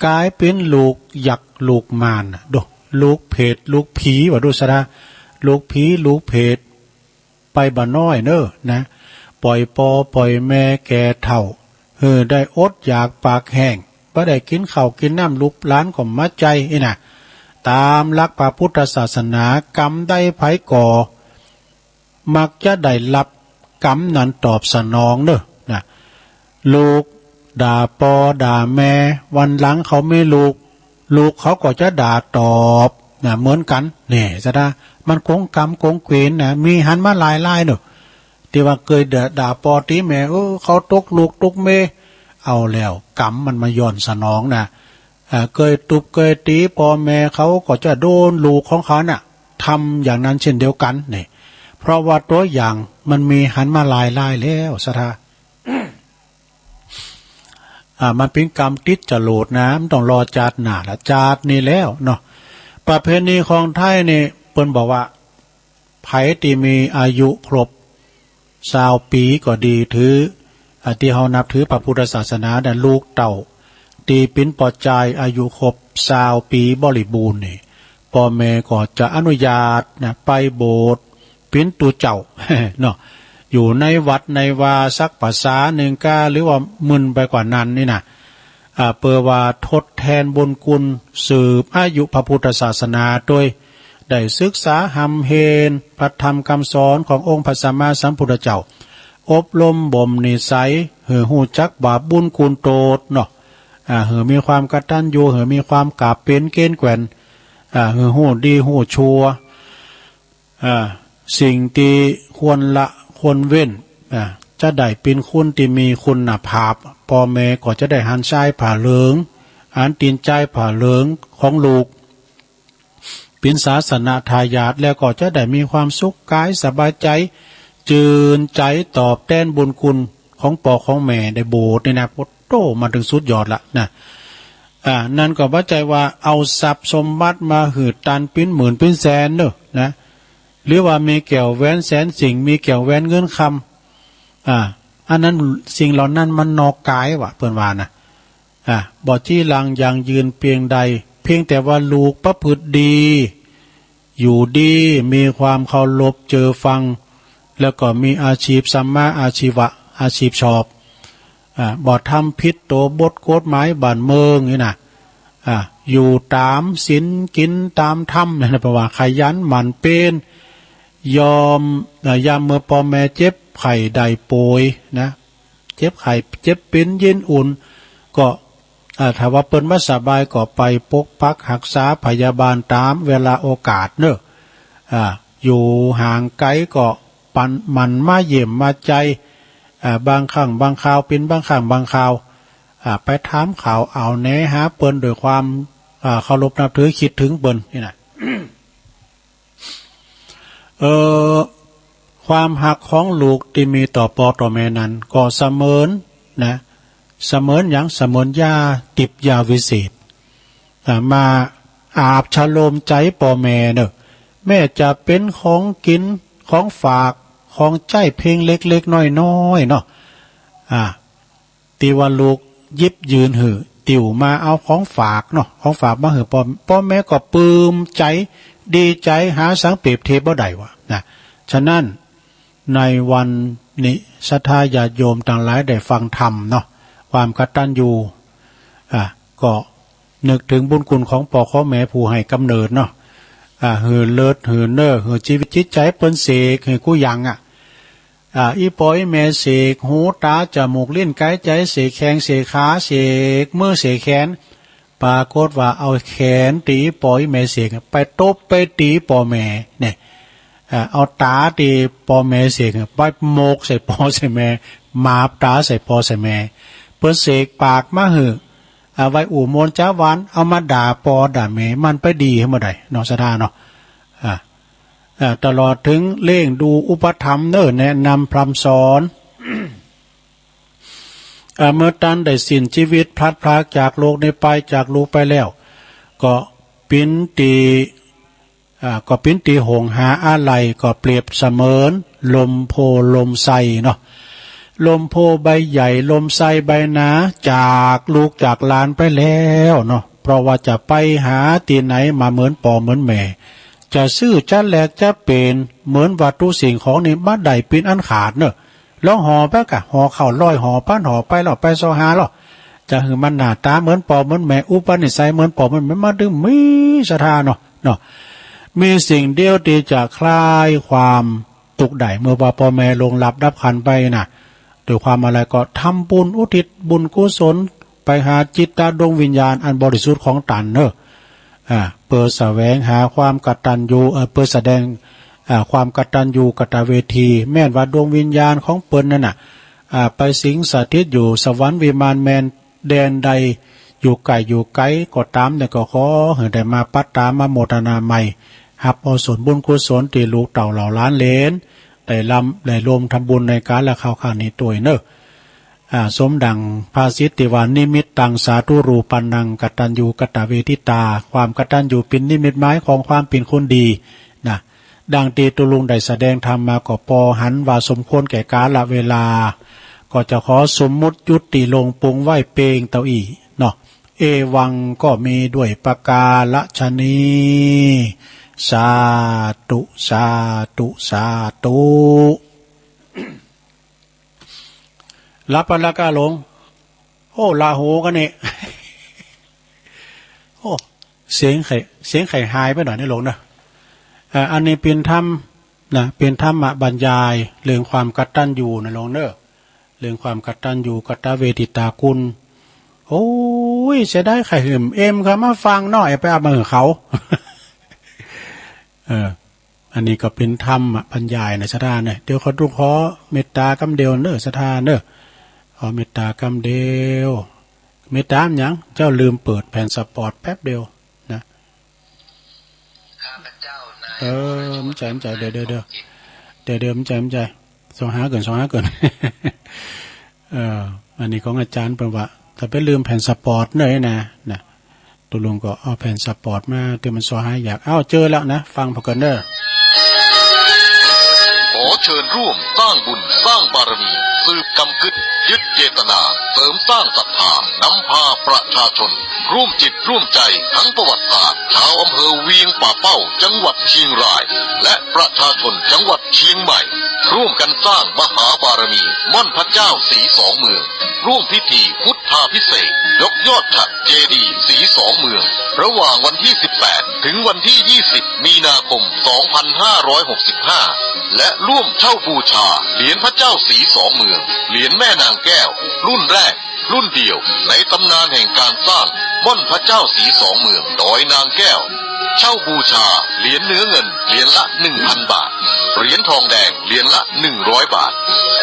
ก๋ายเป๋นลูกยักษ์ลูกมารน่ะ ดู ลูกเปรตลูกผี ว่าดู ศรัทธา ลูกผีลูกเปรต ไปบ่น้อยเน้อนะ ปล่อยป้อปล่อยแม่แก่เฒ่า หื้อได้อดอยากปากแห้ง บ่ได้กิ๋นข้าวกิ๋นน้ำ ลูกหลานก็มาใจ๊อี้นะ ต๋ามหลักพระพุทธศาสนา กรรมใดใผก่อ มักจะได้รับกรรมนั้นตอบสนองเน้อนะ ลูกด่าป้อด่าแม่ วันหลังเขามีลูก ลูกเขาก็จะด่าตอบนะ เหมือนกั๋น นี่ ศรัทธา มันกงกรรมกงเกวียนนะ มีหันมาหลายรายเนาะ ตี้ว่าเกยด่า ด่าป้อตี๋แม่ เออ เขาตกลูกตกเมีย เอาแล้ว กรรมมันมาย้อนสนองนะ อ่า เกยตุ๊บเกยตี๋ป้อแม่ เขาก็จะโดนลูกของเขาน่ะ ทำอย่างนั้นเช่นเดียวกั๋น นี่ เพราะว่าตั๋วอย่างมันมีหันมาหลายรายแล้ว ศรัทธา อ่า มันเป๋นกรรมติดจรวดนะ มันต้องรอจาติหน้าละ จาตินี้แล้วเนาะ ประเพณีของไทยนี่ เปิ้นบอกว่า ไผตี้มีอายุครบ ซาวปีก็ดี ถือ อ่า ตี้เฮานับถือพระพุทธศาสนาเนี่ย ลูกเต้าตี้เป๋นป้อจายอายุครบซาวปีบริบูรณ์นี่ ป้อแม่ก็จะอนุญาตนะ ไปโบสถ์เป๋นตุ๊เจ้า เนาะ อยู่ในวัดในวาสักภาษาหนึ่งก้า หรือว่ามึนไปกว่านั้นนี่นะ อ่า เปื้อว่าทดแทนบุญคุณ สืบอายุพระพุทธศาสนา โดยได้ศึกษาฮ่ำเฮนพระธรรมคำสอนขององค์พระสัมมาสัมพุทธเจ้า อบรมบ่มนิสัย หื้อฮู้จักบาปบุญคุณโทษเนาะ อ่า หื้อมีความกตัญญู หื้อมีความกราบเป๋นเกณฑ์แกว่น อ่า หื้อฮู้ดีฮู้ชั่ว อ่า สิ่งตี้ควรละควรเว้น อ่า จะได้เป๋นคนตี้มีคุณภาพ ป้อแม่ก็จะได้หันใจ๊ผ้าเหลือง หันตี๋นใจ๊ผ้าเหลืองของลูก เป๋นศาสนทายาท แล้วก็จะได้มีความสุขกายสบายใจ๋ จื้นใจ๋ตอบแตนบุญคุณของป้อของแม่ ได้โบสถ์นี่นะ โอ้โธ่ มาเถิงสุดยอดละนะ อ่า นั้นก็บ่ใจ้ว่าเอาทรัพย์สมบัติมาหื้อตันเป๋นหมื่นเป๋นแสนเนาะนะ หรือว่ามีแก้วแหวนแสนสิ่ง มีแก้วแหวนเงินคำ อ่า อันนั้นสิ่งเหล่านั้นมันนอกกายว่ะ เปิ้นว่านะ อ่า บ่จีรังยั่งยืนเพียงใด เพียงแต่ว่าลูกประพฤติดี อยู่ดี มีความเคารพเจอฟัง แล้วก็มีอาชีพสัมมาอาชีวะ อาชีพชอบ อ่า บ่ทำผิดต่อบทกฎหมายบ้านเมืองนี่นะ อ่า อยู่ต๋ามศีลกิ๋นต๋ามธรรมนี่นะ แปลว่าขยันหมั่นเพียร ยอม อ่า ยามเมื่อป้อแม่เจ็บไข้ได้ป่วยนะ เจ็บไข้เจ็บเป๋นเย็นอุ่น ก็ อ่า ถ้าว่าเปิ้นบ่สบายก็ไปปกปักฮักษาพยาบาลต๋ามเวลาโอกาสเนาะ อ่า อยู่ห่างไกลก็ปัน หมั่นมาเยี่ยมมาใจ้ อ่า บางครั้งบางคราว เป๋นบางครั้งบางคราว อ่า ไปถามข่าวเอาแหนหาเปิ้นด้วยความ อ่า เคารพนับถือ คิดถึงเปิ้นนี่นะ เอ่อ ความฮักของลูกตี้มีต่อป้อต่อแม่นั้นก็เสมือนนะ เสมือนหยัง เสมือนยาทิพย์ยาวิเศษ อ่า มาอาบชโลมใจ๋ป้อแม่เนาะ แม้จะเป๋นของกิ๋น ของฝาก ของใจ๊เพียงเล็กๆ น้อยๆ เนาะ อ่า ตี้ว่าลูกหยิบยื่นหื้อ ติวมาเอาของฝากเนาะ ของฝากมาหื้อป้อ ป้อแม่ก็ปลื้มใจ๋ดีใจ๋ หาสังเปรียบเทียบบ่ได้วะนะ ฉะนั้นในวันนี้ศรัทธาญาติโยมตังหลายได้ฟังธรรมเนาะ ความกตัญญู อ่ะ ก็นึกถึงบุญคุณของป้อของแม่ผู้ให้กำเนิดเนาะ อ่ะ หื้อเลือดหื้อเนื้อ หื้อชีวิตจิตใจ๋เปิ้นเสกหื้อกู้อย่างอะ อ่า อี่ป้ออี่แม่เสกหูต๋าจ๋มูกลิ้นกายใจ๋ เสกแข้งเสกขา เสกมือเสกแขน ปรากฏว่าเอาแขนตี้อี่ป้ออี่แม่เสกไปตบไปตี๋ป้อแม่เนี่ย อ่า เอาต๋าตี้ป้อแม่เสกไปโมกใส่ป้อใส่แม่ หมาบต๋าใส่ป้อใส่แม่ เปิ้นเสกปากมาหื้อ อ่า ไว้อู้มวลจ๋าหวาน เอามาด่าป้อด่าแม่ มันไปดีหื้อเมื่อใดเนาะ ศรัทธาเนาะ อ่า อ่า ตลอดถึงเลี้ยงดูอุปถัมภ์เนอะ แนะนำพร่ำสอน อ่า เมื่อตันได้สิ้นชีวิตพลัดพรากจากโลกนี้ไป จากลูกไปแล้ว ก็เป๋นตี้ อ่า ก็เป๋นตี้ห่วงหาอาลัย ก็เปรียบเสมือนลมโพธิ์ลมไทรเนาะ ลมโพธิ์ใบใหญ่ ลมไทรใบหนา จากลูกจากหลานไปแล้วเนาะ เพราะว่าจะไปหาตี้ไหนมาเหมือนป้อเหมือนแม่ จะซื้อจะแลกจะเปลี่ยนเหมือนวัตถุสิ่งของนี่บ่ได้เป๋นอันขาดเนอะ ลองห่อไปกะ ห่อข้าวร้อยห่อพันห่อไปแล้ว ไปซอหาแล้ว จะหื้อมันหน้าต๋าเหมือนป้อเหมือนแม่ อุปนิสัยเหมือนป้อเหมือนแม่ มันบ่มีศรัทธาเนาะ เนาะ มีสิ่งเดียวตี้จะคลายความตุ๊กข์ได้ เมื่อว่าป้อแม่ล่วงลับดับขันธ์ไปนะ ด้วยความอาลัยก็ทำบุญอุทิศบุญกุศลไปหาจิตตะดวงวิญญาณอันบริสุทธิ์ของตันเนอะ อ่า เปื้อแสวงหาความกตัญญู เอ่อ เปื้อแสดง อ่า ความกตัญญูกตเวที แม้นว่าดวงวิญญาณของเปิ้นนั้นน่ะ อ่า ไปสิงสถิตอยู่สวรรค์วิมานแมนแดนใด อยู่ใก้อยู่ไกลก็ต๋ามเนี่ย ก็ขอหื้อได้มาปัตตามาโมทนาใหม่ ฮับเอาส่วนบุญกุศลตี้ลูกเต้าเหล่าหลานเหลน ได้ร่ำได้ร่วมทำบุญในกาลคราวครั้งนี้ตวยเนอะ อ่า สมดังภาษิตตี้ว่า นิมิตตังสาธุรูปันนัง กตัญญูกตเวทิตา ความกตัญญูเป๋นนิมิตหมายของความเป๋นคนดีนะ ดังตี้ตุ๊ลุงได้แสดงธรรมมาก็ปอหันว่าสมควรแก่กาลเวลา ก็จะขอสมมุติยุติลงปรุงไว้เพียงเต้าอี้เนาะ เอวังก็มีด้วยประการฉะนี้ สาธุ สาธุ สาธุ หลับไปแล้วก้าหลวง โอ้ ลาหูกันนี่ โอ้ เสียงไข่ เสียงไข่หายไปหน่อยนี่หลวงเนอะ เอ่อ อันนี้เป็นธรรมนะ เป็นธรรมบรรยายเรื่องความกตัญญูนะหลวงเนอะ เรื่องความกตัญญูกตเวทิตาคุณ โอ้ย เสียดายไข่หืมเอ็มเขามาฟังหน่อย ไปเอามาหือเขา เออ อันนี้ก็เป็นธรรมบรรยายนะศรัทธาเนอะ เดี๋ยวขอดูขอเมตตากำเดียวเนอะศรัทธาเนอะ ขอเมตตากำเดียว เมตตาหยัง เจ้าลืมเปิดแผ่นสปอตแป๊บเดียวนะ ข้าพเจ้านาย เออ มันใจ มันใจ เดี๋ยว เดี๋ยว เดี๋ยว เดี๋ยว เดี๋ยว มันใจ มันใจ ส่องหาก่อน ส่องหาก่อน เออ อันนี้ของอาจารย์เปิ้นว่า ถ้าไปลืมแผ่นสปอตเนอะนะ นะ ตุ๊ลุงก็เอาแผ่นสปอตมา ตี้มันส่อหายาก เอ้า เจอแล้วนะ ฟังพอกันเนอะ ขอเชิญร่วมสร้างบุญสร้างบารมี สืบกำกึดยึดเจตนา เสริมสร้างศรัทธา นำพาประชาชน ร่วมจิตร่วมใจทั้งประวัติศาสตร์ ชาวอำเภอเวียงป่าเป้า จังหวัดเชียงราย และประชาชนจังหวัดเชียงใหม่ ร่วมกันสร้างมหาบารมีม่อนพระเจ้าศรีสองเมือง ร่วมพิธีพุทธาภิเษกยกยอดฉัตรเจดีย์ศรีสองเมือง ระหว่างวันที่ สิบแปด ถึงวันที่ ยี่สิบ มีนาคม สองพันห้าร้อยหกสิบห้า และร่วมเช่าบูชาเหรียญพระเจ้าศรีสองเมือง เหรียญแม่นางแก้ว รุ่นแรก รุ่นเดียวในตำนานแห่งการสร้างม่อนพระเจ้าศรีสองเมืองดอยนางแก้ว เช่าบูชาเหรียญเนื้อเงินเหรียญละ หนึ่งพัน บาท เหรียญทองแดงเหรียญละ หนึ่งร้อย บาท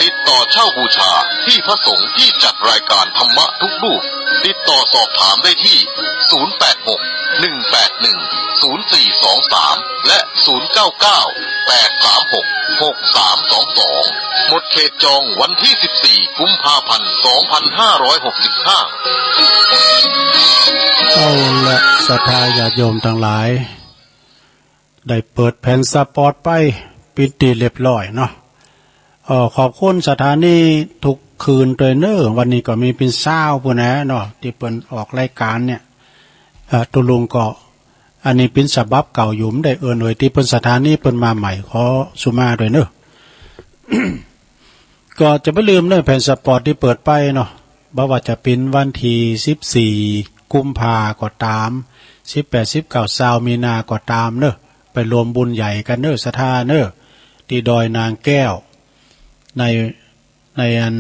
ติดต่อเช่าบูชาที่พระสงฆ์ที่จัดรายการธรรมะทุกรูป ติดต่อสอบถามได้ที่ ศูนย์แปดหก หนึ่งแปดหนึ่ง ศูนย์สี่สองสาม และ ศูนย์เก้าเก้า แปดสามหก หกสามสองสอง หมดเขตจองวันที่ สิบสี่ กุมภาพันธ์ สองพันห้าร้อยหกสิบห้า เอาละ ศรัทธาญาติโยมทั้งหลาย ได้เปิดแผ่นสปอตไปเป็นตี้เรียบร้อยเนาะ เอ่อ ขอบคุณศรัทธานี้ทุกคืนตวยเนอะ วันนี้ก็มีเป็นซาวพู้นแหละเนาะ ตี้เปิ้นออกรายการเนี่ย เอ่อ ตุ๊ลุงก็ อันนี้เป็นฉบับเก่าอยู่ บ่ได้เอิ้นเอ่ย ตี้เปิ้นศรัทธานี้เปิ้นมาใหม่ ขอสุมาตวยเนอะ ก็จะบ่ลืมเนอะ แผ่นสปอตตี้เปิดไปเนาะ บ่ว่าจะเป็นวันตี้ สิบสี่ กุมภาก็ตาม สิบแปด สิบเก้า ซาว มีนาก็ตามเนอะ ไปรวมบุญใหญ่กันเนอะ ศรัทธาเนอะ ตี้ดอยนางแก้ว ใน ในอัน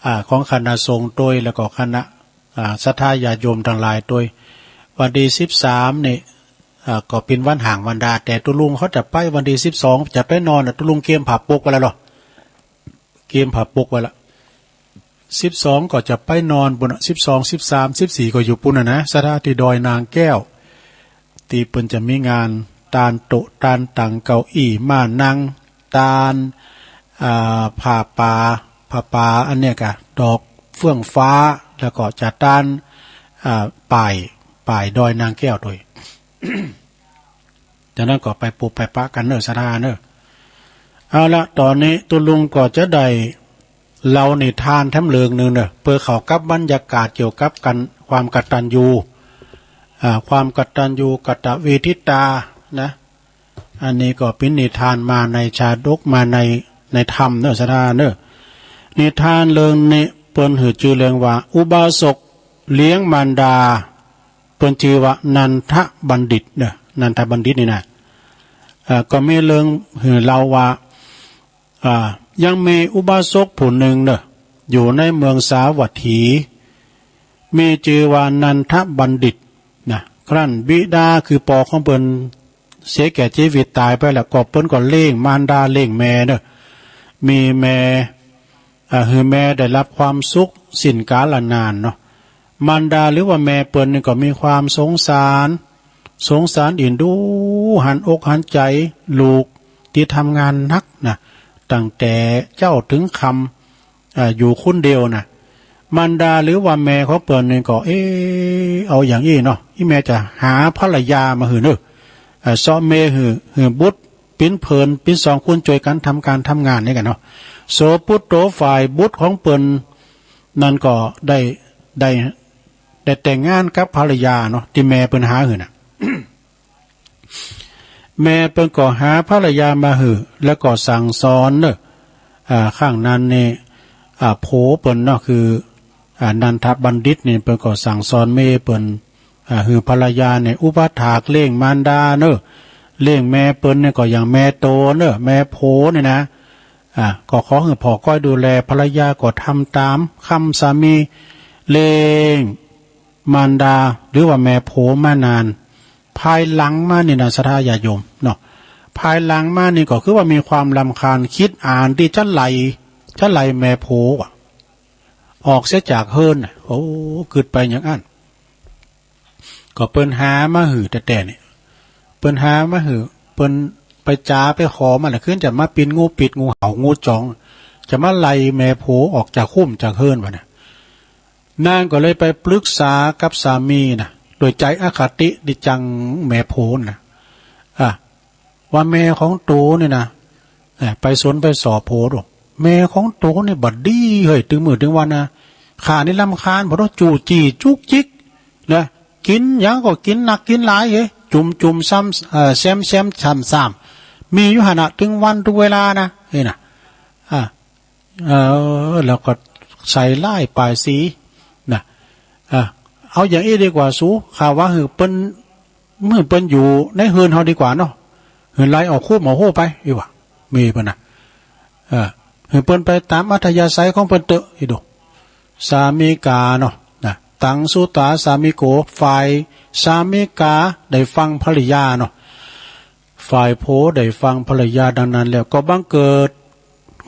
อ่า ของคณะสงฆ์ตวย แล้วก็คณะ อ่า ศรัทธาญาติโยมทั้งหลายตวย วันตี้ สิบสาม นี่ อ่า ก็เป็นวันฮ้างวันดา แต่ตุ๊ลุงเขาจะไปวันตี้ สิบสอง จะไปนอนน่ะ ตุ๊ลุงเกียมผ้าปกไว้แล้วเหรอ เกียมผ้าปกไว้ละ สิบสอง ก็จะไปนอนปู้นน่ะ สิบสอง สิบสาม สิบสี่ ก็อยู่ปู้นน่ะนะ ศรัทธาตี้ดอยนางแก้ว ตี้เปิ้นจะมีงานตานโต๊ะ ตานตัง เก้าอี้ ม้านั่ง ตาน อ่า ผ้าป่า ผ้าป่าอันเนี้ยกะ ดอกเฟื่องฟ้า แล้วก็จะตาน อ่า ป้าย ป้ายดอยนางแก้วตวย จากนั้นก็ไปปูไปปะกันเนอะ ศรัทธาเนอะ เอาละ ตอนนี้ตุ๊ลุงก็จะได้เล่านิทานแถมเรื่องหนึ่งเนอะ เพื่อเข้ากับบรรยากาศเกี่ยวกับการ ความกตัญญู อ่า ความกตัญญูกตเวทิตานะ อันนี้ก็เป็นนิทานมาในชาดก มาใน ในธรรมเนอะ ศรัทธาเนอะ นิทานเรื่องนี้เปิ้นหื้อชื่อเรื่องว่า อุบาสกเลี้ยงมารดา เปิ้นชื่อว่านันทบัณฑิตเนอะ นันทบัณฑิตนี่นะ เอ่อ ก็มีเรื่องหื้อเล่าว่า อ่า ยังมีอุบาสกผู้หนึ่งเนอะ อยู่ในเมืองสาวัตถี มีชื่อว่านันทบัณฑิตนะ ครั้นบิดาคือปอของเปิ้นเสียแก่ชีวิตต๋ายไปแล้ว ก็เปิ้นก็เลี้ยงมารดาเลี้ยงแม่เนอะ มีแม่ อ่า หื้อแม่ได้รับความสุขสิ้นกาลนานเนาะ มารดาหรือว่าแม่เปิ้นนี่ก็มีความสงสาร สงสารเอ็นดู หันอกหันใจ๋ลูกตี้ทำงานหนักนะ ตั้งแต่เจ๊าเถิงค่ำ อ่า อยู่คนเดียวนะ มารดาหรือว่าแม่ของเปิ้นนี่ก็ เอ๊ะ เอาอย่างอี้เนาะ อีแม่จะหาภรรยามาหื้อเนอะ เซาะเมหื้อ หื้อบุตร ปิ้นเผิน ปิ้นสองคนจ้วยกั๋นทำก๋านทำงานนี่กั๋นเนาะ โสปุตโต ฝ่ายบุตรของเปิ้นนั้นก็ได้ ได้ ได้แต่งงานกับภรรยาเนาะ ตี้แม่เปิ้นหาหื้อน่ะ แม่เปิ้นก็หาภรรยามาหื้อ แล้วก็สั่งสอนเนาะ อ่า ครั้งนั้นนี่ อ่า ผัวเปิ้นเนาะ คือ อ่า นันทบัณฑิตนี่ เปิ้นก็สั่งสอนแม่เปิ้น อ่า หื้อภรรยาเนี่ย อุปัฏฐากเลี้ยงมารดาเนาะ เลี้ยงแม่เปิ้นเนี่ยก็อย่างแม่โตเนาะ แม่ผัวเนี่ยนะ อ่า ก็ขอหื้อผ่อก้อยดูแล ภรรยาก็ทำต๋ามคำสามี เลี้ยงมารดา หรือว่าแม่ผัวมานาน ภายหลังมานี่นะ ศรัทธาญาติโยมเนาะ ภายหลังมานี่ก็คือว่ามีความรำคาญ คิดอ่านตี้จะไล่ จะไล่แม่ผัวอะ ออกเสียจากเฮือนน่ะ โอ้ กึ๊ดไปอย่างอั้น ก็เปิ้นหามาหื้อแต๊ๆ นี่ เปิ้นหามาหื้อ เปิ้นไปจ๋าไปขอมาแหละ คือจะมาปิ้นงูปิด งูเห่า งูจ๋อง จะมาไล่แม่ผัวออกจากคุ้มจากเฮือนวะนะ นางก็เลยไปปรึกษากับสามีนะ โดยใจอคติตี้จังแม่ผัวนะ อ่ะ ว่าแม่ของโตนี่นะ เอ่อ ไปสนไปสอบผัวดู แม่ของโตนี่บ่ดีเฮ้ย ตึงมื้อตึงวันนะ ข้านี่รำคาญ บ่ต้องจู้จี้จุกจิกนะ กินหยังก็กินนักกินหลายเฮ้ย จุ่มจุ่มซ้ำ เอ่อ แซมแซมซ้ำซ้ำ มีอยู่หั่นน่ะ ตึงวันตึงเวลานะ นี่นะ อ่า เออ แล้วก็ใส่ร้ายป้ายสีนะ อ่ะ เอาอย่างอี้ดีกว่าสู ข้าว่าหื้อเปิ้น หื้อเปิ้นอยู่ในเฮือนเฮาดีกว่าเนาะ หื้อไล่ออกคุ้มออกโฮไป อีหว่า แม่เปิ้นนะ เออ หื้อเปิ้นไปต๋ามอัธยาศัยของเปิ้นเต๊อะ อีโด สามีกาเนาะ นะ ตังสุตาสามีโก ฝ่ายสามีกาได้ฟังภรรยาเนาะ ฝ่ายผัวได้ฟังภรรยาดังนั้นแล้ว ก็บังเกิด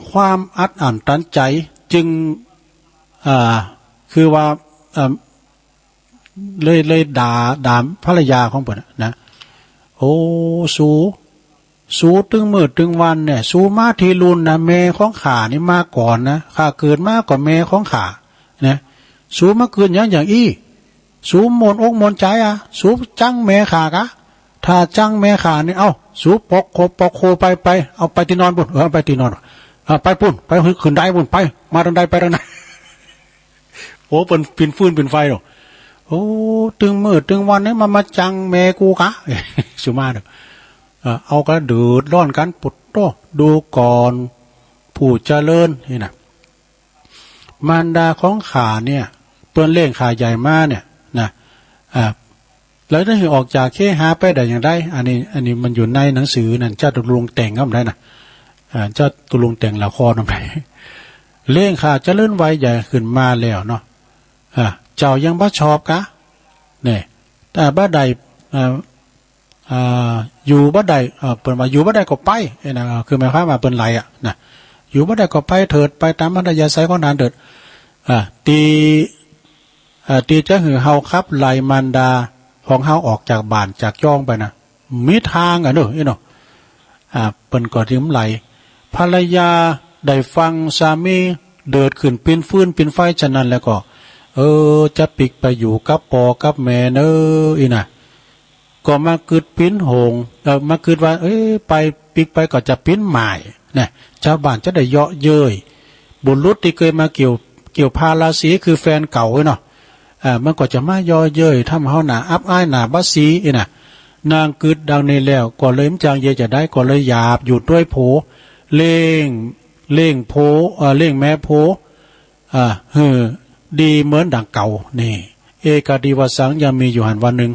ความอัดอั้นตันใจ จึง อ่า คือว่า อ่า เลย เลยด่า ด่าภรรยาของเปิ้นนะ โอ้ สู สูตึงมื้อตึงวันเนี่ย สูมาทีลุนนะ แม่ของข้านี่มาก่อนนะ ข้าเกิดมาก็แม่ของข้า นะ สูมาเกิดหยังอย่างอี้ สูม่วนอกม่วนใจอะ สูจังแม่ข้ากะ ถ้าจังแม่ข้านี่ เอ้า สูปอกโคปอกโคไป ไป เอาไปตี้นอนปุ้น เออ ไปตี้นอน เออ ไปปุ้น ไปขึ้นไดปุ้น ไป มาตางใดไปตางนั้น โอ้ เปิ้นปิ้นฟืนปิ้นไฟเนาะ โอ้ ตึงมื้อตึงวันนี่มา มาจังแม่กูกะ สูมาเนาะ เออ เอากะเดือดร้อนกั๋น ปุดโต้ ดูก่อนผู้เจริญ นี่นะ มารดาของข้าเนี่ย เปิ้นเลี้ยงข้าใหญ่มาเนี่ยนะ อ่า แล้วได้ออกจากเคหะไปได้อย่างใด อันนี้ อันนี้มันอยู่ในหนังสือนั่น จตุรงค์แต่งก็ได้นะ อ่า จตุรงค์แต่งละครนั่นไป เลี้ยงข้าเจริญวัยใหญ่ขึ้นมาแล้วเนาะ อ่า เจ้ายังบ่ชอบกะ เนี่ย แต่บ่ได้ อ่า อ่า อยู่บ่ได้ เอ่อ เปิ้นว่าอยู่บ่ได้ก็ไป เอ้ยนะ คือหมายความว่าเปิ้นไล่อะนะ อยู่บ่ได้ก็ไปเถิด ไปต๋ามอัธยาศัยของท่านเถิด อ่า ตี้ อ่า ตี้จะหื้อเฮาขับไล่มารดาของเฮาออกจากบ้านจากจ้องไปนะ มีทางอะเนาะ อี้เนาะ อ่า เปิ้นก็จึงไล่ ภรรยาได้ฟังสามีเดือดขึ้นปิ้นฟืนปิ้นไฟฉะนั้นแล้วก็ เออ จะปิ๊กไปอยู่กับป้อกับแม่เนาะ อี้นะ ก็มากึ๊ดปิ้นโหง เอ่อ มากึ๊ดว่า เอ้ย ไปปิ๊กไปก็จะปิ้นหมายนะ ชาวบ้านจะได้เยาะเย้ย บุรุษตี้เคยมาเกี่ยว เกี่ยวพาราศีคือแฟนเก่าเนาะ อ่า มันก็จะมาเยาะเย้ย ทำเฮาหน้าอับอายหน้าบ่าสีอี้นะ นางกึ๊ดดังนี้แล้ว ก็เลยบ่จักเยียะจะใด ก็เลยอยากอยู่ด้วยผัว เลี้ยง เลี้ยงผัว เอ่อ เลี้ยงแม่ผัว อ่า หื้อดีเหมือนดังเก่า นี่ เอกาดีวสัง ยังมีอยู่หั้นวันหนึ่ง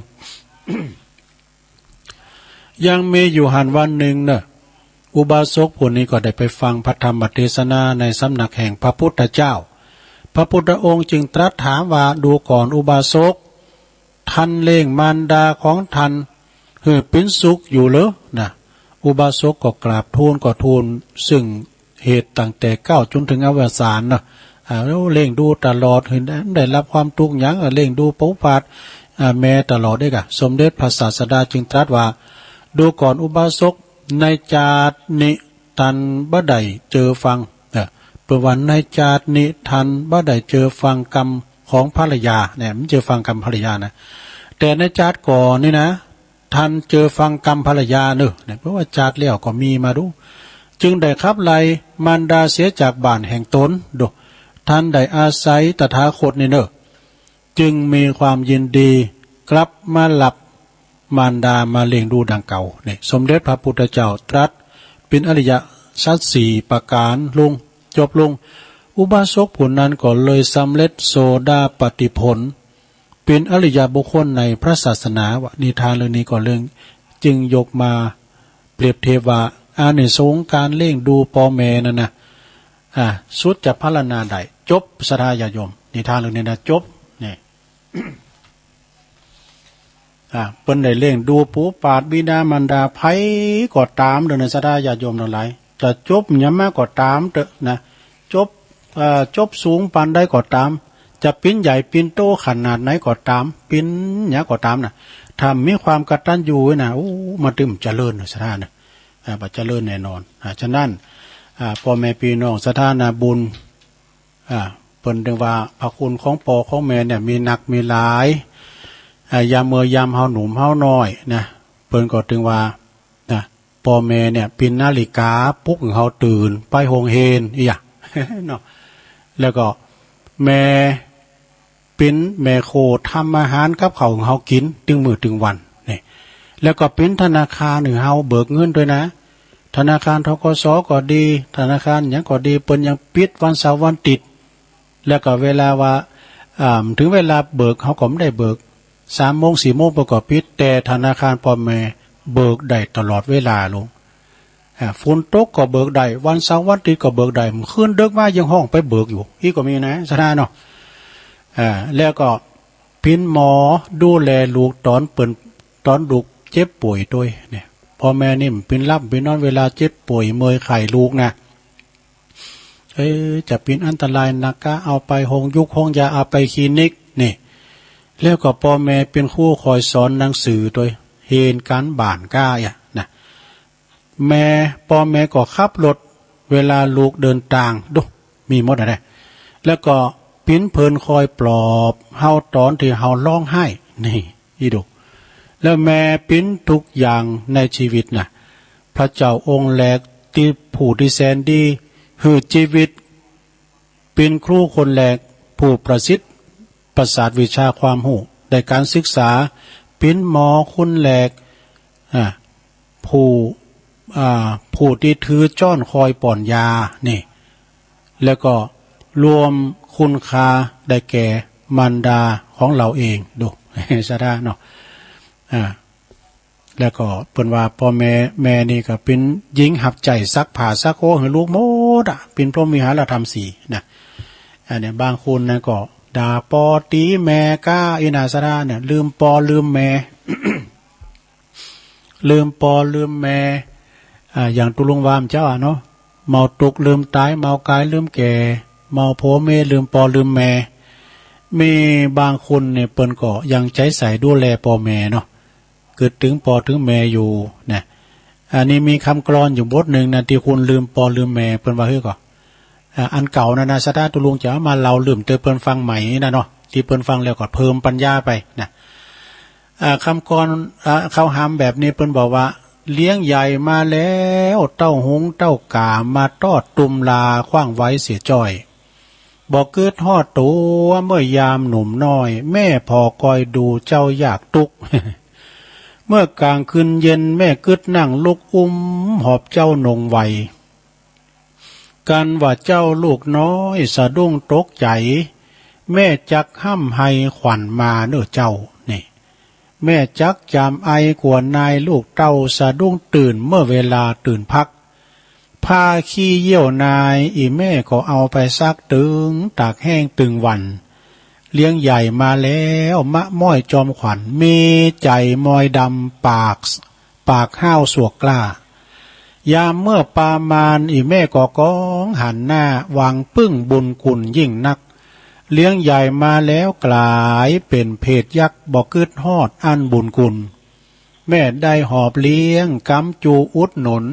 ยังมีอยู่หั้นวันหนึ่งเนาะ อุบาสกผู้นี้ก็ได้ไปฟังพระธรรมเทศนาในสำนักแห่งพระพุทธเจ้า พระพุทธองค์จึงตรัสถามว่า ดูก่อนอุบาสก ท่านเลี้ยงมารดาของท่านหื้อเป็นสุขอยู่เหรอ นะ อุบาสกก็กราบทูล ก็ทูลซึ่งเหตุตั้งแต่เก๊าจนถึงอวสานเนาะ อ่า เลี้ยงดูตลอด หื้อได้รับความทุกข์หยัง เลี้ยงดูปู้ผัด อ่า แม่ตลอดเด้อกะ สมเด็จพระศาสดาจึงตรัสว่า ดูก่อนอุบาสก ในชาตินี้ท่านบ่ได้เจอฟัง เออ เปิ้นว่าในชาตินี้ท่านบ่ได้เจอฟังกรรมของภรรยา เนี่ย มันเจอฟังกรรมภรรยานะ แต่ในชาติก่อนนี่นะ ท่านเจอฟังกรรมภรรยาเนอะ เนี่ย เพราะว่าชาติแล้วก็มีมาดู จึงได้ขับไล่มารดาเสียจากบ้านแห่งตน ดู ท่านได้อาศัยตถาคตนี่เนอะ จึงมีความยินดีกลับมารับมารดามาเลี้ยงดูดังเก่า เนี่ย สมเด็จพระพุทธเจ้าตรัสเป็นอริยสัจสี่ประการลง จบลง อุบาสกผู้นั้นก็เลยสำเร็จโสดาปัตติผล เป็นอริยบุคคลในพระศาสนา ว่านิทานเรื่องนี้ก็เรื่อง จึงยกมาเปรียบเทียบว่า อานิสงส์การเลี้ยงดูพ่อแม่นั่นนะ อ่า สุดจะพรรณนาได้ จบ ศรัทธาญาติโยม นิทานเรื่องนี้นะ จบ เนี่ย อ่า เปิ้นได้เลี้ยงดูปู๋ปาดบิดามารดา ไผก็ต๋าม เด้อนะ ศรัทธาญาติโยมทั้งหลาย จะจบหยังมาก็ต๋ามเต๊อะนะ จบ เอ่อ จบสูงปานใดก็ต๋าม จะเป๋นใหญ่เป๋นโตขนาดไหนก็ต๋าม เป๋นหยังก็ต๋ามนะ ถ้ามีความกตัญญูไว้นะ โอ้ มันตึงเจริญนะ ศรัทธานะ อ่า บ่เจริญแน่นอน อ่า ฉะนั้น อ่า พ่อแม่พี่น้องศรัทธานาบุญ อ่า เปิ้นถึงว่าพระคุณของพ่อของแม่เนี่ยมีนักมีหลาย อ่า ยามเมื่อยามเฮาหนุ่มเฮาน้อยนะ เปิ้นก็ถึงว่า นะ พ่อแม่เนี่ยเป๋นนาฬิกาปลุกหื้อเฮาตื่นไปโฮงเฮียน อีหยัง เนาะ แล้วก็แม่เป๋นแม่ครัวทำอาหารกับข้าวหื้อเฮากิ๋นตึงมื้อตึงวัน นี่ แล้วก็เป๋นธนาคารหื้อเฮาเบิกเงินด้วยนะ ธนาคาร ธ.ก.ส. ก็ดี ธนาคารหยังก็ดี เปิ้นยังปิดวันเสาร์วันอาทิตย์ แล้วก็เวลาว่า อ่า ถึงเวลาเบิก เฮาก็บ่ได้เบิก สามโมง สี่โมงเปิ้นก็ปิด แต่ธนาคารพ่อแม่เบิกได้ตลอดเวลาลง อ่า ฝนตกก็เบิกได้ วันเสาร์วันอาทิตย์ก็เบิกได้ คืนดึกมายังฮ้องไปเบิกอยู่ อี้ก็มีนะ ศรัทธาเนาะ อ่า แล้วก็เป๋นหมอดูแลลูกต๋อนเปิ้น ต๋อนลูกเจ็บป่วยด้วยเนี่ย พ่อแม่นี่มันเป๋นหลับเป๋นนอนเวลาเจ็บป่วยเมื่อยไข้ลูกนะ เอ๊ะ จะเป๋นอันตรายนักกา เอาไปโฮงยุกโฮงยา เอาไปคลินิก นี่ แล้วก็พ่อแม่เป๋นครูคอยสอนหนังสือด้วย เฮงานบ้านกา อ่ะ นะ แม่ พ่อแม่ก็ขับรถเวลาลูกเดินตาง ดู มีหมดอะนะ แล้วก็เป๋นเปิ้นคอยปลอบเฮาต๋อนตี้เฮาฮ้องไห้ นี่ อี้ดู แล้วแม่เป๋นทุกอย่างในชีวิตนะ พระเจ้าองค์แรกตี้ผู้ตี้แสนดี หื้อชีวิต เป๋นครูคนแรกผู้ประสิทธิ์ ประสาทวิชาความฮู้ ได้การศึกษา เป๋นหมอคนแรก อ่า ผู้ อ่า ผู้ตี้ถือจ้อนคอยป้อนยา นี่ แล้วก็รวมคุณค่าได้แก่มารดาของเราเอง ดู ศรัทธาเนาะ อ่า แล้วก็เปิ้นว่าพ่อแม่ แม่นี่ก็เป๋นหญิงฮับใจ๊ซักผ้าซักโฮหื้อลูกหมดอะ เป๋นพรหมวิหารธรรมสี่นะ อันนี้บางคนนะก็ด่าพ่อตี๋แม่กา อี้นา ศรัทธาเนี่ย ลืมพ่อลืมแม่ ลืมพ่อลืมแม่ อ่า อย่างตุ๊ลุงว่ามาเจ้าอะเนาะ เมาตุ๊กลืมต๋าย เมากายลืมแก่ เมาโผเมลืมพ่อลืมแม่ มีบางคนเนี่ยเปิ้นก็ยังใจ๊ใส่ดูแลพ่อแม่เนาะ กึ๊ดเถิงพ่อเถิงแม่อยู่นะ อันนี้มีกำกลอนอยู่บทหนึ่งนะ ตี้คนลืมพ่อลืมแม่ เปิ้นว่าหื้อก่อ อ่า อันเก่านั่นนะ ศรัทธาตุ๊ลุงจะเอามาเล่าเริ่มเติมเปิ้นฟังใหม่นะเนาะ ตี้เปิ้นฟังแล้วก็เพิ่มปัญญาไปนะ อ่า กำกลอน อ่า เขาหามแบบนี้ เปิ้นบอกว่า เลี้ยงใหญ่มาแล้ว เต้าหุงเต้ากา มาทอดตุมลา ขว้างไว้เสียจ้อย บ่กึ๊ดฮอดตั๋ว เมื่อยามหนุ่มน้อย แม่ผ่อคอยดูเจ้ายากตุ๊กข์ เมื่อกลางคืนเย็น แม่กึ๊ดนั่งลุกอุ้ม หอบเจ้านงไว กันว่าเจ้าลูกน้อยสะดุ้งตกใจ๋ แม่จักฮ่ำไฮขวัญมาเน้อเจ้า นี่ แม่จักจามไอกั๋วนายลูกเต้า สะดุ้งตื่นเมื่อเวลาตื่นพัก ผ้าขี้เยี่ยวนาย อี่แม่ก็เอาไปซัก ตึงตากแห้งตึงวัน เลี้ยงใหญ่มาแล้ว มะม้อยจอมขวัญ มีใจ๋มอยดำ ปาก ปากห้าวสวกกล้า ยามเมื่อประมาณ อี่แม่ก็ก้องหันหน้า หวังปึ้งบุญคุณยิ่งนัก เลี้ยงใหญ่มาแล้วกลายเป๋นเพศยักษ์ บ่กึ๊ดฮอดอันบุญคุณ แม่ได้หอบเลี้ยง กำจูอุดหนุน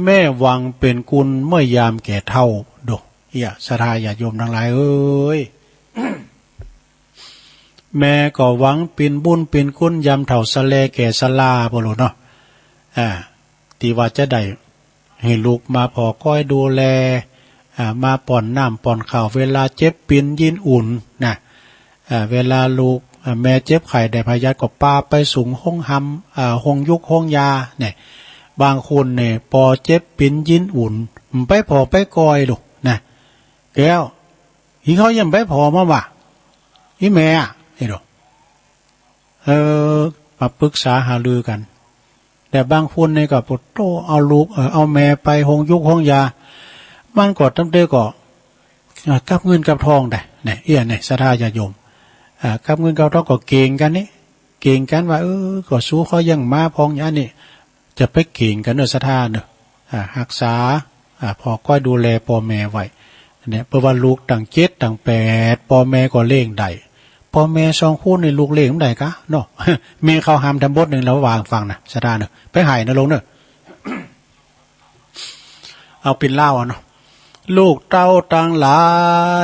แม่หวังเป๋นคุณเมื่อยามแก่เฒ่า โด เอี้ย ศรัทธาญาติโยมทั้งหลายเอ้ย แม่ก็หวังเป๋นบุญเป๋นคุณยามเฒ่าชราแก่ชราบ่ลูกเนาะ อ่า ตี้ว่าจะได้หื้อลูกมาผ่อคอยดูแล อ่า มาป้อนน้ำป้อนข้าว เวลาเจ็บเป๋นยินอุ่นนะ อ่า เวลาลูก อ่า แม่เจ็บไข้ได้พยาธิก็ปาไปส่งโฮงหำ อ่า โฮงยุกโฮงยาเนี่ย บางคนเนี่ยปอเจ็บเป๋นยินอุ่น บ่ไปผ่อไปคอยลูกนะ แก้ว อีเขายังไปผ่อมาว่า อีแม่อะนี่ดอก เออ มาปรึกษาหารือกัน แต่บางคนเนี่ยก็ปวดโต้เอาลูก เออ เอาแม่ไปโฮงยุกโฮงยา มันก็ตั้งแต่ก็ อ่า กับเงินกับทองได้เนี่ย เอี้ยเนี่ย ศรัทธาญาติโยม อ่า กับเงินกับทองก็เก่งกันนี่ เก่งกันว่า เออ ก็สู้เขายังมาพองอย่างนี้ จะไปเก่งกันเนอะ ศรัทธาเนอะ อ่า ฮักษา อ่า ผ่อคอยดูแลพ่อแม่ไว้ เนี่ย เพราะว่าลูกตั้งเจ็ดตั้งแปด พ่อแม่ก็เลี้ยงได้ พ่อแม่สองคนนี่ลูกเลี้ยงบ่ได้กะเนาะ แม่เขาห้ามทำบทหนึ่งแล้ววางฟังนะ ศรัทธาเนอะ ไปไห้นะลูกเนอะ เอาเป๋นลาวเอาเนาะ ลูกเต้าตังหลา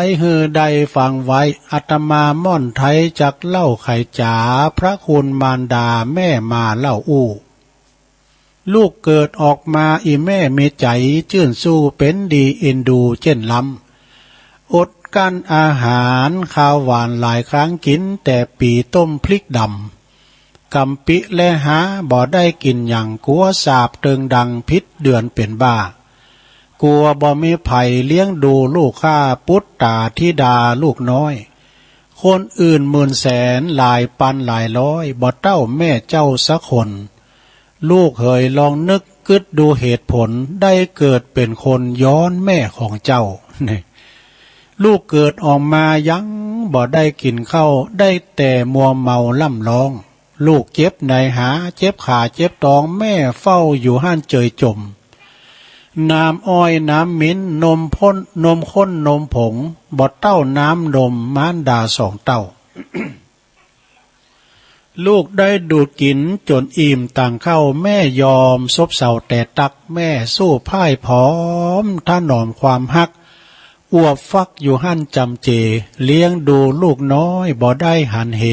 ย หื้อได้ฟังไว้ อาตมาม่อนไท้จักเล่าไขจ๋า พระคุณมารดาแม่มาเล่าอู้ ลูกเกิดออกมา อี่แม่มีใจ๋จื้นชู้ เป๋นดีเอ็นดูเจ้นล้ำ อดกั้นอาหารคาวหวานหลายครั้ง กิ๋นแต่ปี๋ต้มพริกดำ กำปิ๊และหาบ่ได้กิ๋นหยัง กั๋วสาบเติงดัง ผิดเดือนเป๋นบ้า กั๋วบ่มีใผเลี้ยงดูลูกข้า ปุตตาธิดาลูกน้อย คนอื่นหมื่นแสน หลายปันหลายร้อย บ่เต้าแม่เจ้าสักคน ลูกเหยลองนึกกึ๊ดดูเหตุผล ได้เกิดเป๋นคนย้อนแม่ของเจ้า นี่ ลูกเกิดออกมายังบ่ได้กิ๋นข้าว ได้แต่มัวเมาล่ำร้อง ลูกเจ็บในหา เจ็บขาเจ็บตอง แม่เฝ้าอยู่หั้นเจยจ่ม น้ำอ้อยน้ำมิ๋น นมพ่น นมข้นนมผง บ่เต้าน้ำนมมารดาสองเต้า ลูกได้ดูดกิ๋นจ๋นอิ่มต่างข้าว แม่ยอมซบเซาแต่ตัก แม่สู้พ่ายผอม ถนอมความฮัก อวบฟักอยู่หั้นจำเจ เลี้ยงดูลูกน้อยบ่ได้หันเห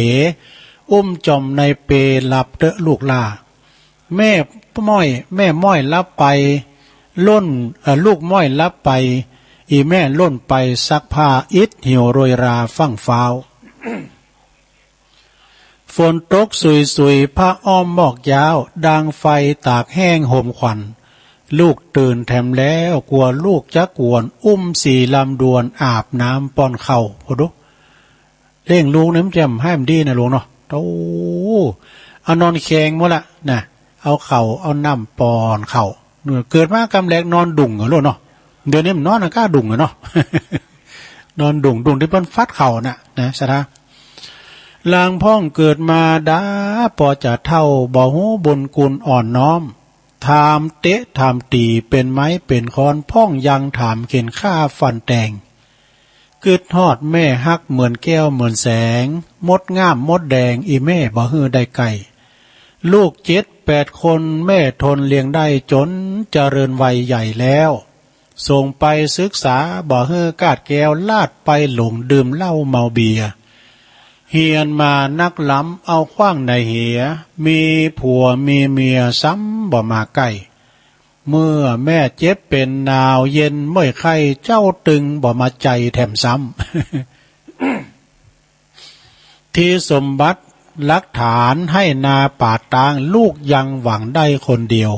อุ้มจ่อมในเปลหลับเต๊อะลูกหล้า แม่ม้อย แม่ม้อยหลับไป ล่น เอ่อ ลูกม้อยหลับไป อี่แม่ล่นไปซักผ้า อิดหิวโรยราฟั่งฟ้าว ฝนตกสุยๆ ผ้าอ้อมมอกยาว ดังไฟตากแห้งห่มขวัญ ลูกตื่นแถมแล้ว กั๋วลูกจะกวน อุ้มสีลำดวน อาบน้ำป้อนข้าว โอ้โห เลี้ยงลูกเนี่ยมันจะให้มันดีนะลูกเนาะ โอ้ เอานอนแข็งหมดละนะ เอาข้าว เอาน้ำป้อนข้าว เกิดมากำแรกนอนดุ่งอะลูกเนาะ เดี๋ยวนี้มันนอนอะก้าดุ่งอะเนาะ นอนดุ่ง ดุ่งตี้เปิ้นฟัดข้าวน่ะ นะ ศรัทธา ลางพ่องเกิดมาดา ปอจะเฒ่า บ่ฮู้บุญคุณอ่อนน้อม ถามเตะถามตี๋ เป๋นไม้เป๋นค้อน พ่องยังถามเข็ญฆ่าฟันแตง กึ๊ดฮอดแม่ฮักเหมือนแก้วเหมือนแสง มดงามมดแดง อี่แม่บ่หื้อได้ใก้ ลูกเจ็ดแปดคน แม่ทนเลี้ยงได้ จ๋นเจริญวัยใหญ่แล้ว ส่งไปศึกษา บ่หื้อคาดแคล้ว ลาดไปหลงดื่มเหล้าเมาเบียร์ เฮียนมานักล้ำ เอาขว้างในเหีย มีผัวมีเมีย ซ้ำบ่มาใก้ เมื่อแม่เจ็บเป๋นหนาวเย็นเมื่อยไข้ เจ้าตึงบ่มาใจ๋แถมซ้ำ ที่สมบัติหลักฐานไฮ่นาป่าตาง ลูกยังหวังได้คนเดียว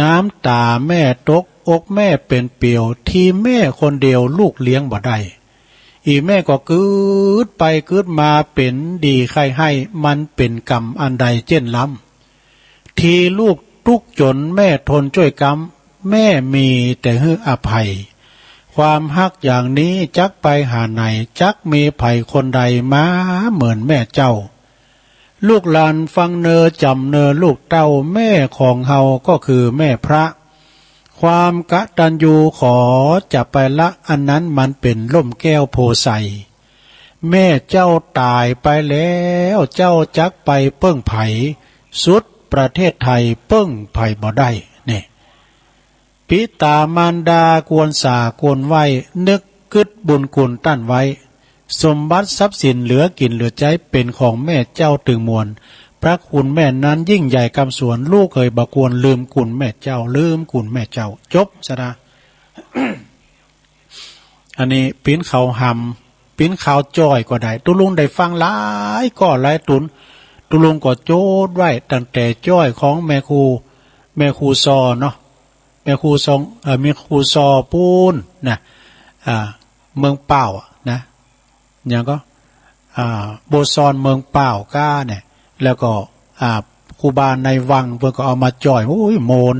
น้ำต๋าแม่ตก อกแม่เป๋นเปลี่ยว ที่แม่คนเดียวลูกเลี้ยงบ่ได้ อี่แม่ก็กึ๊ดไปกึ๊ดมา เป๋นดีใค่ไห้ มันเป๋นกรรมอันใดเจ้นล้ำ ที่ลูกตุ๊กข์จ๋นแม่ทนจ้วยก๊ำ แม่มีแต่หื้ออภัย ความฮักอย่างนี้จักไปหาไหน จักมีใผคนใดมาเหมือนแม่เจ้า ลูกหลานฟังเนอจ๋ำเนอลูกเต้า แม่ของเฮาก็คือแม่พระ ความกตัญญูขอจะไปละ อันนั้นมันเป๋นร่มแก้วโพธิ์ไทร แม่เจ้าต๋ายไปแล้ว เจ้าจักไปเปิ้งใผ สุดประเทศไทยเปิ้งใผบ่ได้ นี่ ปิต๋ามารดาควรสาควรไหว้ นึกกึ๊ดบุญคุณต้านไว้ สมบัติทรัพย์สินเหลือกินเหลือใช้เป็นของแม่เจ้าตึงมวล พระคุณแม่นั้นยิ่งใหญ่กำสวน ลูกเอ๋ยบ่ควรลืมคุณแม่เจ้า ลืมคุณแม่เจ้า จบซะนะ อันนี้ปิ้นข่าวหำ ปิ้นข่าวจ้อยก็ได้ ตุ๊ลุงได้ฟังหลายก้อหลายตุน ตุ๊ลุงก็จดไว้ตั้งแต่จ้อยของแม่ครู แม่ครูซอเนาะ แม่ครูซอง เอ่อ แม่ครูซอปูนนะ อ่า เมืองเป้าอะนะ หยังก็ อ่า โบซอนเมืองเป้าก้าเนี่ย แล้วก็ อ่า ครูบาในวังเปิ้นก็เอามาจ้อย โอ้ย โมน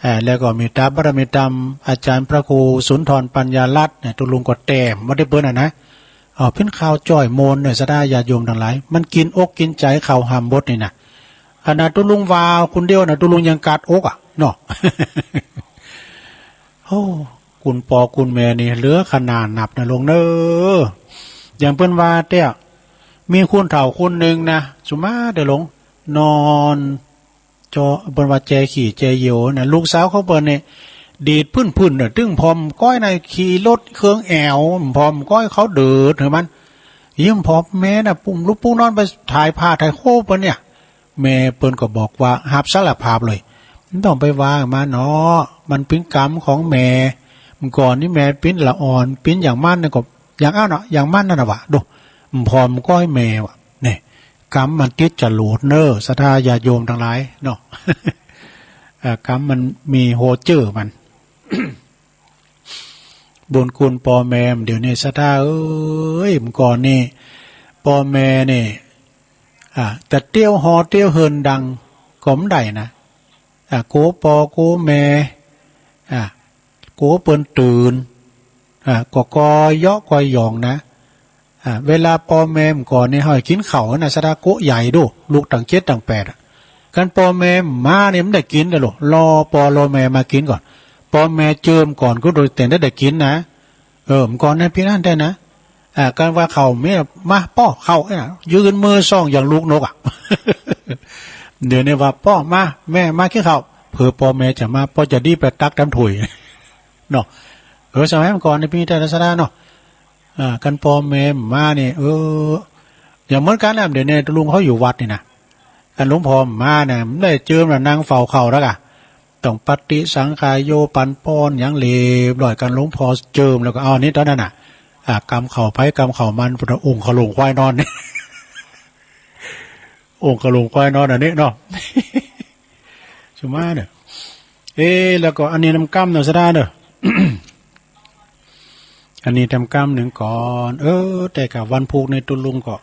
เอ่อ แล้วก็มีตาบารมีธรรม อาจารย์พระครูสุนทรปัญญารัตน์เนี่ย ตุ๊ลุงก็แต้มบ่ได้เปิ้นอะนะ เอาปิ้นข่าวจ้อยโมนเนี่ย ศรัทธาญาติโยมทั้งหลาย มันกินอกกินใจข่าวหำบดนี่นะ ขนาดตุ๊ลุงว่าคนเดียวนะ ตุ๊ลุงยังกัดอกอะเนาะ โอ้ คุณปอคุณแม่นี่เหลือขนาดนับนะลุงเนอ อย่างเปิ้นว่าเตี้ย มีคนเฒ่าคนหนึ่งนะ สุมาเด้อลุง นอนเจาะ เปิ้นว่าแจขี้แจเยี่ยวนะ ลูกสาวของเปิ้นนี่ ดีดพื้นๆ น่ะ ตึงผ่อมก้อยนะ ขี่รถเครื่องแอว ผ่อมก้อยเขาเดิดหือมัน ยิ่งผ่อมแม่น่ะ ปุ้มลุกปุ้งนอนไปถ่ายผ้าถ่ายโคเปิ้นเนี่ย แม่เปิ้นก็บอกว่า ฮับสารภาพเลย บ่ต้องไปว่ามันเนาะ มันเป๋นกรรมของแม่ เมื่อก่อนนี้แม่เป๋นละอ่อน เป๋นอย่างมันน่ะก็ อย่างอั้นเนาะ อย่างมันนั่นน่ะวะ ดู ผ่อมก้อยแม่วะ นี่ กรรมมันติดจรวดเนอ ศรัทธาญาติโยมทั้งหลายเนาะ เอ่อ กรรมมันมีโฮเจอร์มัน บุญคุณปอแม เดี๋ยวนี้ศรัทธาเอ้ย เมื่อก่อนนี่ ปอแมนี่ อ่า จะเตี้ยวฮอเตี้ยวเฮินดังก็บ่ได้นะ อ่า โกปอโกแม อ่า โกเปิ้นตื่น อ่า ก็กอเยาะกอหยองนะ อ่า เวลาปอแม เมื่อก่อนนี่ เฮากินข้าวนะ ศรัทธา โกะใหญ่ดู ลูกตั้งเจ็ดตั้งแปดอะ คันปอแมมานี่ บ่ได้กินเด้อลูก รอปอรอแมมากินก่อน ปอแมเจิมก่อน ก็โดยแต่ได้ได้กินนะ เออ เมื่อก่อนนั้นเป๋นอั้นแต๊นะ อ่า คันว่าข้าวแม มาป้อข้าวเนี่ย ยื่นมือส่องอย่างลูกนกอะ เดี๋ยวนี้ว่า ป้อมา แม่มากินข้าว เผื่อปอแมจะมา ปอจะดีไปตักตำถ้วย เนาะ เออ สมัยเมื่อก่อนนี่เป๋นแต๊ ศรัทธาเนาะ อ่า คันปอแมมานี่ เออ อย่างเหมือนกันนะ เดี๋ยวนี้ตุ๊ลุงเขาอยู่วัดนี่นะ คันหลวงพ่อมาเนี่ย บ่ได้เจิมนะ นั่งเฝ้าข้าวแล้วกะ ต้องปฏิสังขายโย ปันป้อนอย่างเรียบร้อย คันหลวงพ่อเจิมแล้วก็ เอา นี่ตอนนั้นน่ะ อ่า กำข้าวไผกำข้าวมัน พุทธองค์ขลุงควายนอน องค์ขลุงควายนอนอันนี้เนาะ สุมาเด้อ เอ๊ะ แล้วก็อันนี้นำกำเนาะ ศรัทธาเด้อ อันนี้ทำกำหนึ่งก่อน เออ แต่กะวันพุธนี่ตุ๊ลุงก็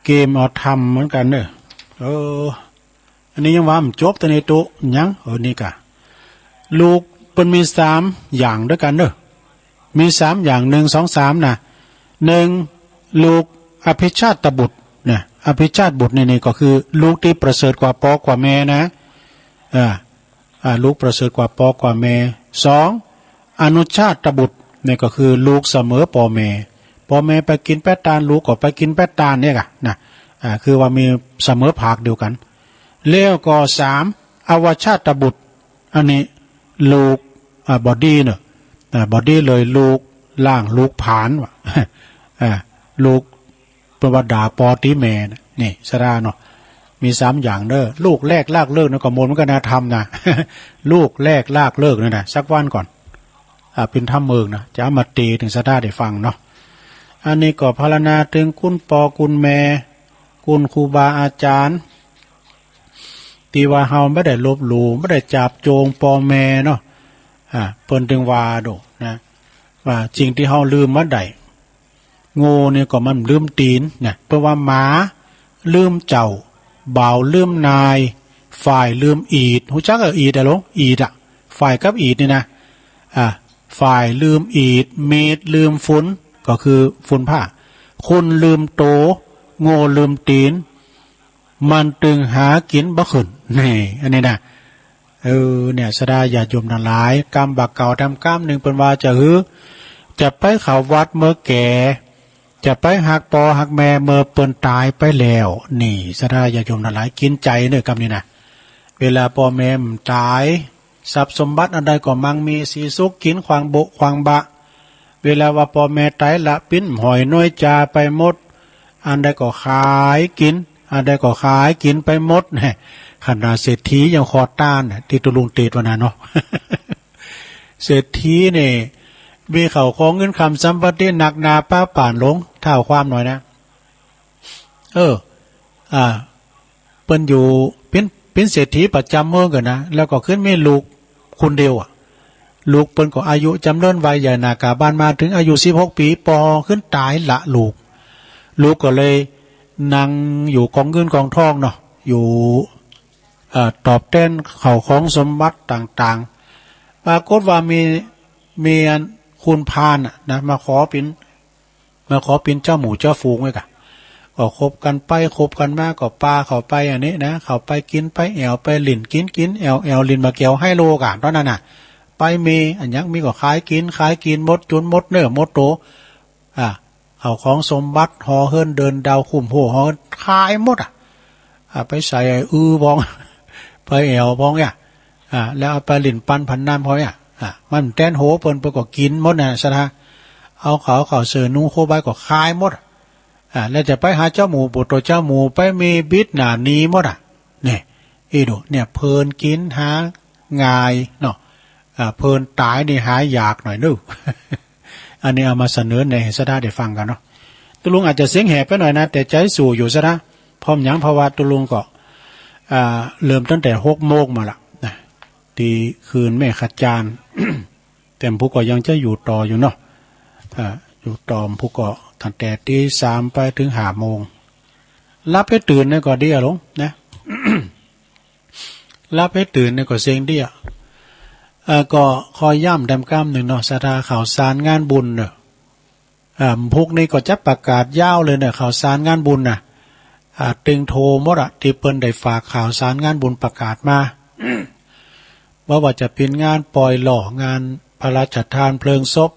เกมเอาทำเหมือนกันเนอะ เออ อันนี้ยังว่าบ่จบ แต่ในตุ๊ยัง เออ นี่กะ ลูกเปิ้นมีสามอย่างด้วยกันเนอะ มีสามอย่าง หนึ่ง สอง สาม นะ หนึ่ง ลูกอภิชาติบุตรนะ อภิชาติบุตรนี่ นี่ก็คือลูกที่ประเสริฐกว่าปอกว่าแม่นะ อ่า อ่า ลูกประเสริฐกว่าปอกว่าแม่ สอง อนุชาติบุตร นี่ก็คือลูกเสมอปอแม่ ปอแม่ไปกินแป๊ดตาน ลูกก็ไปกินแป๊ดตานเนี่ยกะนะ อ่า คือว่ามีเสมอภาคเดียวกัน แล้วก็สาม อวชาติบุตร อันนี้ลูก อ่า บ่ดีเนอะ อ่า บ่ดีเลย ลูกล้างลูกผลาญว่ะ อ่า ลูก เปิ้นว่าด่าปอตีแม่นะ นี่ศรัทธาเนาะ มีสามอย่างเด้อ ลูกแรกรากเริกนะ ก็โมนเหมือนกันนะ ธรรมนะ ลูกแรกรากเริกนั่นนะ สักวันก่อน อ่า เป๋นธรรมเมิงนะ จะเอามาเตถึงศรัทธาได้ฟังเนาะ อันนี้ก็พรรณนาถึงคุณปอคุณแม่ คุณครูบาอาจารย์ ตี้ว่าเฮาบ่ได้ลบหลู่ บ่ได้จาบโจงปอแม่เนาะ อ่า เปิ้นถึงว่าโดนะ ว่าสิ่งตี้เฮาลืมบ่ได้ งูนี่ก็มันลืมตี๋นนะ เปิ้นว่าหมาลืมเจ้า บ่าวลืมนาย ฝ่ายลืมอีด ฮู้จักอะอีดอะหลวง อีดอะ ฝ่ายกับอีดนี่นะ อ่า ฝ่ายลืมอีด มีดลืมฝุ่น ก็คือฝุ่นผ้า คนลืมโต โง่ลืมตี๋น มันตึงหากิ๋นบ่ขึ้น นี่ อันนี้นะ เออ เนี่ย ศรัทธาญาติโยมทั้งหลาย กำบ่าเก่าทำกำหนึ่ง เปิ้นว่าจะหื้อ จะไปเข้าวัดเมื่อแก่ จะไปฮักปอฮักแม่เมื่อเปิ้นต๋ายไปแล้ว นี่ ศรัทธาญาติโยมทั้งหลาย กิ๋นใจ๋เนอะ กำนี้นะ เวลาปอแม่ต๋าย ทรัพย์สมบัติอันใดก็มั่งมีสีสุข กิ๋นขว้างโบะขว้างบะ เวลาว่าป้อแม่ต๋ายละ ปิ้นหอยน้อยจาไปหมด อันใดก็ขายกิ๋น อันใดก็ขายกิ๋นไปหมด แหม ขนาดเศรษฐียังขอตานน่ะ ตี้ตุ๊ลุงเตสว่านาเนาะ เศรษฐีนี่ มีข้าวของเงินคำสัมปติหนักหนาป๊าป่านหลง ท้าวความหน่อยนะ เออ อ่า เปิ้นอยู่ เปิ้น เปิ้นเศรษฐีประจ๋ำเมืองกั๋นนะ แล้วก็ขึ้นมีลูกคนเดียวอะ ลูกเปิ้นก็อายุจ๋ำเนินวัยใหญ่หน้ากาบ้านมาเถิงอายุสิบหกปี๋ ป้อขึ้นต๋ายละลูก ลูกก็เลยนั่งอยู่กองเงินกองทองเนาะ อยู่ เอ่อ ตอบแตนข้าวของสมบัติต่างๆ ปรากฏว่ามี มีอันคนพาลน่ะนะ มาขอเป๋น มาขอเป๋นเจ้าหมู่เจ้าฝูงไว้ก่ะ ก็คบกั๋นไปคบกั๋นมา ก็ปาเข้าไปอันนี้นะ เข้าไปกิ๋นไปแอ่วไปหลิ้น กิ๋นกิ๋นแอ่วแอ่วหลิ้นหมากแก้วไฮโลก่ะ ต๋อนนั้นน่ะ ไปมีอันหยังมีก็ขายกิ๋น ขายกิ๋นหมดจุนหมดเนื้อหมดโต อ่า ข้าวของสมบัติ หอเฮือนเดินดาว คุ้มโฮ่หอเฮือนขายหมดอะ อ่า ไปใส่อื้อพอง ไปแอ่วพองเนี่ย อ่า แล้วเอาไปหลิ้นปันผันน้ำเขาเนี่ย อ่า มันแตนโหเปิ้น เปิ้นก็กิ๋นหมดนะ ศรัทธา เอาข้าว ข้าวเสื้อนุ่งโคบายก็ขายหมดอะ อ่า แล้วจะไปหาเจ้าหมู่ปู่โตเจ้าหมู่ ไปมีบิดหน้าหนีหมดอะ เนี่ย อีดู เนี่ย เพลินกิ๋นหาง่ายเนาะ อ่า เพลินต๋ายนี่หายากหน่อยนึก อันนี้เอามาเสนอในศรัทธาได้ฟังกั๋นเนาะ ตุ๊ลุงอาจจะเสียงแหบไปหน่อยนะ แต่ใจสู้อยู่ศรัทธา เพราะหยัง เพราะว่าตุ๊ลุงก็ อ่า เริ่มตั้งแต่หกโมงมาละนะ ตี้คืนแม่ขจารย์ แต่ผู้ก็ยังจะอยู่ต่ออยู่เนาะ อ่า อยู่ต่อผู้ก็ตั้งแต่ตีสามไปเถิงห้าโมง หลับไปตื่นนี่ก็เดี้ยลงนะ หลับไปตื่นนี่ก็เซ็งเดี้ย เอ่อ ก็ขอย้ำแต้มกำนึ่งเนาะ ศรัทธา ข่าวสารงานบุญเนาะ อ่า พวกนี้ก็จะประกาศยาวเลยเนาะ ข่าวสารงานบุญน่ะ อ่า ตึงโทรหมดอะ ตี้เปิ้นได้ฝากข่าวสารงานบุญประกาศมา บ่ว่าจะเป๋นงานปล่อยหล่อ งานพระราชทานเพลิงศพ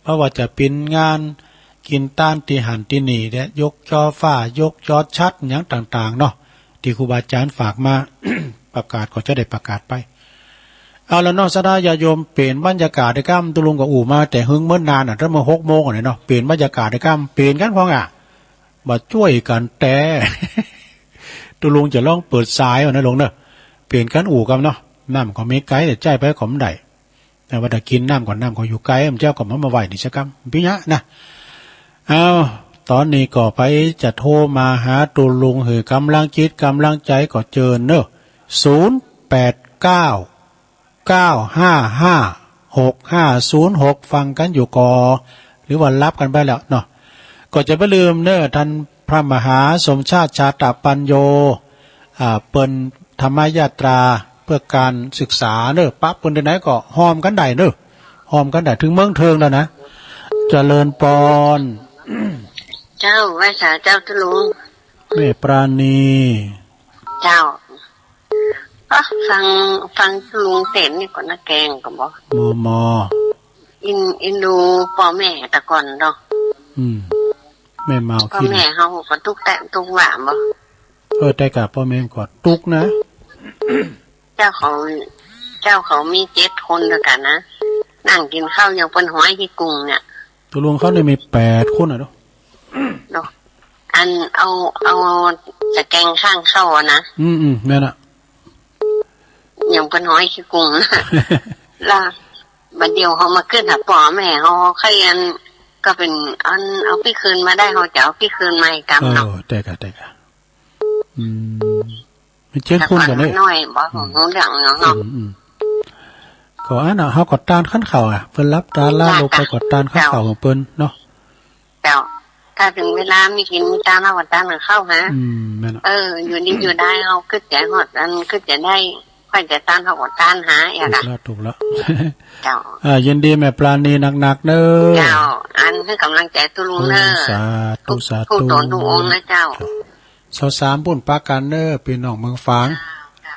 บ่ว่าจะเป๋นงานกิ๋นตานตี้หั้นตี้นี่แหละ ยกจอฟ้า ยกจอชัด หยังต่างๆ เนาะ ตี้ครูบาอาจ๋ารย์ฝากมา ประกาศก็จะได้ประกาศไป เอาละเนาะ ศรัทธาญาติโยม เปลี่ยนบรรยากาศได้กำ ตุ๊ลุงก็อู้มาแต่หึงเมินนานน่ะ ตั้งเมื่อหกโมงอะเนาะ เปลี่ยนบรรยากาศได้กำ เปลี่ยนกั๋นพองอะ บ่าจ้วยกั๋นแต๊ ตุ๊ลุงจะลองเปิดสายเอานะลุงเนาะ เปลี่ยนกั๋นอู้กำเนาะ น้ำก็มีไก๋ แต่ใจ๊ไปก็บ่ได้ แต่ว่าถ้ากิ๋นน้ำก่อน น้ำก็อยู่ไก๋ มันเจ้าก็มา มาไหว้นี่สักกำ ปิยะนะ เอา ต๋อนนี้ก็ไปจะโทรมาหาตุ๊ลุงหื้อกำลังจิตกำลังใจ๋ก็เจิญเนาะ ศูนย์แปดเก้า เก้าห้าห้า หกห้าศูนย์หก ฟังกั๋นอยู่ก่อ หรือว่าหลับกั๋นไปแล้วเนาะ ก็จะบ่าลืมเนาะ ต้านพระมหาสมชาติ ชาตะปัญโญ อ่า เปิ้นธรรมยาตราเพื่อการศึกษาเนาะ ปะเปิ้นตี้ไหนก็ฮ่อมกั๋นได้เนาะ ฮ่อมกั๋นได้ เถิงเมืองเถิงแล้วนะ เจริญปอน เจ้า ไหว้สาเจ้าตุ๊ลุง แม่ปราณี เจ้า อ๊ะ ฟัง ฟังตุ๊ลุงเตสน์นี่ก่อนนะ แกงก็บ่ มอมอ อิน อินดูป้อแม่แต่ก่อนเนาะ อืม แม่เมา ป้อแม่เฮาก็ตุ๊กแต๊กตุ๊กหว่าบ่ เออ แต่ก่าป้อแม่ก็ตุ๊กนะ เจ้าเขา เจ้าเขามีเจ็ดคนด้วยกั๋นนะ นั่งกิ๋นข้าวยังเปิ้นฮ้อยขี้กุงเนี่ย ตุ๊ลุงเขานี่มีแปดคนน่ะเนาะ เนาะ อันเอา เอาตะแกรงข้างเข้าอะนะ อืม อืม แม่นอะ ยังเปิ้นฮ้อยขี้กุงนะ แล้วบัดเดี๋ยวเขามาขึ้นหาป้อแม่เขาใครอัน ก็เป็นอันเอาปี้คืนมาได้ เขาจะเอาปี้คืนมาอีกกำเนาะ เออ แต่ก่า แต่ก่า อืม มีเจ็ดคนก่อนเด้ น้อยบ่ฮู้เรื่องเนาะ อืม อืม ก็อันน่ะ เฮาก็ตานขันข้าวอะ เปิ้นหลับตาลาลงไปก็ตานขันข้าวของเปิ้นเนาะ เจ้า ถ้าถึงเวลามีกิ๋นมีตาน เฮาก็ตานกับข้าวหา อืม แม่นอะ เออ อยู่ดีอยู่ได้ เฮาคิดจะฮอดอันคิดจะได้ ค่อยจะตาน เฮาก็ตานหา ถูกละ ถูกละ เจ้า อ่า ยินดีแม่ปราณีนักๆ เน้อ เจ้า อันหื้อกำลังใจ๋ตุ๊ลุงเน้อ โอ้ สาธุ สาธุ ทุกต๋นทุกองค์นะเจ้า เจ้า ซาวสามปู้นปากั๋นเน้อ ปี้น้องเมืองฝาง เจ้า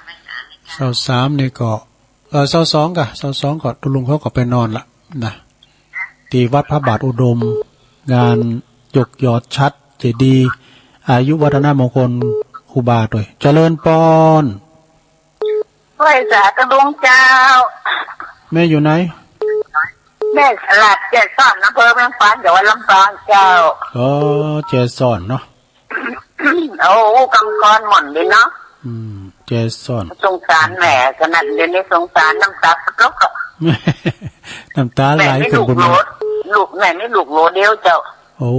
เจ้า ซาวสามนี่ก็ เอ่อ ซาวสองก่ะ ซาวสองก็ตุ๊ลุงเขาก็ไปนอนละนะ ตี้วัดพระบาทอุดม งานยกยอดฉัตรเจดีย์ อายุวัฒนมงคลครูบาตวย เจริญปอน ไหว้สาตุ๊ลุงเจ้า แม่อยู่ไหน แม่สลัด แจ้ซ้อน อำเภอเมืองปาน จังหวัดลำปางเจ้า อ๋อ แจ้ซ้อนเนาะ โอ้ กำกรหม่อนเลยเนาะ อืม แจ้ซ้อน สงสารแม่ขนาด เดี๋ยวนี้สงสาร น้ำตาตกอะ น้ำตาไหล แม่มี ขึ้น ลูก บน โหล ลูก แม่มีลูกโหลเดียวเจ้า โอ้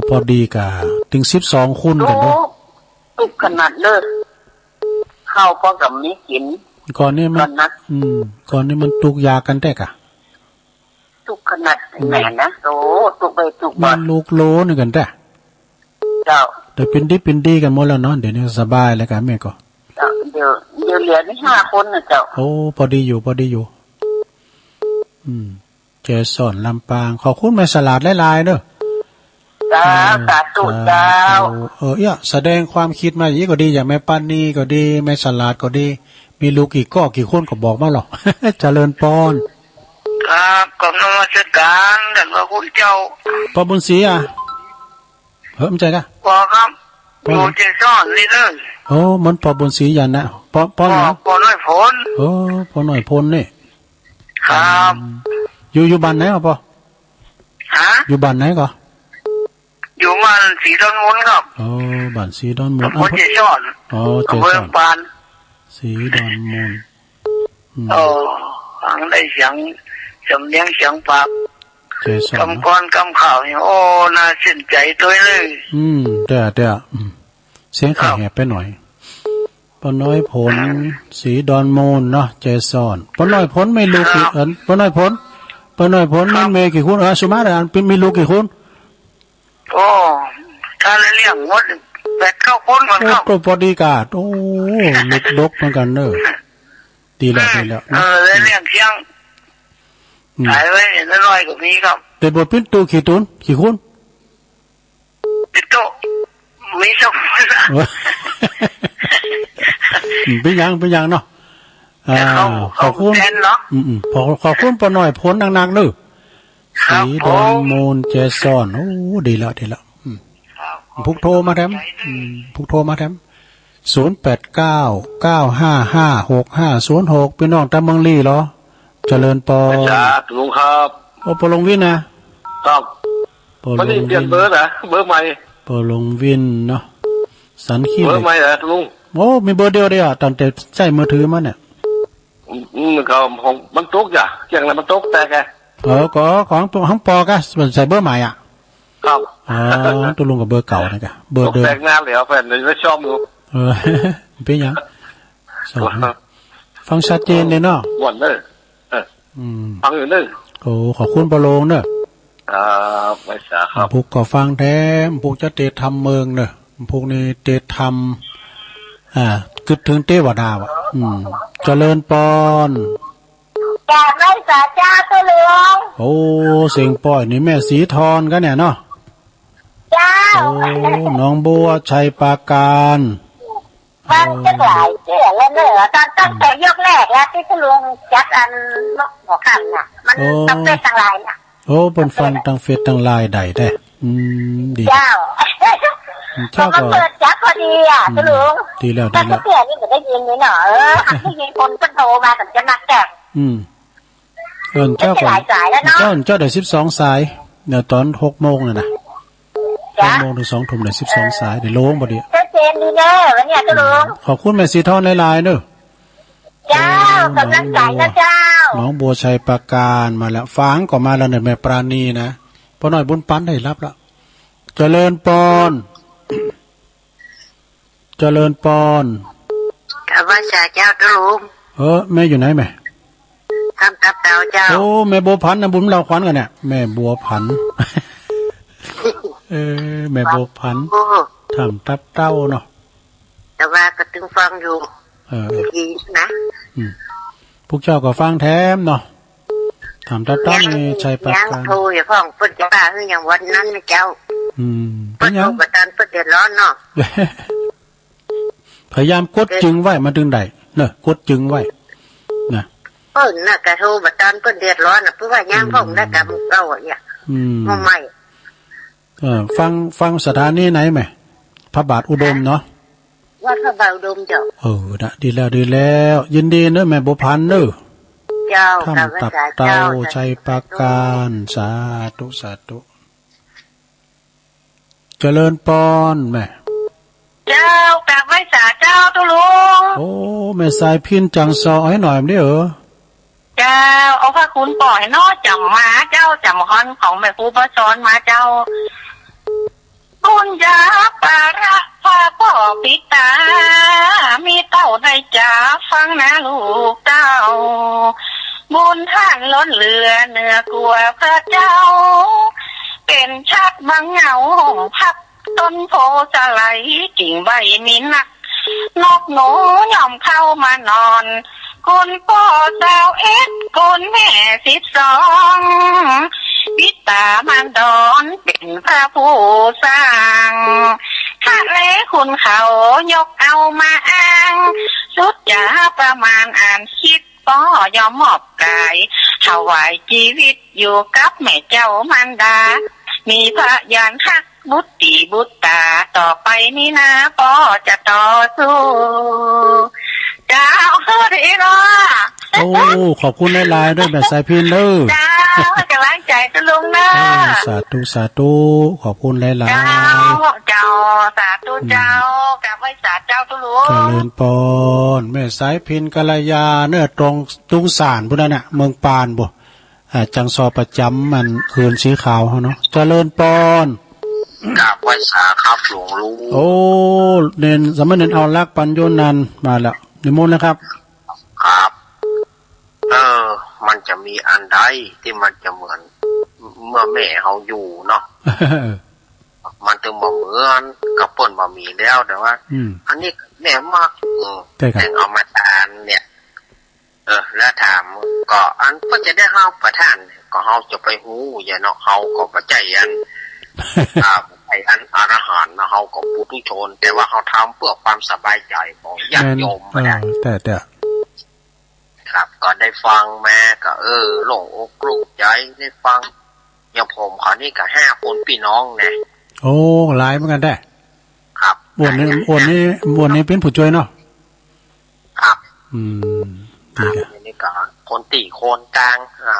พอดีกะ ถึงสิบสองคนกันเนาะ โอ้ ทุกข์ขนาดเลย ข้าวก็บ่มีกิน ก่อนนี้มัน ก่อนนะ อืม ก่อนนี้มันทุกข์ยากกันแต๊กะ ทุกข์ขนาด อืม แม่นะ โอ้ ทุกข์ไปทุกข์มา แม่ลูกโหลนี่กันแต๊ เจ้า แต่เป็นดีเป็นดีกันหมดแล้วเนาะ เดี๋ยวนี้สบายแล้วกันแม่ก็ เจ้า เดี๋ยว เดี๋ยวเหลือนี่ห้าคนนะเจ้า โอ้ พอดีอยู่ พอดีอยู่ อืม แจ้ซ้อน ลำปาง ขอบคุณแม่สลาดหลายๆเด้อ เจ้า อืม สาธุ สาธุ เจ้า เออ เนี่ย แสดงความคิดมาอย่างนี้ก็ดี อย่างแม่ปานีก็ดี แม่สลาดก็ดี มีลูกกี่ก้อกี่คนก็บอกมาหรอก เจริญปอน ครับ ขอบนมัสการ ท่านพระคุณเจ้า พ่อบุญศรีอ่ะ เฮ้ย ไม่ใช่นะ พ่อครับ พ่อ อยู่แจ้ซ้อนนี่เด้อ โอ้ มันพ่อบุญศรียันนะ พ่อ พ่อหยัง พ่อน้อยพล โอ้ พ่อน้อยพลนี่ ครับ อืม อยู่ อยู่บ้านไหนอ่ะพ่อ ฮะ อยู่บ้านไหนก็ อยู่บ้านศรีดอนมูลครับ อ๋อ บ้านศรีดอนมูล อำเภอ อำเภอแจ้ซ้อน อ๋อ แจ้ซ้อน อำเภอปาน ศรีดอนมูล อืม โอ้ ฟังได้เสียง สำเนียงเสียงปาก แจ้ซ้อนเนาะ กำกรกำข้าวนี่ โอ้ น่าชื่นใจตัวเลย อืม เดี๋ยว เดี๋ยว อืม เสียงข้าแหบไปหน่อย ป้าน้อยพล ศรีดอนมูลเนาะ แจ้ซ้อน ป้าน้อยพลมีลูกกี่ ครับ เอิ้น ป้าน้อยพล ป้าน้อยพล ครับ มีเมียกี่คน เออ สุมาเด้อ อันเป็น มีลูกกี่คน โอ้ ถ้าเลี้ยงหมด แปดเก้าคนก่อนครับ โอ้ ก็พอดีกาด โอ้ ลูกดกเหมือนกันเนอะ ดีแล้ว อืม ดีแล้ว เออ แล้วเลี้ยงเชียง อืม ขายไว้น้อยๆก็มีครับ แต่บวชเป็นตัวกี่ตน กี่คน เป็นโต๊ะ มีสองคนละ เออ อืม เป็นหยัง เป็นหยังเนาะ แต่เขา อ่า ขอบคุณ เขาแทนเนาะ อืม อืม ขอ ขอบคุณป้าน้อยพลนักๆเนอะ ครับ ศรีดอนมูล แจ้ซ้อน โอ้ ดีละ ดีละ อืม ครับ ผูกโทรมาแถม ขอบใจเด้อ อืม ผูกโทรมาแถม ศูนย์แปดเก้า เก้าห้าห้า หกห้าศูนย์หก พี่น้องตามเมืองลี้เหรอ เจริญปอ อาจารย์ลุงครับ โอ้ ปอหลวงวินนะ ครับ ปอหลวงวิน วันนี้เปลี่ยนเบอร์นะ เบอร์ใหม่ ปอหลวงวินเนาะ สันขี้เหล็ก เบอร์ใหม่เหรอลุง โอ้ มีเบอร์เดียวเดียว ตั้งแต่ใช้มือถือมาเนี่ย อืม อืม ก็ของมันตกจ้ะ เสียงอะไรมันตกแตกไง เออ ก็ของตัวของปอกะ ใส่เบอร์ใหม่อ่ะ ครับ อ๋อ ตกลงกับเบอร์เก่านะกะ เบอร์เดิม ตกแต่งนานแล้ว แฟนเลยไม่ชอบอยู่ เออ เป็นหยัง สอง ฟังชัดเจนเลยเนาะ ม่วนเด้อ เออ อืม ฟังอยู่เด้อ โอ้ ขอบคุณปอหลวงเนอะ ครับ ไว้สาครับ ผูกก็ฟังแถม ผูกจะเตะทำเมืองเนอะ ผูกนี้เตะทำ อ่า กึดถึงเทวดาว่ะ อืม เจริญปอน กราบไหว้สาเจ้า เจ้าหลวง โอ้ เสียงป้อยนี่แม่สีทอนกันเนี่ยเนาะ เจ้า โอ้ หนองบัว ชัยปราการ มันจะหลายเที่ยวแล้วเนอะ ตั้ง ตั้งแต่ยกแรกแล้วที่คุณลุงจัดอันนกหัวค่ำน่ะ มัน โอ้ ตั้งเฟสตั้งไลน์น่ะ โอ้ เปิ้นฟังตั้งเฟสตั้งไลน์ได้แท้ อืม ดี เจ้า เจ้าก็ ก็มาเปิดจับพอดีอ่ะ อืม คุณลุง ดีแล้ว ตั้ง ดีแล้ว แต่เที่ยวนี่ก็ได้ยินนี่เนาะ เออ ได้ยินคนก็โทรมา ผมจะนัดแก อืม เอิ้นเจ้าก็ ไม่ใช่หลายสายแล้วเนาะ เจ้า เจ้าได้สิบสองสาย เนี่ย ตอนหกโมงน่ะนะ จ้ะ หกโมงถึงสองทุ่มได้สิบสองสาย ได้โล่งพอดี ชัดเจนดีเนอะวันเนี้ย คุณลุง ขอบคุณแม่สีทอนหลายๆเนอะ เจ้า โอ้ กำลังใจนะเจ้า หนองบัว หนองบัว ชัยปราการมาแล้ว ฟังก็มาแล้วเนี่ย แม่ปราณีนะ ป้าน้อยบุญปันได้รับแล้ว เจริญปอน เจริญปอน กราบไหว้สาเจ้า เจ้าลุง เออ แม่อยู่ไหนแม่ ถ้ำตับเต่าเจ้า โอ้ แม่บัวผันนะ บุญเราขวัญกันเนี่ย แม่บัวผัน เออ แม่บัวผัน โอ้ ถ้ำตับเต่าเนาะ แต่ว่าก็ตึงฟังอยู่ เออ ดีนะ อืม พวกเจ้าก็ฟังแถมเนาะ ถ้ำตับเต่านี่ ยัง ชัยปราการ ยังโทรอยู่ห้องเพิ่นจะว่าคืออย่างวันนั้นนะเจ้า อืม เพิ่น เป็นหยัง โทรมาตอนเพิ่นเดือดร้อนเนาะ พยายามกดจึงไว้ มันถึงได้เนอะ กดจึงไว้นะ เพิ่นน่ะก็โทรมาตอนเพิ่นเดือดร้อนน่ะ เพิ่นว่ายาม อืม ผมได้กับเก่าอ่ะเนี่ย อืม มาใหม่ เออ ฟัง ฟังสถานีไหนแม่ พระบาทอุดมเนาะ วัดพระบาทอุดมเจ้า เออ นะ ดีแล้ว ดีแล้ว ยินดีเนอะแม่บัวผันเนอะ เ เจ้า ถ้ำตับเต่า กราบไหว้สาเจ้า ชัยปราการ สาธุ สาธุ เจริญปอนแม่ เจ้า กราบไหว้สาเจ้าตุ๊ลุง โอ้ แม่สายพิณ จังซอ เอาให้หน่อยมันได้เหรอ เจ้า เอาพระคุณปล่อยเนาะ จำมาเจ้า จำฮอนของแม่ครูบาสอนมาเจ้า บุญญาปาระพระพ่อปิตา มีเต้าในจ๋าฟังนะลูกเต้า บุญท่านล้นเหลือเหนือกว่าพระเจ้า เป็นชักบังเหงาห่มพักต้นโพธิ์สไล กิ่งใบมีนัก นกหนูย่อมเข้ามานอน คุณพ่อซาวเอ็ด คุณแม่สิบสอง ปิตามารดอนเป็นพระผู้สร้าง ทะเลคุณเขายกเอามาอ้าง สุดจะประมาณอ่านคิด ป้อย่อมมอบกาย ถวายชีวิตอยู่กับแม่เจ้ามารดา มีพยานฮักบุตรีบุตรา ต่อไปนี้นะป้อจะต่อสู้ เจ้า สวัสดีเนาะ โอ้ ขอบคุณหลายๆ เด้อแม่สายพิณเด้อ เจ้า ให้กำลังใจตุ๊ลุงเนาะ โอ้ สาธุ สาธุ ขอบคุณหลายๆ เจ้า เจ้า สาธุ อืม เจ้า กราบไหว้สาเจ้าตุ๊ลุง เจริญปอน แม่สายพิณกัลยาเนาะ ตรง ตุงสานพุ้นน่ะ เมืองปานบ่ อ่า จังซอประจำอันเขื่อนสีขาวเฮาเนาะ เจริญปอน กราบไหว้สาครับหลวงลุง โอ้ เณร สามเณรเอาลักษณ์ปัญโญนันท์มาแล้ว นิมนต์นะครับ ครับ เออ มันจะมีอันใดที่มันจะเหมือนเมื่อแม่เฮาอยู่เนาะ มันถึงบ่เหมือนกับเปิ้นบ่มีแล้ว แต่ว่า อืม อันนี้แม่มัก อืม ใช่ครับ แต่งเอามาทานเนี่ย เออ แล้วถาม ก็อันเปิ้นจะได้เฮาประทานเนี่ย ก็เฮาจะไปฮู้หยังเนาะ เฮาก็บ่ใช่อัน อ่า บ่ใช่อันอรหันต์เนาะ เฮาก็ปุถุชน แต่ว่าเฮาทำเพื่อความสบายใจของญาติโยม แม่น บ่ได้ เออ แต่ แต่ ครับ ก็ได้ฟังมาก็ เออ โล่งอกโล่งใจ ได้ฟัง อย่างผมเขานี่ก็ห้าคนพี่น้องนะ โอ้ หลายเหมือนกันแท้ ครับ อ้วนนี่ หลายนะ อ้วนนี่ อ้วนนี่เป็นผู้ช่วยเนาะ ครับ อืม ครับ ดีจ้ะ อันนี้ก็คนตี้คนตัง อ่า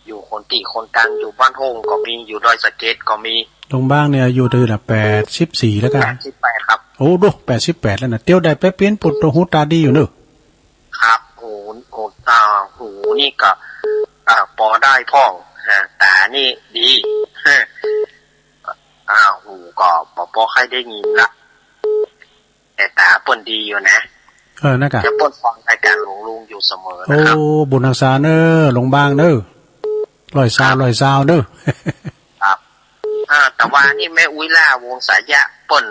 อยู่คนตี้คนตัง อยู่บ้านโฮงก็มี อยู่ดอยสะเก็ดก็มี ลุงบ้างเนี่ยอายุเท่าไหร่ล่ะ แปดสิบสี่แล้วกัน แปดสิบแปดครับ โอ้ ดู แปดสิบแปดแล้วนะ เตียวได้ไปเปลี่ยนปุตตะหูตาดีอยู่เนอะ ครับ หู หู ตา หูนี่ก็ อ่า ปอได้พ่อง อ่า ตานี่ดี อ่า หูก็ปอ ปอใครได้ยินละ แต่ตาเปิ้นดีอยู่นะ เออ นะกะ จะเปิ้นฟังรายการหลวงลุงอยู่เสมอนะครับ โอ้ บุญฮักษาเนอะ หลวงบ้างเนอะ ร้อยซาว ครับ ร้อยซาวเนอะ ครับ อ่า แต่ว่านี่แม่อุ้ยล่าวงศ์สายะเปิ้น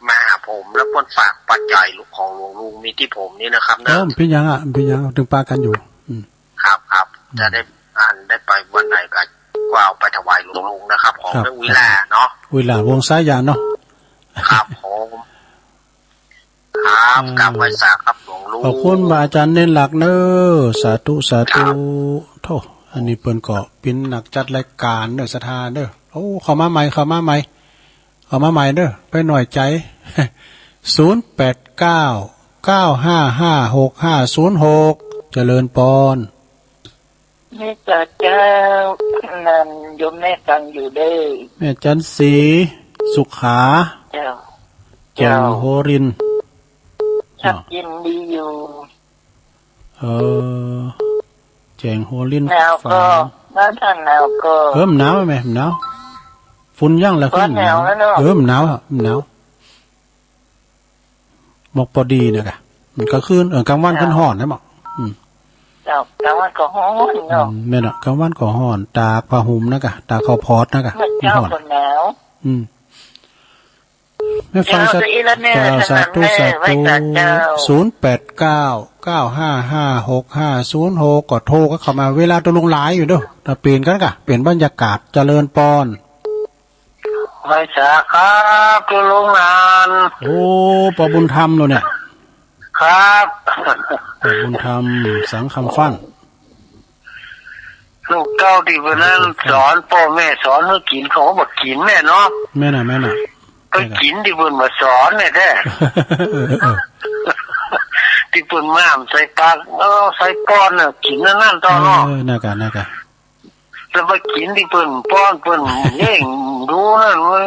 มาหาผม แล้วเปิ้นฝากปัจจัยของหลวงลุงมีที่ผมนี่นะครับเนอะ เออ มันเป็นหยังอะ มันเป็นหยัง ถึงปากันอยู่ อืม ครับ ครับ อืม จะได้ อันได้ไปวันไหนก็ ก็เอาไปถวายหลวงลุงนะครับ ของ ครับ แม่อุ้ยล่าเนาะ อุ้ยล่าวงศ์สายะเนาะ ครับผม ครับ อ่า กราบไหว้สาครับหลวงลุง ขอบคุณพระอาจารย์เน้นหลักเนอะ สาธุ สาธุ ครับ โธ่ อันนี้เปิ้นก็เป็นนักจัดรายการเนอะ ศรัทธาเนอะ โอ้ เข้ามาใหม่ เข้ามาใหม่ เข้ามาใหม่เนอะ ไปหน่อยใจ ศูนย์แปดเก้า เก้าห้าห้า หกห้าศูนย์หก เจริญปอน แม่จ๋าเจ้า นั่นโยมแม่ฟังอยู่เด้อ แม่จันทร์ศรี สุขา เจ้า แจ้ง เจ้า โฮรินทร์ ครับ เนาะ ยินดีอยู่ เออ แจ้งโฮรินทร์ หนาวก็ ฟัง บ้านท่านหนาวก็ เออ มันหนาวไหม มันหนาว ฝุ่นยังละ ก็ ขึ้น หนาวแล้วเนาะ เออ มันหนาวอะ มันหนาว หมอกปอดีนะกะ มันก็คืน เออ กลางวัน ครับ ขึ้นฮ้อนนะหมอก อืม เจ้า กลางวันก็ฮ้อนเนาะ อืม แม่นอะ กลางวันก็ฮ้อน ตากผ้าห่มนะกะ ตากข้าวพอดนะกะ เมื่อเช้า ฮ้อน ก็หนาว อืม แม่ฟัง เจ้า สัตว์ จะอีละเนอ เจ้า สาธุ สนั่นแน่ สาธุ ไหว้สาเจ้า ศูนย์แปดเก้า เก้าห้าห้า หกห้าศูนย์หก ก็โทรก็เข้ามา เวลาตกลงหลายอยู่เด้อ ถ้าเปลี่ยนกันกะ เปลี่ยนบรรยากาศ เจริญปอน ไหว้สาครับ ตุ๊ลุงนาน โอ้ ปอบุญธรรมเลยเนี่ย ครับ ปอบุญธรรม สังคำฟั่น ลูกเต้าตี้เปิ้นนั้น ครับ สอน พ่อแม่สอนให้กิน เขาก็บ่กินแน่เนาะ แม่นน่ะ แม่นน่ะ ไปกินตี้เปิ้นมาสอนเนี่ยแท้ เออ เออ เออ แ ที่เปิ้นมาใส่ปาก เออ ใส่ป้อนน่ะ กินอันนั้นต่อเนาะ เออ นั่นกะ นั่นกะ แล้วมากินที่เปิ้นป้อน เปิ้นเลี้ยงดูนั่น มัน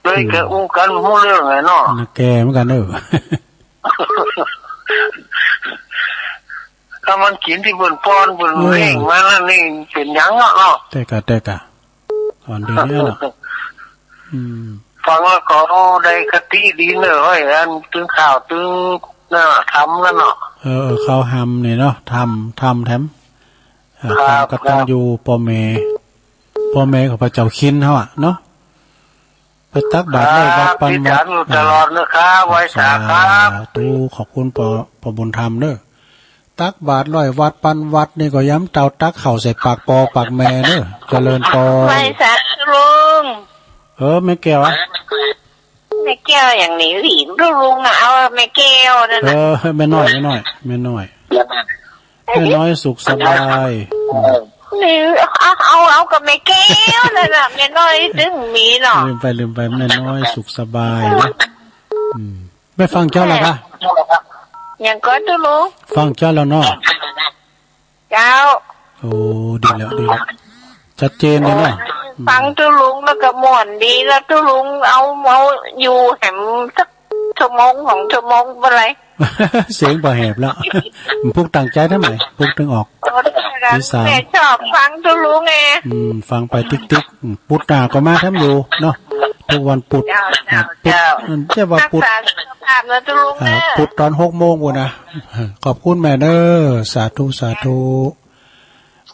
เลยกะอู้กันฮู้เรื่องไงเนาะ นั่นแก่เหมือนกันเนอะ ถ้ามันกินที่เปิ้นป้อน เปิ้น เออ เลี้ยงมานั่นนี่ เป็นหยังเนาะ เนาะ แต่กะ แต่กะ อ่อนดีเนี่ยเนาะ อืม ฟังแล้วก็ได้คติดีเนอะ เฮ้ย อันตึงข่าวตึงน่ะ ทำกันเนาะ เออ เออ เขาทำนี่เนาะ ทำ ทำแถม อ่า ครับ ความกตัญญู ครับ พ่อแม่ พ่อแม่ของพระเจ้าคินเขาอะเนาะ ไปตักบาตรร้อยวัดปันวัด ครับ ติดตามอยู่ตลอดนะครับ ไหว้สาครับ สาธุ ขอบคุณพ่อ พ่อบุญธรรมเนอะ ตักบาตรร้อยวัดปันวัดนี่ก็ยังเต้าตักข้าวใส่ปากปอปากแม่เนอะ เจริญปอ ไหว้สาธุลุง เออ แม่แก้วอะ แม่แก้วอย่างนี้หลีนลุงอะ เอาแม่แก้วนั่น เอ น่ะ อ แม่น้อย แม่น้อย แม่น้อย แม่น้อยสุขสบาย อืม หรือ เอา เอา เอากับแม่แก้วนั่นน่ะ แม่น้อยตึงมีเนาะ ลืมไป ลืมไป แม่น้อยสุขสบายนะ อืม แม่ฟังเจ้าแล้วคะ อย่างก็ตุลุง ฟังเจ้าแล้วเนาะ เจ้า โอ้ ดีแล้ว ดีแล้ว ชัดเจนเลยเนาะ ฟังตุลุงแล้วก็ม่วนดี แล้วตุลุงเอา เอาอยู่แหมสักชั่วโมงสองชั่วโมงบ่ไร เสียงบ่แหบแล้ว ปลุกตั้งใจทำไม ปลุกตึงออก โอ้ ตีสาม แม่ชอบฟังตุลุงไง อืม ฟังไปติ๊กๆ อืม พุธหน้าก็มาทำอยู่เนาะ ทุกวันพุธ เจ้า เจ้า พุธ เจ้า อืม เรียกว่าพุธ รักษาสุขภาพนะตุลุง อ่า เนอะ พุธตอนหกโมงพู้นนะ ขอบคุณแม่เนอะ สาธุ สาธุ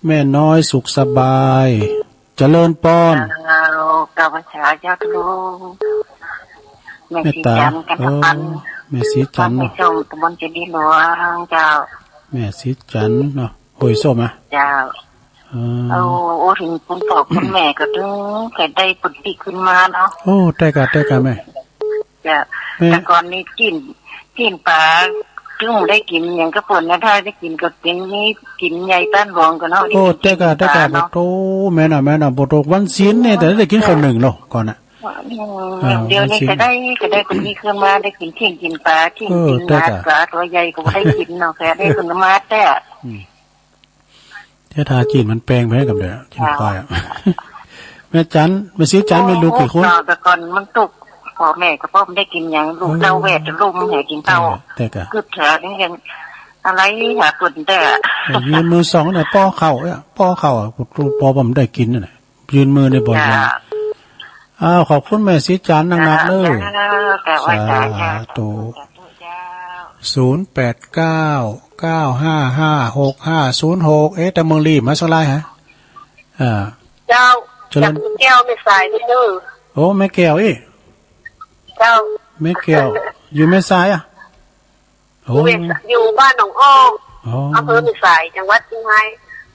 แม่น้อยสุขสบาย เจริญปอน เจ้า เจ้าพระเจ้า เจ้าทุก แม่ แม่สีจันทร์ ตา กัน เออ ตะปัน แม่สีจันทร์เนาะ บ้านแม่ส้ม ตำบลเจดีย์หลวง เจ้า แม่สีจันทร์เนาะ ห้วยส้มอะ เจ้า เออ โอ้ โอ้ ถึงคุณพ่อคุณแม่ก็ถึงแก่ได้ปุตติขึ้นมาเนาะ โอ้ แต่กะ แต่กะแม่ จ้ะ แม่ แต่ก่อนนี้กิน กินปลา ถึงได้กินอย่างกระปุนนะ ถ้าได้กินก็กินนี่ กินใหญ่ต้านหลวงก็เนาะ โอ้ ได้กิน แต่กะ แต่กะ ปลาเนาะ โอ้ แม่น่ะ แม่น่ะ บ่ตกวันศีลเนี่ย แต่ได้กินข้าวนึ่งเนาะ ก่อนน่ะ อืม อ่า เดี๋ยวนี้ วันศีล ก็ได้ ก็ได้คนนี้ขึ้นมา ได้กินเที่ยงกินปลา เที่ยง เออ กิน แต่กะ ปลาตัวใหญ่ก็บ่ได้กินเนาะ แค่ได้คนมาแต่ อืม เดี๋ยวถ้าจีนมันแปลงไปให้กับเดี๋ยวจีน อ่า ควายอะ แม่จัน แม่สีจัน มีลูกกี่คน เจ้า แต่ก่อนมันตุกข์ พ่อแม่ก็บ่ได้กินหยัง ลูก เออ เต้าแวดลุ่มให้กินเต้า แต่กะ กึดแถวนี้ยังอะไรหาคนแต่ เออ ยืนมือสองเนี่ย ป้อเข่าเนี่ย ป้อเข่าอะ กู กู ป้อบ่ได้กินนั่นแหละ ยืนมือในบ่อน จ้า อ้าว ขอบคุณแม่สีจันทร์นักๆ เด้อ จ้า จ้า สาธุ สาธุ เจ้า ศูนย์แปดเก้า เก้าห้าห้า หกห้าศูนย์หก เอ๊ะ แต่เมืองลีมาสักไลน์ฮะ อ่า เจ้า เจริญ จากแม่แก้วแม่สายนี่เด้อ โอ้ แม่แก้วอีก เจ้า แม่แก้ว อยู่แม่สายอะ โอ้ อยู่บ้านหนองอ้อ อ๋อ อำเภอแม่สาย จังหวัดเชียงราย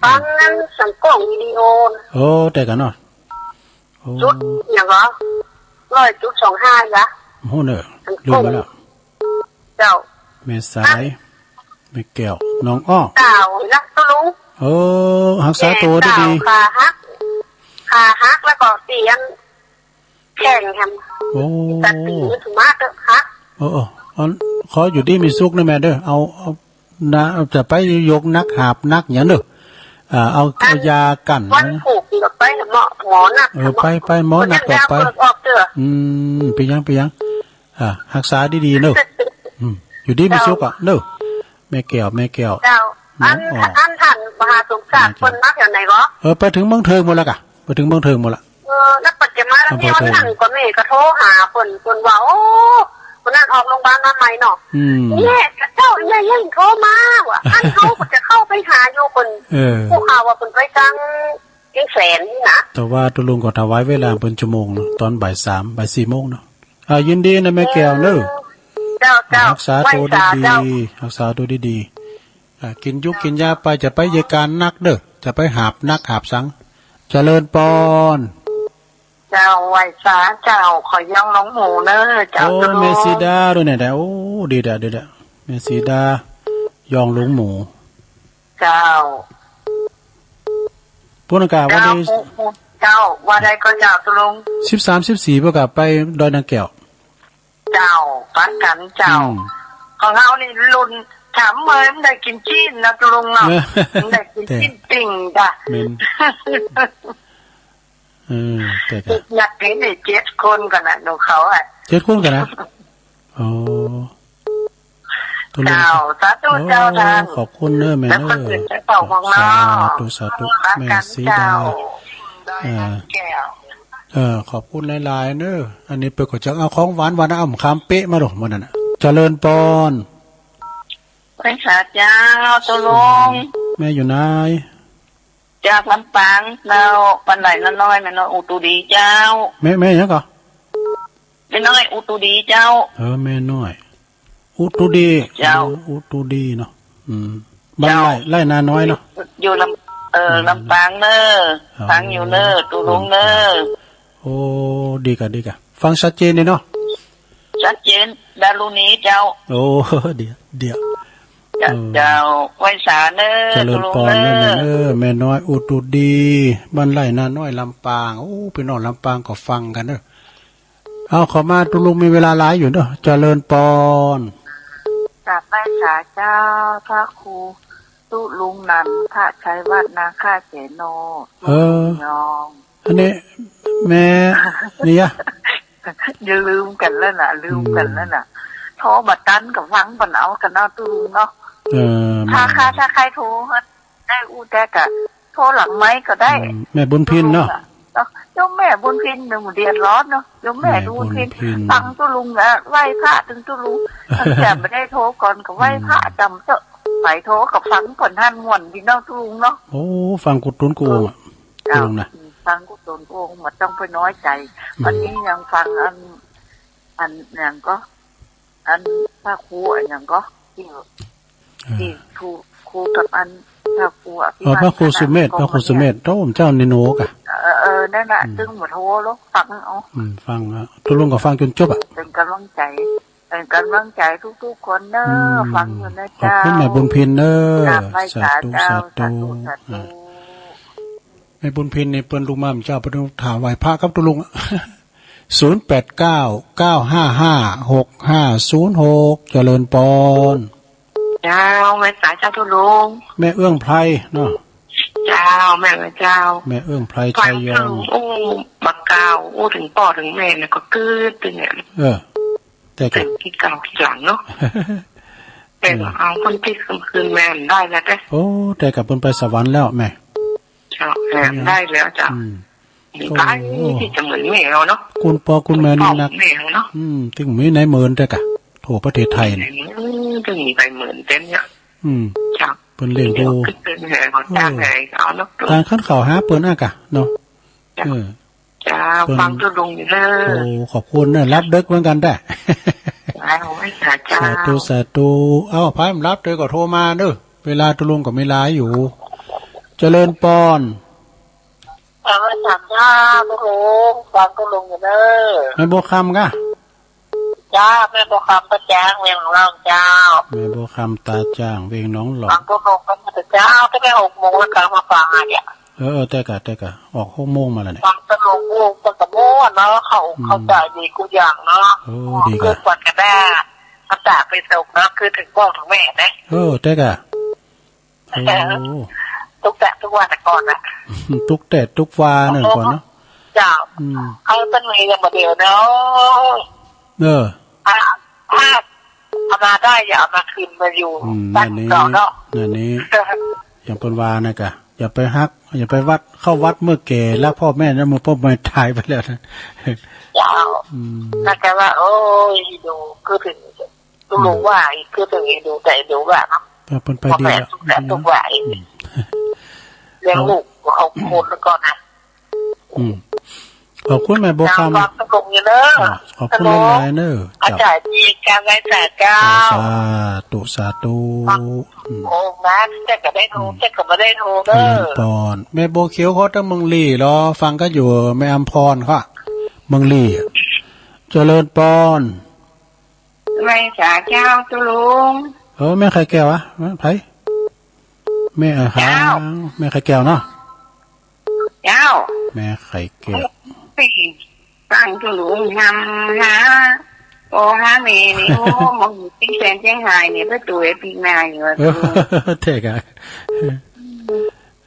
ฟังนั้นสังกล้องวิดีโอ โอ้ แต่กันเนาะ โอ้ จุดหยังเหรอ ร้อยจุดสองห้า จ้ะ โอ้เนอะ สังกล้อง ลืมไปแล้ว เจ้า แม่สาย แม่แก้ว หนองอ้อ เจ้า ฮักตุลุง เออ ฮักษาตัวดีๆ แม่เจ้า ขาหัก ขาหักแล้วก็เสียง แข้งแฮม โอ้ ตัดปีกมันสิมาเถอะคะ เออ เออ อัน ขออยู่ดีมีสุขนะแม่เด้อ เอา เอา นะ จะไปยกหนักหาบหนักหยังเด้อ อ่า เอา เอายากั้น วัน นะ ผูกนี่ก็ไปหาหมอ หมอนัด เออ ไป ไป หมอนัดก็ไป เพิ่นเอาเปลือกออกเถอะ อืม ไปยัง ไปยัง อ่า ฮักษาดีๆ เด้อ อืม อยู่ดีมีสุขอะ เจ้า เด้อ แม่แก้ว แม่แก้ว เจ้า อัน อ๋อ อันท่านมหาสมศักดิ์ เพิ่นมาแถวไหนก็ เออ ไปถึงเมืองเทิงหมดแล้วกะ ไปถึงเมืองเทิงหมดละ เออ แล้วปัจจุบันนี้ อำเภอเทิง วันนั้นก็แม่ก็โทรหาเพิ่น เพิ่นว่า โอ้ คนนั้นออกโรงพยาบาลมาใหม่เนาะ อืม เนี่ย เจ้าเนี่ยยังโทรมาว่ะ อันเขาก็จะเข้าไปหาอยู่เพิ่น เออ ผู้ข่าวว่าเพิ่นไปตั้งเชียงแสนนี่นะ แต่ว่าตุลุงก็ถวายเวลาเพิ่นชั่วโมงเนาะ ตอนบ่ายสาม บ่ายสี่โมงเนาะ อ่า ยินดีนะแม่แก้วเนอะ เจ้า เจ้า รักษาตัวดีๆ ไหว้สาเจ้า รักษาตัวดีๆ อ่า กินยุกกินยาไป จะไปเยการหนักเด้อ จะไปหาบหนักหาบสัง เจริญปอน เจ้า ไหว้สาเจ้า ขอย่องหลวงหมู่เนอะ เจ้า โอ้ ตุลุง แม่สีดาด้วยเนี่ย โอ้ ดีเด้อ ดีเด้อ แม่สีดา ย่องหลวงหมู่ เจ้า ปุ้นกะ วันที่ เจ้า เจ้า ว่าได้ก็เจ้า ตุลุง สิบสาม สิบสี่ ปุ้นกะไปดอยนางแก้ว เจ้า ปันกันเจ้า อืม ของเฮานี่รุ่น ถามเมยมันได้กินจีนนะตุลุงเนาะ เออ มันได้กินจีนติ่งจ้ะ แม่น เออ แต่ก็ นักเรียนนี่เจ็ดคนกันนะหนูเขาอะ เจ็ดคนกันนะ อ๋อ ตุลุง เจ้า สาธุ โอ้ เจ้าท่าน ขอบคุณเด้อแม่ แล้วคนอื่นจะตอบของเรา สาธุ สาธุ รักกัน แม่สีดา เจ้า เออ แก้ว เออ ขอบคุณหลายๆ เนอะ อันนี้เปิ้นก็จะเอาของหวานหวานอ้ำขามเป๊ะมาดอกมื้อนั้นน่ะ เจริญปอน ไหว้สาเจ้า ตุลุง แม่อยู่ไหน จากลำปางเจ้า บ้านไร่นาน้อย แม่น้อยอุตุดีเจ้า แม่ แม่หยังก่อ แม่น้อยอุตุดีเจ้า เออ แม่น้อย อุตุดี เจ้า เออ อุตุดีเนาะ อืม บ้านไร่ เจ้า ไร่นาน้อยเนาะ อยู่ลำ เออ อืม ลำปางเนอะ อ๋อ ฟังอยู่เนอะ ตุลุงเนอะ โอ้ ดีกะ ดีกะ ฟังชัดเจนเลยเนาะ ชัดเจน ดารุณีเจ้า โอ้ เดี๋ยว เดี๋ยว เจ้า เออ เจ้า ไหว้สาเนอะ เจริญปอน ตุลุงเนอะ เนอะ แม่น้อยอุตุดี บ้านไร่นาน้อย ลำปาง โอ้ พี่น้องลำปางก็ฟังกันเนอะ เอาเข้ามา ตุลุงมีเวลาหลายอยู่เนาะ เจริญปอน กราบไหว้สาเจ้า พระครูตุลุงนันท์ พระชัยวัฒน์ นาคาเสโน เออ ตุลุงยอง อันนี้ แม่ นี่ยะ อย่าลืมกันแล้วนะ ลืมกันแล้วนะ อืม โทรบ่ตันก็ฟังเปิ้นเอากันเนาะ ตุลุงเนาะ เออ แม่น ถ้า ถ้าใครโทร ได้อู้แต่กะโทรหลังไมค์ก็ได้ อืม แม่บุญพินเนาะ เนาะ โยมแม่บุญพินหนึ่งเดือดร้อนเนาะ โยมแม่ แม่บุญพิน บุญพิน ฟังตุลุงอะ ไหว้พระตึงตุลุง ตั้งแต่ไม่ได้โทรก่อนก็ไหว้พระ อืม จำเถอะ ไปโทรกับฟังเปิ้นหั้นม่วนดีเนาะตุลุงเนาะ โอ้ ฟังกู้ตนกู้องค์อะ เออ ตุลุงนะ อืม ฟังกู้ตนกู้องค์ บ่ต้องไปน้อยใจ อืม วันนี้ยังฟังอัน อันหยังก็ อันพระครูอันหยังก็ ที่ เออ ที่ครู ครูกับอันพระครูอภิ อ๋อ วัฒน์ พระครูสุเมธ พระครูสุเมธ โอ้ เจ้านิโนกะ เออ เออ นั่นน่ะ อืม ตึงหมดโทรแล้วฟังเอา อืม ฟังเอา ตุลุงก็ฟังจนจบอะ เป็นกำลังใจ เป็นกำลังใจทุกๆคนเนอะ อืม ฟังอยู่นะเจ้า ขอบคุณแม่บุญพินเนอะ กราบไหว้สาเจ้า สาธุ สาธุ สาธุ อ่ะ แม่บุญพินนี่เปิ้นลูกมาเจ้า เปิ้นถามไหว้พระกับตุลุง ศูนย์แปดเก้า เก้าห้าห้า หกห้าศูนย์หก เจริญปอน เจ้า ไหว้สาเจ้าตุลุง แม่เอื้องไพรเนาะ เจ้า แม่เจ้า แม่เอื้องไพร ฟัง ชัยยอง อู้บักกาวอู้ถึงป้อถึงแม่เนี่ยก็กึ๊ดตึงเนี่ย เออ แต่กะ เป็นที่เก่าที่หลังเนาะ แต่ว่า เออ เอาคนที่คืนคืนแม่ได้แล้วเด้ โอ้ แต่กะเปิ้นไปสวรรค์แล้วแม่ เจ้า แม่ได้แล้วเจ้า อืม มีใคร โอ้ ที่จะเหมือนแม่เราเนาะ คุณพ่อคุณแม่นี่นัก แม่เราเนาะ อืม ถึงมีไหนเหมือนแต่กะ ทั่วประเทศไทยนี่ อืม ถึงมีใครเหมือนเต้นเนี่ย อืม เจ้า เปิ้นเลี้ยงดู เดี๋ยวขึ้นเป็นแห่ของจ้าง เออ แห่เอาเนาะ การคันเข้าหาเปิ้นอะกะเนาะ เจ้า เออ จ้า เปิ้น ฟังตุลุงอยู่เด้อ โอ้ ขอบคุณนะ รับดึกเหมือนกันแท้ จ้า ไหว้สาเจ้า สาธุ สาธุ เอ้า ไผบ่รับเด้อก็โทรมาเด้อ เวลาตุลุงก็มีหลายอยู่ เจริญปอน เออ ไหว้สาเจ้าตุลุง ฟังตุลุงอยู่เด้อ แม่บัวคำกะ เจ้า แม่บัวคำตาจ้างเวียงหนองหลอกเจ้า แม่บัวคำตาจ้างเวียงหนองหลอก ฟังตุลุงกันเถอะเจ้า ตั้งแต่หกโมงแล้วกลับมาฟังอ่ะเนี่ย เออ เออ แต่กะ แต่กะ ออกหกโมงมาแล้วเนี่ย ฟังตุลุงอู้มันก็ม่วนเนาะ เข้า อืม เข้าใจดีกู้อย่างเนาะ โอ้ ดีกะ คือก่อนกันได้ ภาษาไปส่งเนาะ คือถึงบอกถึงแม่นะ เออ แต่กะ โอ้ ตุ๊กแตะทุกวันแต่ก่อนน่ะ ตุ๊กแตะตุ๊กวาเนาะก่อนเนาะ เจ้า อืม เอาต้นไม้ยังบ่เดียวเนาะ เออ อ่ะ ถ้าเอามาได้อย่าเอามาคืนมาอยู่ อืม บ้าน นั่นนี่ เก่าเนาะ นั่นนี่ อย่างเปิ้นว่านะกะ อย่าไปฮัก อย่าไปวัด เข้าวัดเมื่อแก่ รักพ่อแม่นะ เมื่อพ่อแม่ตายไปแล้วนะ เจ้า อืม น่าจะว่า โอ้ย ดู คือถึง ตุลุงว่าอีก คือถึงอีดูแต่อีดูว่าเนาะ แต่เปิ้นไปดีแล้ว พ่อแม่ทุกข์แต่ทุกข์ว่าอีก อืม เลี้ยงลูกเอาคนแล้วก็นะ อืม ขอบคุณแม่บัวคำ เจ้า ขอบคุณอยู่เด้อ อ่า ขอบคุณหลายๆเด้อ อาจารย์มีการไหว้สาเจ้า สาธุ สาธุ อืม โอ้ มาแต่ก็ได้โทร อืม แต่ก็บ่ได้โทรเด้อ เจริญปอน แม่บัวเขียวเขาตั้งเมืองลี้ รอฟังกันอยู่ แม่อำพรเขา เมืองลี้ เจริญปอน ไหว้สาเจ้าตุลุง เออ แม่ไข่แก้วอะ แม่ไผ แม่อาหาร เจ้า แม่ไข่แก้วเนาะ เจ้า แม่ไข่แก้ว ไปฟังตุลุงนำนะ โอ้ หาแม่นี่ โอ้ มองอยู่ที่แสนเชียงรายนี่ ประตูไอ้ปีกหน้าอยู่ เออ เท่กะ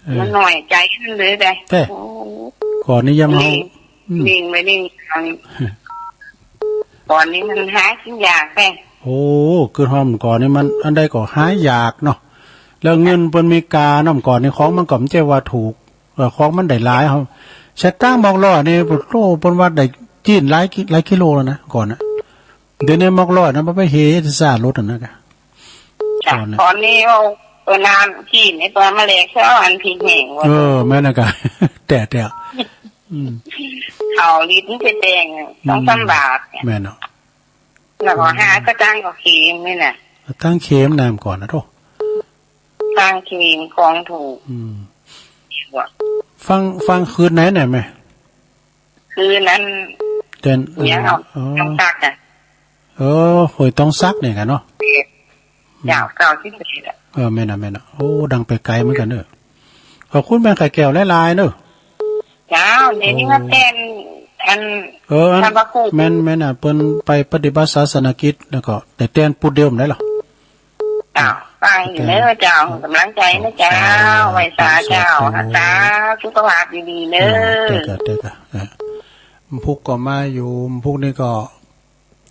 เออ มันน้อยใจ๋มันเลยได้ เท่ โอ้ ก่อนนี้ยังเอา เลี้ยง อืม เลี้ยงไว้เลี้ยงเอา ก่อนนี้มันหากินยากแท้ โอ้ คือฮอดก่อนนี้มันอันใดก็หายากเนาะ แล้วเงินเปิ้นมีค่าเนาะ ก่อนนี้ของมันก็บ่ใจ้ว่าถูก เออ ของมันได้หลาย เฮาสตางค์หมอกร้อยนี่ โอ้โห เปิ้นว่าได้จีนหลายกิ หลายกิโลแล้วนะ ก่อนน่ะ เดี๋ยวนี้หมอกร้อยนะ มันไปเฮซ่ารถอะนะกะ จ้ะ ก่อนน่ะ ตอนนี้เอา เอาน้ำจีนไอ้ตัวมาแลกซะ เอาอันที่แห้งว่ะ เออ แม่นนะกะ แต่ แต่ อืม เขาลิตรมันจะแดงอะ อืม สองสามบาทเนี่ย แม่นเนาะ แล้วก็หาก็ตั้งก็เค็มนี่น่ะ ตั้งเค็มน้ำก่อนนะโธ่ ตั้งเค็มของถูก อืม ว่ะ ฟัง ฟังคืนไหนเนี่ยแม่ คืนนั้น เดือน เนี่ยเอา อ๋อ ต้องตักอ่ะ เออ ห้วยตองสักเนี่ยกันเนาะ เจ้า เก้าสิบเอ็ดอะ เออ แม่นน่ะ แม่นน่ะ โอ้ ดังไปไกลเหมือนกันเนอะ ขอบคุณแม่ไข่แก้วหลายๆเนอะ เจ้า เดี๋ยวนี้มาแทนอัน เออ อัน ท่านพระครู แม่น แม่นน่ะ เปิ้นไปปฏิบัติศาสนกิจ แล้วก็ได้แทนผู้เดิมได้เหรอ เจ้า ฟังอยู่เนอะเจ้า กำลังใจนะเจ้า เจ้า ไหว้สาเจ้า สาธุ รักษาสุขภาพดีๆเนอะ อืม เจ้า เจ้า เจ้า เออ พุกก็มาอยู่ พุกนี่ก็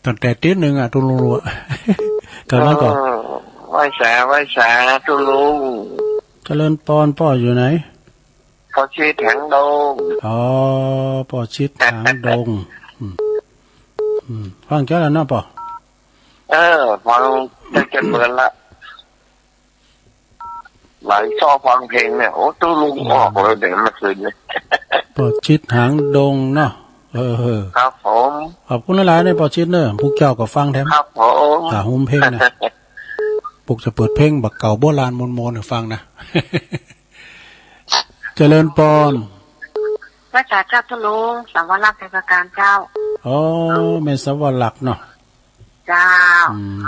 ตั้งแต่ตีหนึ่งอะ ตุลุง กำลังก็ เออ ไหว้สา ไหว้สา ตุลุง เจริญปอน ป้ออยู่ไหน ป้อชิดหางดง อ๋อ ป้อชิดหางดง อืม อืม ฟังเจ้าแล้วเนาะป้อ เออ ฟังตั้งแต่เปิดละ หลายชอบฟังเพลงเนี่ย โอ้ ตู้ลุงออกเลยเนี่ยเมื่อคืนเนี่ย ป้อชิดหางดงเนาะ เออ ครับผม ขอบคุณหลายๆเนอะป้อชิดเนอะ พวกเจ้าก็ฟังแถม ครับผม ตาโฮมเพลงนะ พวกจะเปิดเพลงบักเก่าโบราณมนๆให้ฟังนะ เจริญปอน ไหว้สาเจ้าตุลุง สวรรคไทยประการเจ้า อ๋อ แม่สวรรคเนาะ เจ้า อืม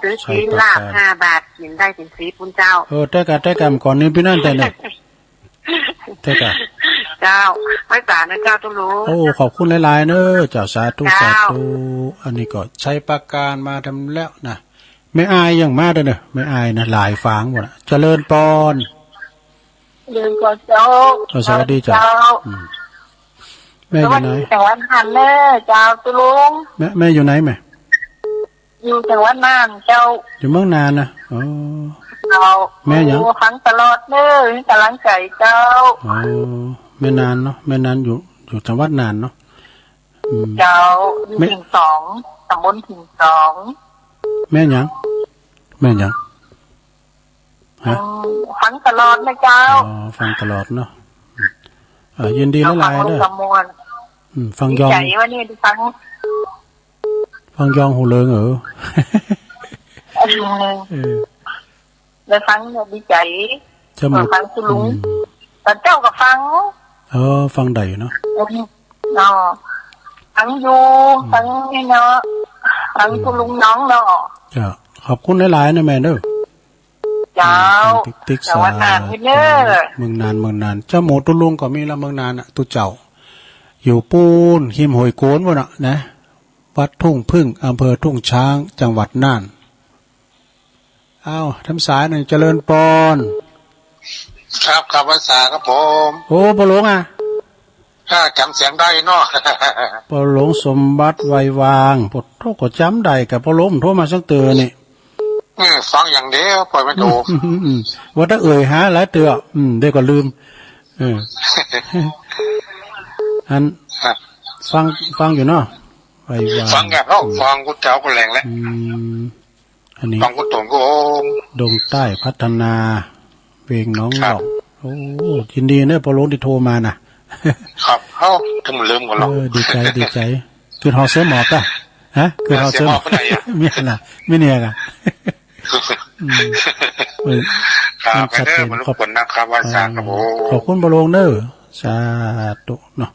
ซื้อกิน ใช่ ลาบ ประการ ห้าบาท กินได้เป็นสิบพุ้นเจ้า เออ แต่กะ แต่กะ ก่อนนี้พี่นั่นแต่เนี่ย แต่กะ เจ้า ไหว้สานะเจ้าตุลุง โอ้ ขอบคุณหลายๆเนอะ เจ้า สาธุ เจ้า สาธุ อันนี้ก็ชัยประการมาแถมแล้วนะ แม่อายยังมาเด้อเนอะ แม่อายนะ หลายฝางหมดอะ เจริญปอน เจริญปอนเจ้า เออ สวัสดีเจ้า เจ้า อืม แม่อยู่ไหน สวัสดีจังหวัดน่านเนอะเจ้าตุลุง แม่ แม่อยู่ไหนแม่ อยู่จังหวัดน่านเจ้า อยู่เมืองน่านนะ อ๋อ เจ้า แม่หยัง โอ้ ฟังตลอดเนอะ มีกำลังใจเจ้า อ๋อ แม่น่านเนาะ แม่น่านอยู่ อยู่จังหวัดน่านเนาะ อืม เจ้า อยู่ แม่ ถิงสอง ตำบลถิงสอง แม่หยัง แม่หยัง ฮะ อืม ฟังตลอดนะเจ้า อ๋อ ฟังตลอดเนาะ อืม เอ่อ ยินดีหลายๆเด้อ ฟังแล้วก็ม่วน อืม ฟังย้อน ดีใจวันนี้ได้ฟัง ฟังย้อนหูเริงเออ เออ เออ ได้ฟังเนี่ยดีใจ เจ้าหมด เออ ฟังตุลุง อืม ตอนเจ้าก็ฟัง เออ ฟังได้อยู่เนาะ เออ เนาะ ฟังอยู่ อืม ฟังนี่เนาะ ฟัง อืม ตุลุงน้องเนาะ จ้ะ ขอบคุณหลายๆนะแม่เด้อ เจ้า อืม ติ๊กๆ จังหวัดน่าน สาธุ นี่เด้อ เมืองน่าน เมืองน่าน เจ้าหมูตุลุงก็มีละเมืองน่านน่ะ ตุเจ้า อยู่ปูน ริมห้วยโกนพู้นน่ะนะ วัดทุ่งผึ้ง อำเภอทุ่งช้าง จังหวัดน่าน อ้าว แถมสายหนึ่ง เจริญปอน ครับ ครับ ไหว้สาครับผม โอ้ ป้อหลวงอะ อ่า จำเสียงได้เนาะ ป้อหลวงสมบัติไววาง ปะโธ่ ก็จำได้กะ ป้อหลวงโทรมาสักเตื้อนี่ อืม ฟังอย่างเดียว ปล่อยมันโทร อืม อืม อืม ว่าแต่เอ่ยหาหลายเตื้อ อืม เดี๋ยวก็ลืม เออ อัน อ่ะ ฟัง ฟังอยู่เนาะ ไววาง ฟังกันเนาะ อืม ฟังกูเจ้ากูแหลงแล้ว อืม อันนี้ ฟังกูตรงกูโอ้ ดงใต้พัฒนา เวงหนองหลอก ครับ โอ้ ยินดีเนอะ ป้อหลวงที่โทรมาน่ะ ครับ เอ้า ถึงลืมกันแล้ว เออ ดีใจ ดีใจ กึดฮอดเซอหมอบตะ ฮะ กึดฮอดเซอหมอบ เซอหมอบไปไหนอะ มีขนาด มีเนี่ยกะ อืม เออ ครับ มันชัดเจน เด้อ มันรบกวนนะครับ ขอบ ไหว้สาครับผม ขอบคุณป้อหลวงเนอะ สาธุเนาะ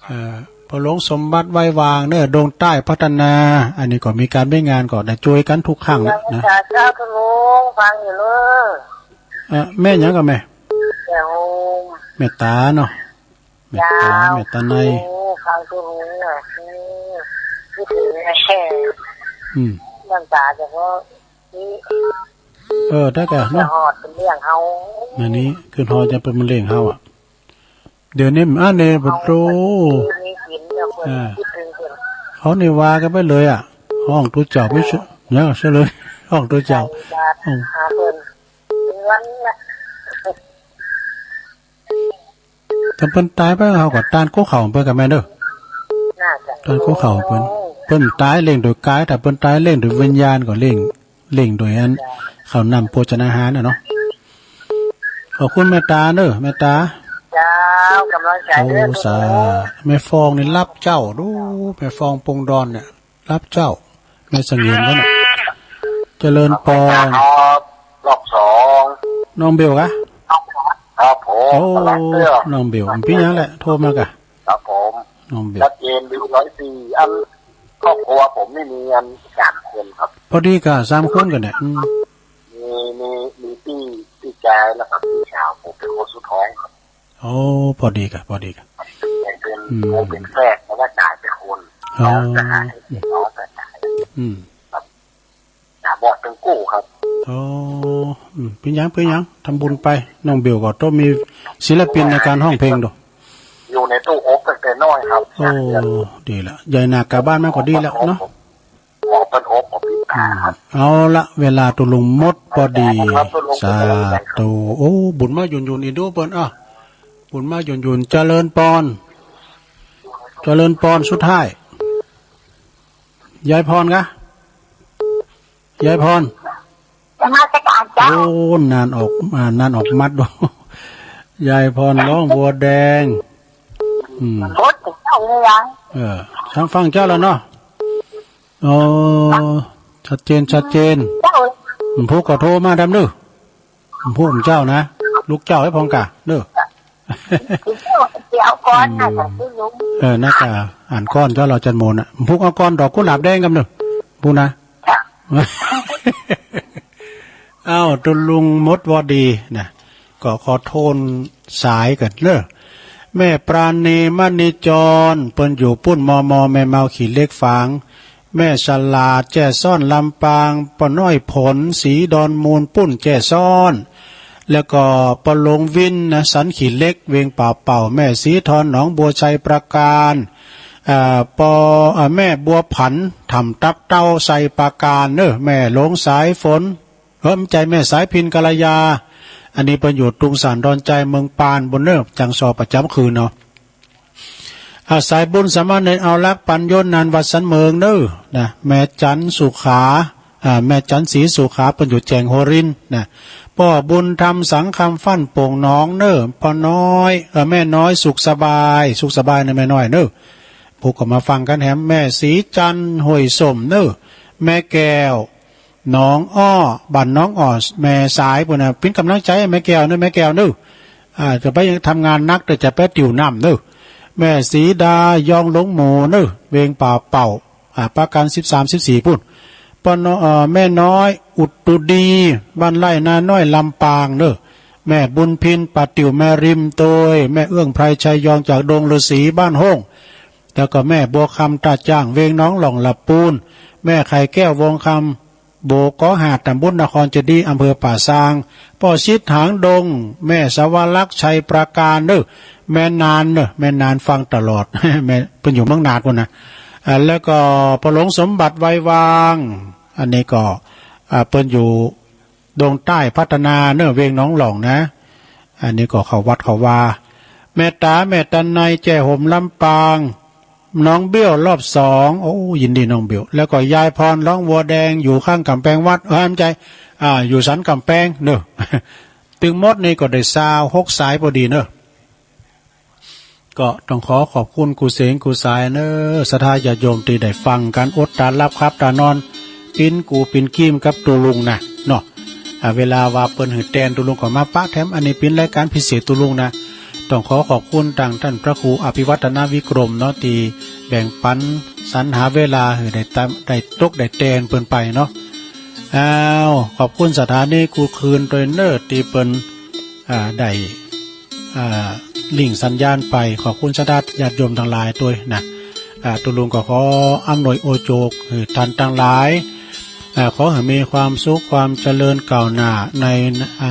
เอ่อ ป้อหลวงสมบัติไววางเนอะ ดงใต้พัฒนา อันนี้ก็มีการมีงานก็ได้ช่วยกันทุกครั้งนะ สาธุลุง ฟังอยู่เนอะ เอ่อ แม่หยังกะแม่ แม่โฮม แม่ตาเนาะ แม่ตา เจ้า แม่ตาใน โอ้ ฟังอยู่เนอะ อืม คิดถึงแม่ อืม น้ำตาจะก็นี่ เออ ได้กะเนาะ ฮอดเป็นเรื่องเฮา อันนี้คือฮอดจะเป็นเรื่องเฮาอะ เดี๋ยวนี้มันอันนี้ปะโต เฮาก็มีกินแล้วเพิ่น อ่า คิดถึงเพิ่น เขานี่ว่ากันไปเลยอะ ฮ้องตุ๊เจ้าไปเสีย เนี่ยเสียเลย ฮ้องตุ๊เจ้า อืม หาเพิ่น เป็นวันละ ถ้าเปิ้นต๋ายไปเฮาก็ต้านโกเขาเปิ้นกะแม่นเด้อ น่าจะ ต้านโกเขาเปิ้น เปิ้นต๋ายเล่งโดยกาย ถ้าเปิ้นต๋ายเล่งโดยวิญญาณก็เล่ง เล่งโดยอัน ข้าวน้ำโภชนาหารน่ะเนาะ ขอบคุณแม่ต๋าเด้อ แม่ต๋า เจ้า กำลังใจเด้อ โอ้ สา แม่ฟองนี่หลับเจ้า ดู แม่ฟองปงดอนเนี่ย หลับเจ้า แม่เสงี่ยมก็เนี่ย เจริญปอน ครับ รอบสอง น้องเบลกะ ครับผม โอ้ กำลังเชื่อ น้องเบล เป็นหยังแหละ โทรมากะ ครับผม น้องเบล ชัดเจน ดูร้อยสี่ อัน ครอบครัวผมนี่มีกันสามคนครับ พอดีกะ สามคนกะเนี่ย อืม มี มี มีพี่ พี่ชาย แล้วก็พี่สาว ผมเป็นคนสุดท้องครับ โอ้ พอดีกะ พอดีกะ เป็น อืม ผมเป็นแฝด แต่ว่าต๋ายเป็นคน อ๋อ น้องจะหาย น้องจะต๋าย อืม ครับ ต๋าบอดทั้งคู่ครับ อ๋อ อืม เป็นหยัง เป็นหยัง ทำบุญไป น้องเบลก็ต้องมีศิลปินในการฮ้องเพลงโด อยู่ในตู้อบตั้งแต่น้อยครับ โอ้ สามเดือน ดีละ ใหญ่หนักกลับบ้านมาก็ดีแล้วเนาะ หมอเปิ้นอบ หมอปิ้นต๋าครับ อืม เอาละ เวลาตุลุงหมดพอดี ครับ ตุลุง สาธุ โอ้ บุญมาหยุ่นๆ อีกดูเปิ้น อ่ะ บุญมาหยุ่นๆ เจริญปอน เจริญปอน สุดท้าย ยายพรกะ ยายพร นมัสการเจ้า โอ้ นานออก อ่า นานออกมัดดู ยายพรร้องบัวแดง อืม โอ้ ถึงเจ้าหรือยัง เออ ทางฝั่งเจ้าแล้วเนาะ อ๋อ ชัดเจน ชัดเจน เจ้า ผู้ก็โทรมาดำเด้อ ผู้ของเจ้านะ ลูกเจ้าให้พองกะเด้อ เดี๋ยวก่อนนะ อืม ของผู้ลุง เออ น่าจะอ่านก้อนเจ้าเราจันโมน่ะ ผู้เอาก้อนดอกกุหลาบแดงกันเด้อ ผู้นะ ค่ะ อ้าว ตุลุงหมดวอดีนะ ก็ขอโทนสายกันเนอะ แม่ปราณีมณีจร เปิ้นอยู่ปุ้นมอมอ แม่เมาขี้เหล็กฝาง แม่ฉลาดแจ้ซ้อนลำปาง ป้อน้อยผลศรีดอนมูลปุ้นแจ้ซ้อน แล้วก็ป้อหลวงวินนะ สันขี้เหล็ก เวงป่าเป่า แม่ศรีทอนหนองบัวไชยปราการ อ่า ป้อ อ่า แม่บัวผัน ถ้ำตับเต่าไชยปราการเนอะ แม่หลงสายฝน เออ บ่ใจ้ แม่สายพิณ กัลยา อันนี้เปิ้นอยู่ตุงสานดอนไจ เมืองปานปู้นเนอะ จังสอบประจ๋ำคืนเนาะ อาศัยบุญสามเณรเอารักปัญญนนันวัดสันเมิงเนอะ นะ แม่จันสุขา อ่า แม่จันศรีสุขา เปิ้นอยู่แจ้งหัวรินนะ ป้อบุญธรรมสังคำฟั่นโป่งหนองเนอะ ป้อน้อย เออ แม่น้อยสุขสบาย สุขสบายนะแม่น้อยเนอะ ผู้ก็มาฟังกันแหม แม่ศรีจันทร์ห้วยส้มเนอะ แม่แก้ว หนองอ้อ บ้านหนองอ้อ แม่สายปู้นนะ เป็นกำลังใจให้แม่แก้วเนอะ แม่แก้วเนอะ อ่า จะไปทำงานหนัก แต่จะไปติวน้ำเนอะ แม่ศรีดายองหลงหมูเนอะ เวงป่าเป่า อ่า ปราการสิบสาม สิบสี่ปู้น ป้อน้อ เอ่อ แม่น้อยอุตตุดี บ้านไร่นาน้อย ลำปางเนอะ แม่บุญพิน ป่าติว แม่ริมโตย แม่เอื้องไพรชัยยองจากดงฤาษี บ้านโฮ่ง แล้วก็แม่บัวคำ ตาจ้าง เวงหนองหล่อง ลำปูน แม่ไข่แก้ว วงคำ โบกอหาด ตำบลนครเจดีย์ อำเภอป่าซาง ป้อชิดหางดง แม่สวรักษ์ ชัยปราการเนอะ แม่นานเนอะ แม่นานฟังตลอด แม่เปิ้นอยู่เมืองนาดปู้นนะ อ่า แล้วก็ป้อหลวงสมบัติ ไวยวาง อันนี้ก็ อ่า เปิ้นอยู่ดงใต้พัฒนาเนอะ เวงหนองหล่องนะ อันนี้ก็เข้าวัดเข้าวา แม่ต๋า แม่ต๋าใน แจ้ห่ม ลำปาง น้องเบี้ยวรอบสอง โอ้ ยินดีน้องเบี้ยว แล้วก็ยายพรร้องวัวแดง อยู่ข้างกำแพงวัด เออ ไม่ใช่ อ่า อยู่สันกำแพงเนอะ ตึงหมดนี่ก็ได้ซาวหกสายพอดีเนอะ ก็ต้องขอขอบคุณกู้เสงกู้สายเนอะ ศรัทธาญาติโยมที่ได้ฟังกัน อดตาหลับขับตานอน ปิ้นกู้ปิ้นกีมกับตูลุงนะเนาะ อ่า เวลาว่าเปิ้นหือแตนตูลุงก็มาปะแถม อันนี้ปิ้นรายการพิเศษตูลุงนะ ต้องขอขอบคุณตังท่านพระครูอภิวัฒนวิกรมเนาะ ที่แบ่งปันสรรหาเวลาหือได้ตาม ได้ตกได้แตนเปิ้นไปเนาะ อ้าว ขอบคุณสถานีกู้คืนโดยเนอะ ที่เปิ้น อ่า ได้ อ่า ลิงก์สัญญาณไป ขอบคุณศรัทธาญาติโยมทั้งหลายด้วยนะ อ่า ตุ๊ลุงก็ขออำนวยโอโจกหื้อท่านตังหลาย อ่า ขอหื้อมีความสุขความเจริญก้าวหน้าใน อ่า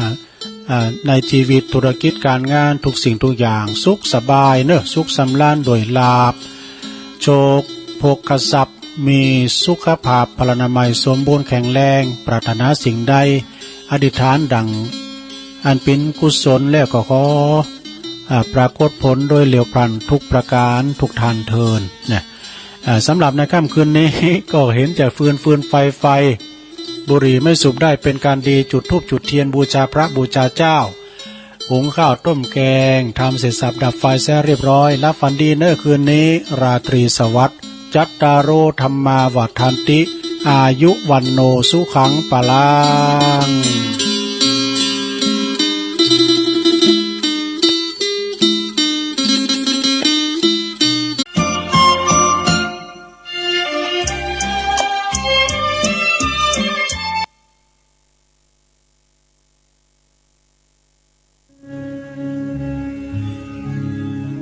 อ่า ในชีวิตธุรกิจการงานทุกสิ่งทุกอย่าง สุขสบายเนอะ สุขสำราญด้วยลาภ โชคโภคทรัพย์ มีสุขภาพพลานามัยสมบูรณ์แข็งแรง ปรารถนาสิ่งใด อธิษฐานดังอันเป็นกุศลแล้วก็ขอ อ่า ปรากฏผลโดยเร็วพลันทุกประการทุกท่านเทินนะ อ่า สำหรับในค่ำคืนนี้ ก็เห็นจะฟืนฟืนไฟไฟ บุหรี่ไม่สูบได้เป็นการดี จุดธูปจุดเทียนบูชาพระบูชาเจ้า หุงข้าวต้มแกง ทำเสร็จสับดับไฟเสียเรียบร้อย หลับฝันดีเนอะคืนนี้ ราตรีสวัสดิ์ จัตตาโร ธัมมา วัฑฒันติ อายุ วัณโณ สุขัง พลัง